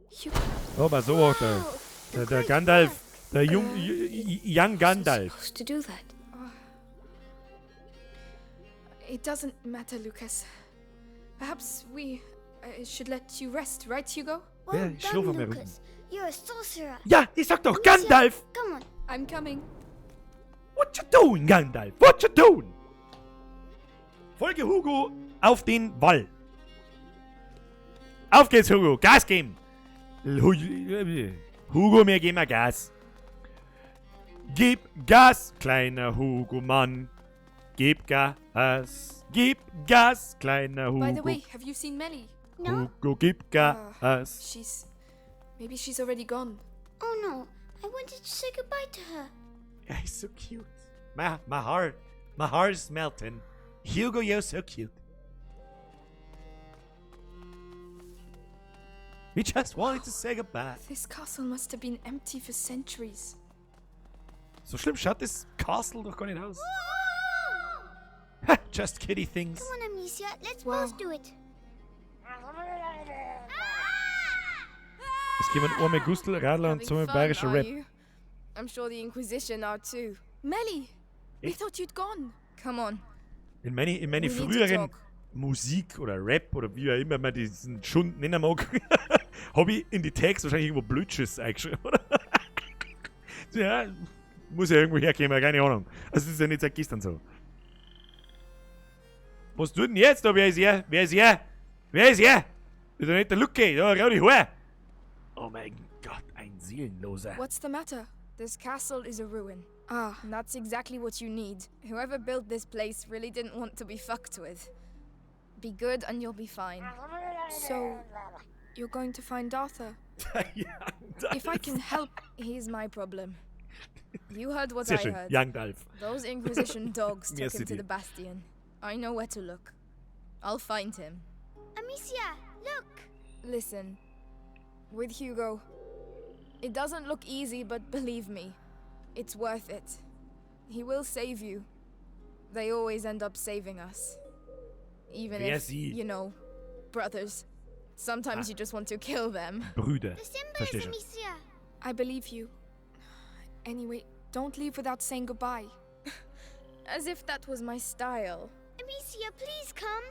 Hugo. Aber so auch der Gandalf, der Young Gandalf. Supposed to do that. It doesn't matter, Lucas. Perhaps we should let you rest, right, Hugo? Well Ja, ich schlafe done, mal Lucas. You're a sorcerer. Ja, ich sag doch, Amicia, Gandalf! Come on. I'm coming. What you doing, Gandalf? What you doing? Folge Hugo auf den Wall. Auf geht's, Hugo. Gas geben. Hugo, mir geben wir Gas. Gib Gas, kleiner Hugo Mann. Gib Gas. Gib Gas, kleiner By the Hugo. way, have you seen Melly? No? Hugo, gib Gas. She's... Maybe she's already gone. Oh no. I wanted to say goodbye to her. Yeah, he's so cute. My heart is melting. Hugo, you're so cute. We just wanted to say goodbye. This castle must have been empty for centuries. So schlimm schaut das Castle doch gar nicht aus. Ha, just kiddie things. Come on, Amicia. Let's both do it. Es kommen arme Gustl, Radler und Having zum fun, bayerischer are Rap. you? I'm sure the Inquisition are too. Melly! We Echt? thought you'd gone. Come on. In meine We need to früheren talk. Musik oder Rap oder wie auch immer man diesen Schund nennen mag, habe ich in die Tags wahrscheinlich irgendwo Blödschiss eingeschrieben, oder? Ja, muss ja irgendwo herkommen, keine Ahnung. Also das ist ja nicht seit gestern so. Was tut denn jetzt da? Wer ist er? Wer ist er? Wer ist er? Ist doch nicht der Lucke, da rau dich her! Oh mein Gott, ein Seelenloser. What's the matter? This castle is a ruin. Ah. And that's exactly what you need. Whoever built this place really didn't want to be fucked with. Be good and you'll be fine. So, you're going to find Arthur? If I can help. He's my problem. You heard what Sehr I schön, heard. Young Alf. Those Inquisition dogs took Merci him to dir. the Bastion. I know where to look. I'll find him. Amicia, look. Listen. With Hugo. It doesn't look easy, but believe me, it's worth it. He will save you. They always end up saving us. Even Wer if, sie? you know, brothers. Sometimes Ah. you just want to kill them. Brüder. The symbols, Versteh schon. Amicia. I believe you. Anyway, don't leave without saying goodbye. As if that was my style. Amicia, please come.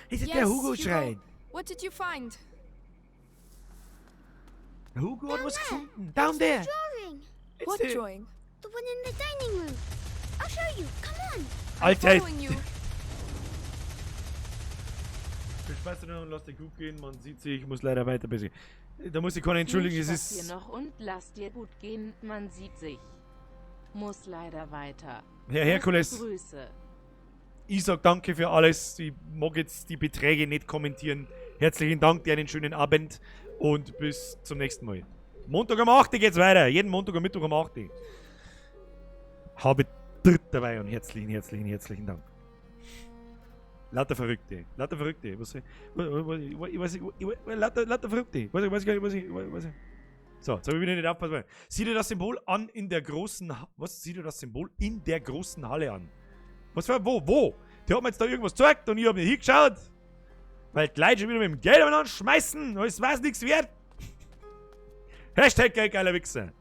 Ist der Hugo schreit. What did you find? Hugo hat was gefunden. Down there. Drawing. It's What the- drawing? The one in the dining room. I'll show you. Come on. Alter. Following you. Viel Spaß noch und lass dir gut gehen. Man sieht sich. Ich muss leider weiter. Busy. Da muss ich keiner entschuldigen. Viel Es Spaß ist. dir noch und lass dir gut gehen, man sieht sich. Muss leider weiter. Herr Herkules. Beste Grüße. Ich sag danke für alles. Ich mag jetzt die Beträge nicht kommentieren. Herzlichen Dank, dir einen schönen Abend und bis zum nächsten Mal. Montag um 8 Uhr geht's weiter. Jeden Montag und Mittwoch um 8 Uhr. Habe dritt dabei und herzlichen, herzlichen, herzlichen Dank. Lauter Verrückte. Lauter Verrückte. Was, was, was, was, lauter, lauter Verrückte. Was, weiß gar nicht, was ich, was ich. So, jetzt habe ich wieder nicht aufpassen. Sieh dir das Symbol an in der großen. Was? Sieh dir das Symbol in der großen Halle an. Was für. Wo? Wo? Die hat mir jetzt da irgendwas gezeigt und ich habe nicht hingeschaut. Weil die Leute schon wieder mit dem Geld umeinander schmeißen. Es weiß nichts wert. Hashtag geldgeiler Wichser.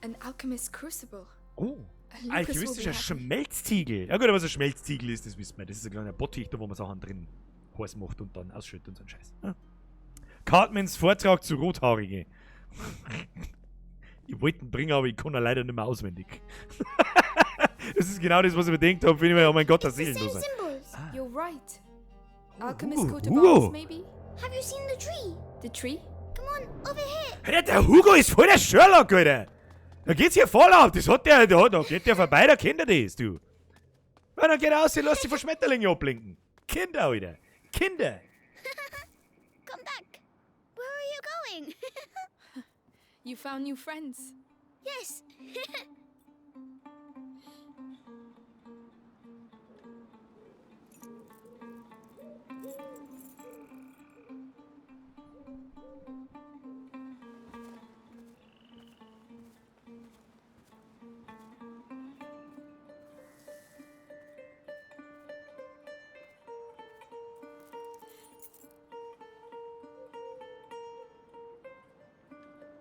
An alchemist's crucible. Oh. Lucas will be Alchemistischer happy. Schmelztiegel. Ja gut, aber was ein Schmelztiegel ist, das wissen wir. Das ist ein kleiner Bottich, da wo man Sachen drin heiß macht und dann ausschüttet und so ein Scheiß. Ja. Cartmans Vortrag zu Rothaarige. Ich wollte ihn bringen, aber ich kann ihn leider nicht mehr auswendig. Das ist genau das, was ich mir gedacht habe. Finde ich mir, oh mein Gott, das Seelenloser. Symbols. You're right. Alchemist Hugo, coat of Hugo. arms, maybe? Have you seen the tree? The tree? Come on, over here. Alter, der Hugo ist voll der Sherlock, Alter. Da geht's hier voll ab. Das hat der, da geht der vorbei, da kennt er das, du. Ja, dann geht er aus und lässt sich von Schmetterlingen ablenken. Kinder, Alter. Kinder. Come back. Where are you going? You found new friends. Yes.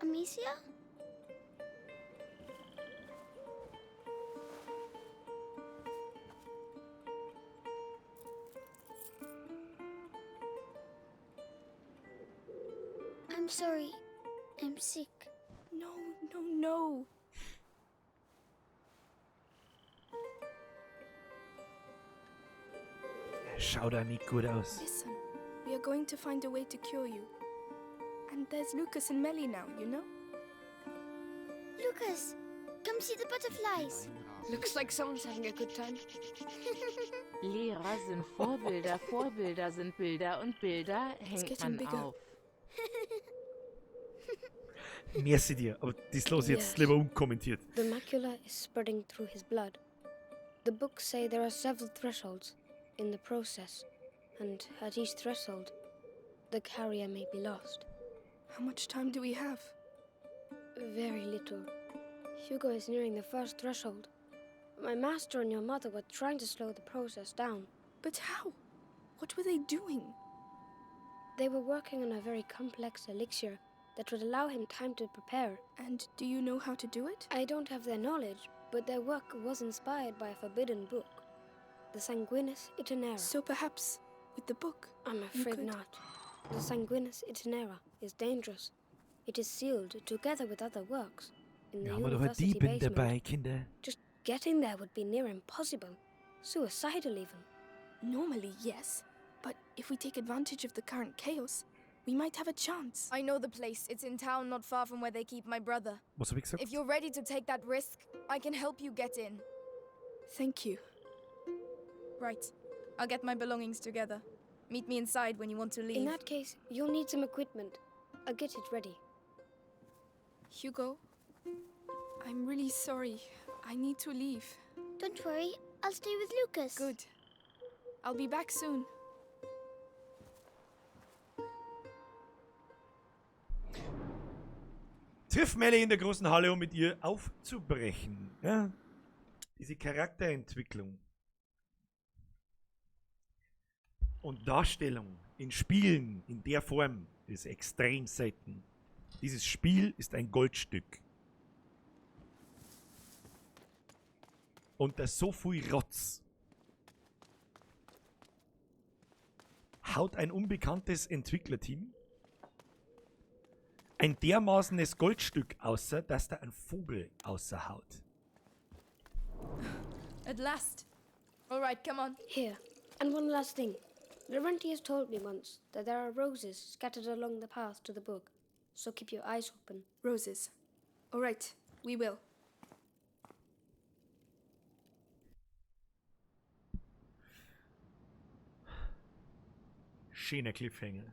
Amicia? I'm sorry. I'm sick. No, no, no. Schau da nicht gut aus. Listen, we are going to find a way to cure you. And there's Lucas and Melly now, you know? Lucas, come see the butterflies. Looks like someone's having a good time. Lehrer sind Vorbilder, Vorbilder sind Bilder und Bilder hängt getting man bigger. auf. Merci dir, aber das lasse ich jetzt Yes. lieber unkommentiert. The macula is spreading through his blood. The books say there are several thresholds in the process, and at each threshold, The carrier may be lost. How much time do we have? Very little. Hugo is nearing the first threshold. My master and your mother were trying to slow the process down. But how? What were they doing? They were working on a very complex elixir that would allow him time to prepare. And do you know how to do it? I don't have their knowledge, but their work was inspired by a forbidden book, the Sanguinis Itinera. So perhaps with the book. I'm you afraid could- not. The Sanguinis Itinera is dangerous. It is sealed together with other works in the Wir haben doch eine university Diebin basement. dabei, Kinder. Just getting there would be near impossible. Suicidal even. Normally, yes. But if we take advantage of the current chaos, we might have a chance. I know the place. It's in town not far from where they keep my brother. Was hab ich gesagt? If you're ready to take that risk, I can help you get in. Thank you. Right. I'll get my belongings together. Meet me inside when you want to leave. In that case, you'll need some equipment. I'll get it ready. Hugo, I'm really sorry. I need to leave. Don't worry, I'll stay with Lucas. Good. I'll be back soon. Triff Melly in der großen Halle, um mit ihr aufzubrechen. Ja? Diese Charakterentwicklung und Darstellung in Spielen in der Form ist extrem selten. Dieses Spiel ist ein Goldstück. Und da so viel Rotz haut ein unbekanntes Entwicklerteam ein dermaßenes Goldstück außer, dass da ein Vogel außerhaut. At last. All right, come on. Here, and one last thing. Laurentius told me once that there are roses scattered along the path to the book, so keep your eyes open. Roses. All right, we will. Schöner Cliffhanger.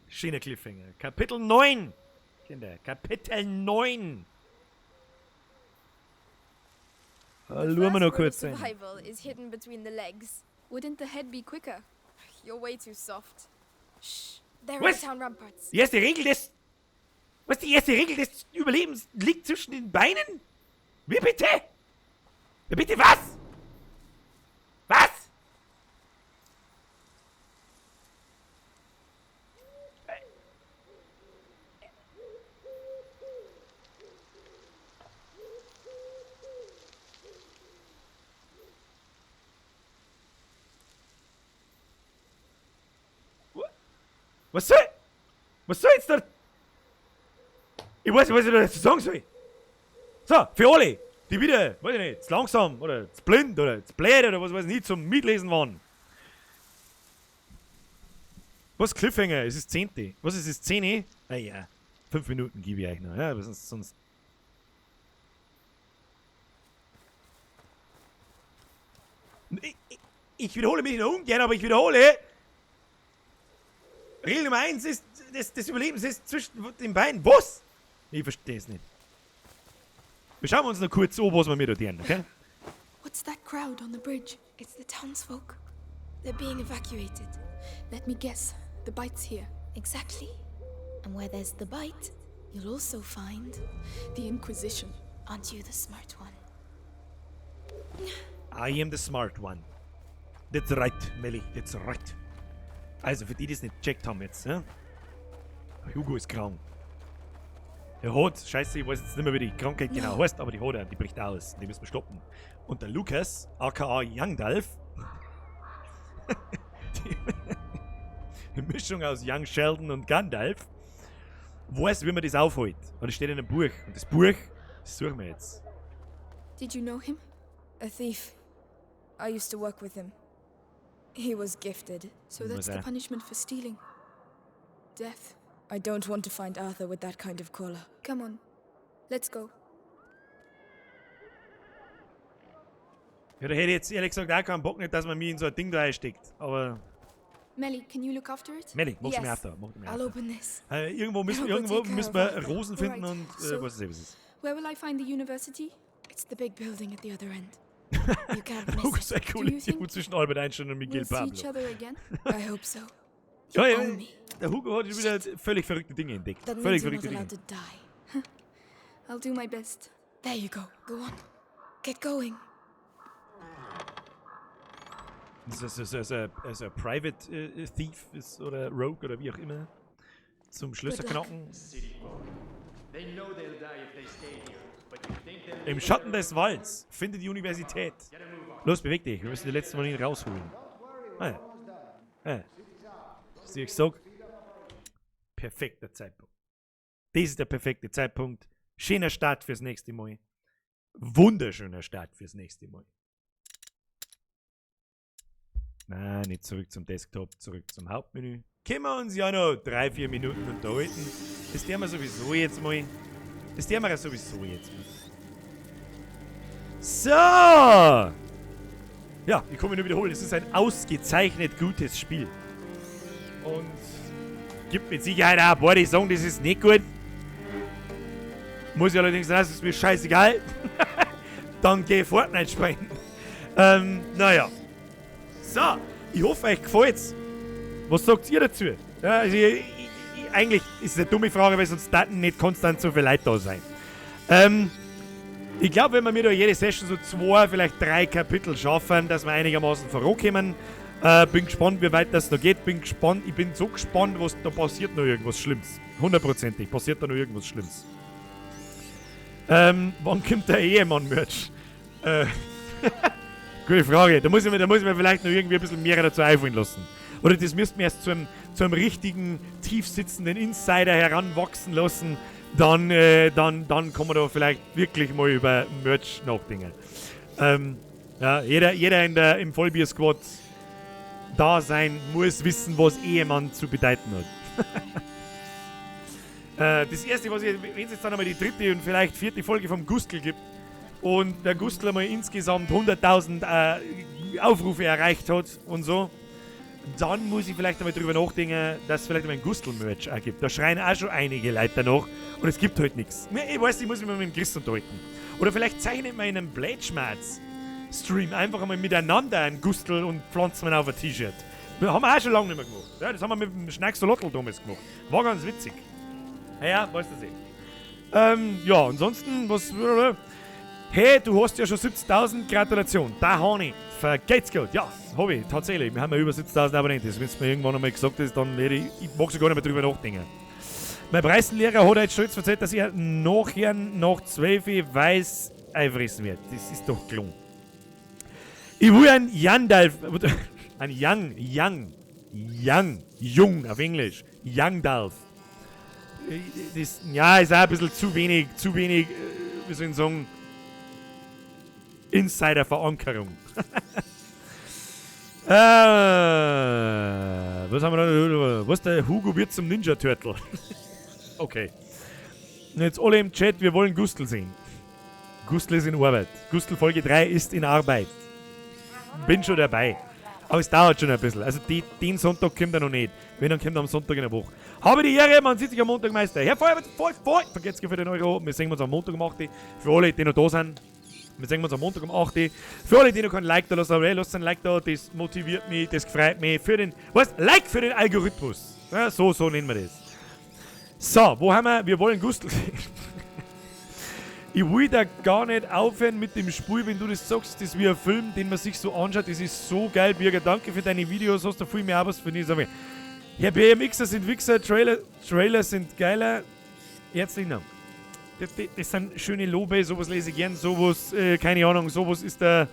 Schöner Cliffhanger. Kapitel 9. Kinder, Kapitel 9. Schauen wir noch First rule of kurz rein. survival is hidden between the legs. Wouldn't the head be quicker? You're way too soft. Shh. There are Was? the town ramparts. Die erste Regel des. Was die erste Regel des Überlebens liegt zwischen den Beinen? Wie bitte? Wie bitte was? Was? Was soll. Was soll jetzt da. Ich weiß nicht, was ich da dazu sagen soll. So, für alle, die wieder, weiß ich nicht, zu langsam oder zu blind oder zu blöd oder was weiß ich nicht zum Mitlesen waren. Was Cliffhanger? Es ist 10. Was ist es? 10? Ah ja, 5 Minuten gebe ich euch noch. Ja, aber sonst. sonst. Ich, ich, ich wiederhole mich noch ungern, aber ich wiederhole. Regel Nummer 1 ist, des, des Überlebens ist zwischen den Beinen. Was? Ich verstehe es nicht. Wir schauen uns noch kurz an, was wir mir da tun, okay? What's that crowd on the bridge? It's the townsfolk. They're being evacuated. Let me guess. The bite's here. Exactly. And where there's the bite, you'll also find the Inquisition. Aren't you the smart one? I am the smart one. That's right, Melly, that's right. Also, für die, die es nicht gecheckt haben jetzt, ja? Hugo ist krank. Er hat, scheiße, ich weiß jetzt nicht mehr, wie die Krankheit genau No. heißt, aber die hat er, die bricht aus. Die müssen wir stoppen. Und der Lukas, aka Youngdalf, die, die Mischung aus Young Sheldon und Gandalf, weiß, wie man das aufholt. Und es steht in einem Buch. Und das Buch, das suchen wir jetzt. Did you know him? A thief. I used to work with him. He was gifted. So that's the punishment for stealing. Death. I don't want to find Arthur with that kind of collar. Come on. Let's go. Ja, da hätte ich jetzt ehrlich gesagt auch keinen Bock nicht, dass man mich in so ein Ding da einsteckt. Aber Melly, can you look after it? Melly, mach's yes. mir after. Mach mir I'll after. open this. Irgendwo müssen, I'll go irgendwo take care müssen of wir Arthur. Rosen finden Alright, und so- was ist was ist. Where will I find the university? It's the big building at the other end. You can't miss Hugo it. ist ein Do you cooles think Duo zwischen Albert Einstein und Miguel We'll see Pablo. each other again? I hope so. Ja, You ja, owe me. der Hugo hat schon wieder völlig verrückte Dinge entdeckt. That Völlig means you're not verrückte Dinge. allowed to die. I'll do my best. There you go. Go on. Get going. Das ist, das ist, das ist ein Private Thief ist oder Rogue oder wie auch immer. Zum Schlösser Good luck. knacken. City folk. They know they'll die if they stay here, but you think they'll Im Schatten des Walds. Finde die Universität. Los, beweg dich. Wir müssen die letzten Mal ihn rausholen. Ah, ja. Ah, ja. Was ich sag? Perfekter Zeitpunkt. Das ist der perfekte Zeitpunkt. Schöner Start fürs nächste Mal. Wunderschöner Start fürs nächste Mal. Nein, nicht zurück zum Desktop, zurück zum Hauptmenü. Können wir uns ja noch 3, 4 Minuten unterhalten. Das tun wir sowieso jetzt mal. Das tun wir ja sowieso jetzt mal. So! Ja, ich kann mich nur wiederholen. Es ist ein ausgezeichnet gutes Spiel. Und gibt mit Sicherheit auch ein paar, die sagen, das ist nicht gut. Muss ich allerdings sagen, das ist mir scheißegal. Dann geh Fortnite spielen. Naja. So, ich hoffe, euch gefällt's. Was sagt ihr dazu? Ja, also eigentlich ist es eine dumme Frage, weil sonst Daten nicht konstant so viele Leute da sein. Ich glaub, wenn wir mir da jede Session so 2, vielleicht 3 Kapitel schaffen, dass wir einigermaßen vorankommen. Bin gespannt, wie weit das noch geht. Bin gespannt, ich bin so gespannt, was da passiert noch irgendwas Schlimmes. Hundertprozentig passiert da noch irgendwas Schlimmes. Wann kommt der Ehemann-Merch? Gute Frage. Da muss ich mir vielleicht noch irgendwie ein bisschen mehr dazu einfallen lassen. Oder das müssten wir erst zu einem richtigen, tiefsitzenden Insider heranwachsen lassen. Dann kann man da vielleicht wirklich mal über Merch nachdenken. Ja, jeder im Vollbier-Squad da sein muss wissen, was Ehemann zu bedeuten hat. Das erste, was ich, wenn es jetzt dann einmal die 3. und vielleicht 4. Folge vom Gustl gibt und der Gustl einmal insgesamt 100.000 Aufrufe erreicht hat und so, dann muss ich vielleicht einmal drüber nachdenken, dass es vielleicht einmal ein Gustl-Merch auch gibt. Da schreien auch schon einige Leute danach und es gibt halt nichts. Ne, ich weiß, ich muss mich mal mit dem Chris unterhalten. Oder vielleicht zeichnet man in einem Blätschmerz-Stream einfach einmal miteinander einen Gustl und pflanzen ihn auf ein T-Shirt. Das haben wir auch schon lange nicht mehr gemacht. Ja, das haben wir mit dem Schnacksolotl damals gemacht. War ganz witzig. Naja, weißt du eh. Ja, ansonsten, was. Hey, du hast ja schon 70.000, Gratulation. Da hab ich. Vergeht's gut. Ja, hab ich, tatsächlich. Wir haben ja über 70.000 Abonnenten. Das, wenn's mir irgendwann einmal gesagt ist, dann hätte ich, ich mag sogar nicht mehr drüber nachdenken. Mein Preisenlehrer hat heute stolz erzählt, dass er nachher nach 12 Uhr weiß einfressen wird. Das ist doch gelungen. Ich will ein Jandalf, ein Young, Young, Young, Jung auf Englisch. Youngdalf. Das, ja, ist auch ein bisschen zu wenig, zu wenig, wie soll ich sagen, Insider-Verankerung. Was haben wir da? Was, der Hugo wird zum Ninja Turtle. Okay. Und jetzt alle im Chat, wir wollen Gustl sehen. Gustl ist in Arbeit. Gustl Folge 3 ist in Arbeit. Bin schon dabei. Aber es dauert schon ein bisschen. Also den Sonntag kommt er noch nicht. Wenn, dann kommt er am Sonntag in der Woche. Habe die Ehre, man sieht sich am Montag, Meister. Herr Feuer, voll, voll. Vergesst für den Euro. Wir sehen uns am Montag um 8 Uhr. Für alle, die noch da sind. Wir sehen uns am Montag um 8 Uhr. Für alle, die noch kein Like da lassen, aber hey, lasst ein Like da, das motiviert mich, das freut mich. Für den, was? Like für den Algorithmus. Ja, so nennen wir das. So, wo haben wir? Wir wollen Gustl sehen. Ich will da gar nicht aufhören mit dem Spiel, wenn du das sagst, das ist wie ein Film, den man sich so anschaut. Das ist so geil, Birger. Danke für deine Videos, hast du viel mehr was für mich. Ja, BMXer sind Wichser, Trailer sind geiler. Herzlichen Dank. Das sind schöne Lobe, sowas lese ich gern, sowas, keine Ahnung, sowas ist der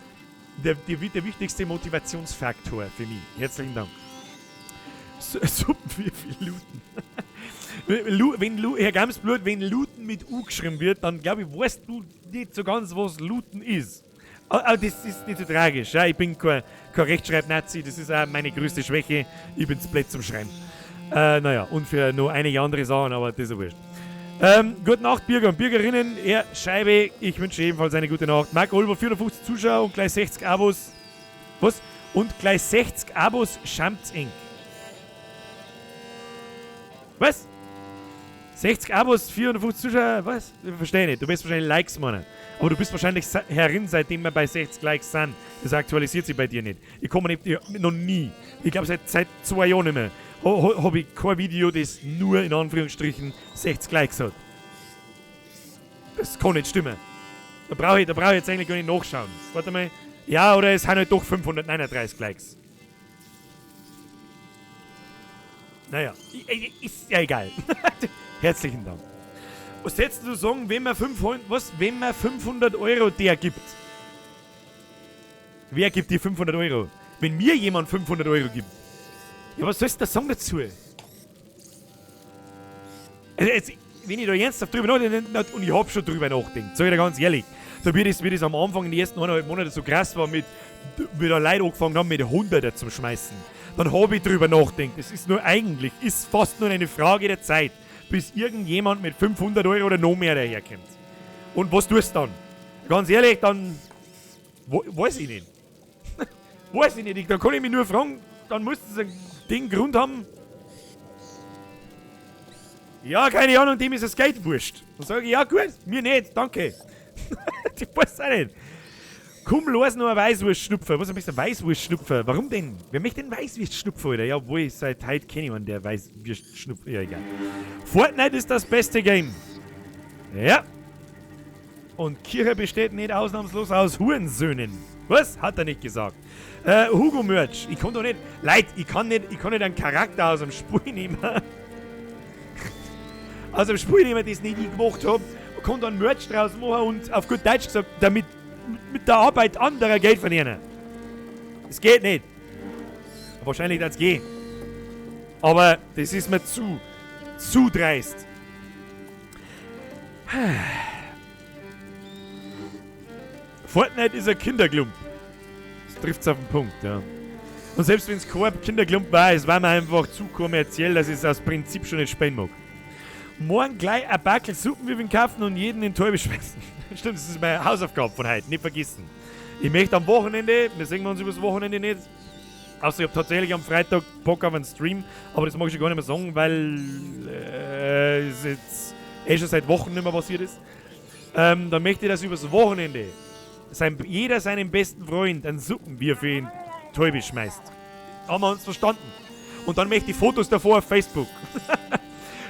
wichtigste Motivationsfaktor für mich. Herzlichen Dank. Suppen wie viel Looten. Herr Gamsblut, wenn Looten mit U geschrieben wird, dann glaub ich, weißt du nicht so ganz, was Looten ist. Aber das ist nicht so tragisch. Ja? Ich bin kein Rechtschreib-Nazi, das ist auch meine größte Schwäche. Ich bin zu blöd zum Schreiben. Naja, und für noch einige andere Sachen, aber das ist ja wurscht. Gute Nacht, Bürger und Bürgerinnen. Herr Scheibe, ich wünsche ebenfalls eine gute Nacht. Marco Ulber, 450 Zuschauer und gleich 60 Abos. Was? Und gleich 60 Abos schamt's eng. Was? 60 Abos, 450 Zuschauer, was? Ich verstehe nicht. Du wirst wahrscheinlich Likes meinen. Aber du bist wahrscheinlich herin, seitdem wir bei 60 Likes sind. Das aktualisiert sich bei dir nicht. Ich komme nicht, ich, noch nie. Ich glaube, seit 2 Jahren nicht mehr. Hab ich kein Video, das nur in Anführungsstrichen 60 Likes hat. Das kann nicht stimmen. Da brauche ich jetzt eigentlich gar nicht nachschauen. Warte mal. Ja, oder es sind halt doch 539 Likes. Naja, ist ja egal. Herzlichen Dank. Was hättest du sagen, wenn man 500, was, wenn man 500 Euro der gibt? Wer gibt dir 500 Euro? Wenn mir jemand 500 Euro gibt. Ja, was sollst du da sagen dazu? Also jetzt, wenn ich da ernsthaft drüber nachdenke, und ich hab schon drüber nachgedacht, sag ich dir ganz ehrlich, da wie das am Anfang in den ersten 1,5 Monaten so krass war, wie da Leute angefangen haben, mit Hunderter zum Schmeißen, dann hab ich drüber nachgedacht. Es ist nur eigentlich, ist fast nur eine Frage der Zeit, bis irgendjemand mit 500 Euro oder noch mehr daherkommt. Und was tust du dann? Ganz ehrlich, dann weiß ich nicht. Weiß ich nicht. Da kann ich mich nur fragen, dann muss es einen Ding Grund haben. Ja, keine Ahnung, dem ist das Geld wurscht. Dann sage ich, ja gut, mir nicht, danke. Ich weiß auch nicht. Komm, los noch ein Weißwurstschnupfer. Was ist ein Weißwurstschnupfer? Warum denn? Wer möchte denn Weißwurstschnupfer, Alter? Ja, obwohl, seit heute kenne ich einen, der Weißwurstschnupfer. Ja, egal. Fortnite ist das beste Game. Ja. Und Kirche besteht nicht ausnahmslos aus Hurensöhnen. Was? Hat er nicht gesagt. Hugo Merch. Ich kann doch nicht. Leute, ich kann nicht einen Charakter aus dem Spiel nehmen. Aus dem Spiel nehmen, das nicht ich gemacht hab. Kann dann Merch draus machen und auf gut Deutsch gesagt, damit mit der Arbeit anderer Geld verdienen. Das geht nicht. Wahrscheinlich wird's gehen. Aber das ist mir zu dreist. Fortnite ist ein Kinderklump. Das trifft's auf den Punkt, ja. Und selbst wenn's kein Kinderklump war, es war mir einfach zu kommerziell, dass ich es aus Prinzip schon nicht spielen mag. Morgen gleich ein Backel Suppenwürfel kaufen und jeden in den Teufel schmeißen. Stimmt, das ist meine Hausaufgabe von heute, nicht vergessen. Ich möchte am Wochenende, wir sehen uns übers Wochenende nicht, außer ich hab tatsächlich am Freitag Bock auf einen Stream, aber das mag ich schon gar nicht mehr sagen, weil es jetzt eh schon seit Wochen nicht mehr passiert ist. Dann möchte ich, dass übers Wochenende jeder seinen besten Freund einen Suppenwürfel in den Teufel schmeißt. Haben wir uns verstanden? Und dann möchte ich Fotos davor auf Facebook.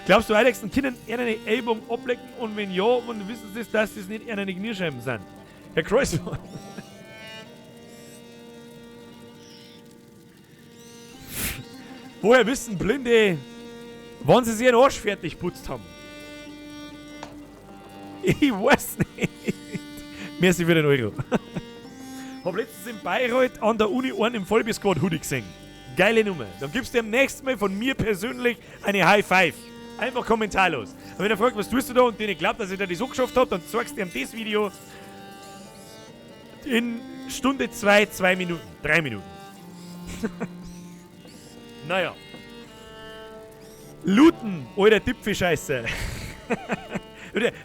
Glaubst du, Alex, können eine Ellbogen ablecken? Und wenn ja, und wissen sie, dass das nicht eine Kniescheiben sind? Herr Kreuzmann. Woher wissen Blinde, wann sie sich ihren Arsch fertig putzt haben? Ich weiß nicht. Merci für den Euro. Hab letztens in Bayreuth an der Uni einen im Vollbier-Squad-Hoodie gesehen. Geile Nummer. Dann gibst du dem nächsten Mal von mir persönlich eine High Five. Einfach kommentarlos. Und wenn er fragt, was tust du da und dir nicht glaubt, dass ich dir das so geschafft hab, dann zeigst du ihm das Video in Stunde 2, 2 Minuten, 3 Minuten. Naja. Looten, alter Tipfelscheiße.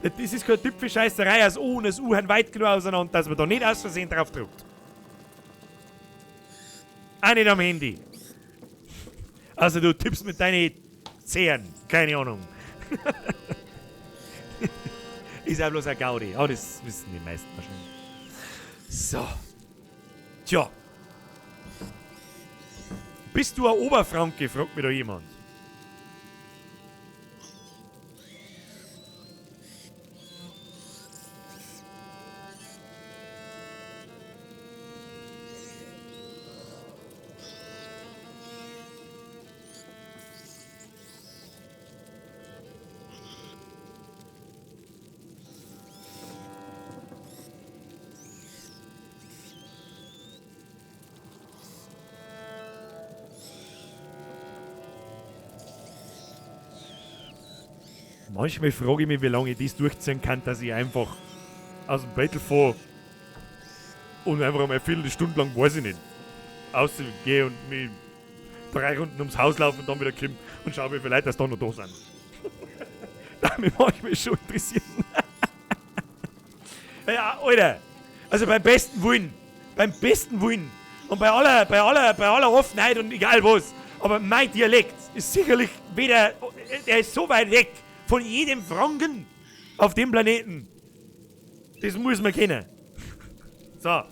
Das ist keine Tipfelscheißerei, als O und das U haben weit genug auseinander, dass man da nicht aus Versehen drauf drückt. Auch nicht am Handy. Also du tippst mit deinen Zehen. Keine Ahnung. Ist ja bloß ein Gaudi. Aber das wissen die meisten wahrscheinlich. So. Tja. Bist du ein Oberfranke? Fragt mich da jemand. Manchmal frage ich mich, wie lange ich das durchziehen kann, dass ich einfach aus dem Bett fahre und einfach einmal eine Viertelstunde lang, weiß ich nicht, rausgehe und mich 3 Runden ums Haus laufe und dann wieder komme und schaue, wie viele Leute das da noch da sind. Da mich manchmal schon interessieren. Ja, Alter, also beim besten Willen, und bei aller Offenheit und egal was, aber mein Dialekt ist sicherlich weder, der ist so weit weg Von jedem Franken auf dem Planeten. Das muss man kennen. So.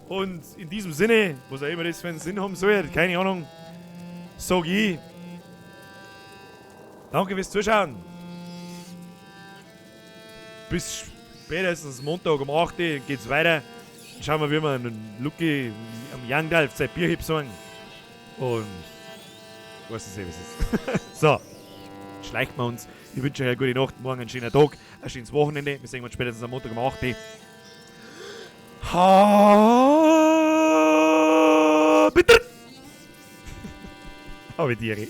Und in diesem Sinne, was auch immer das für einen Sinn haben soll, keine Ahnung, sag ich, danke fürs Zuschauen. Bis spätestens Montag um 8 Uhr geht's weiter. Dann schauen wir, wie wir einen Lucky am Yangdalf sein Bier sagen. Und weiß es eh, was es ist. So, schleicht wir uns. Ich wünsche euch eine gute Nacht, morgen einen schönen Tag, ein schönes Wochenende. Wir sehen uns spätestens am Montag um 8 Uhr. Ha, bitte! Habe die Ehre.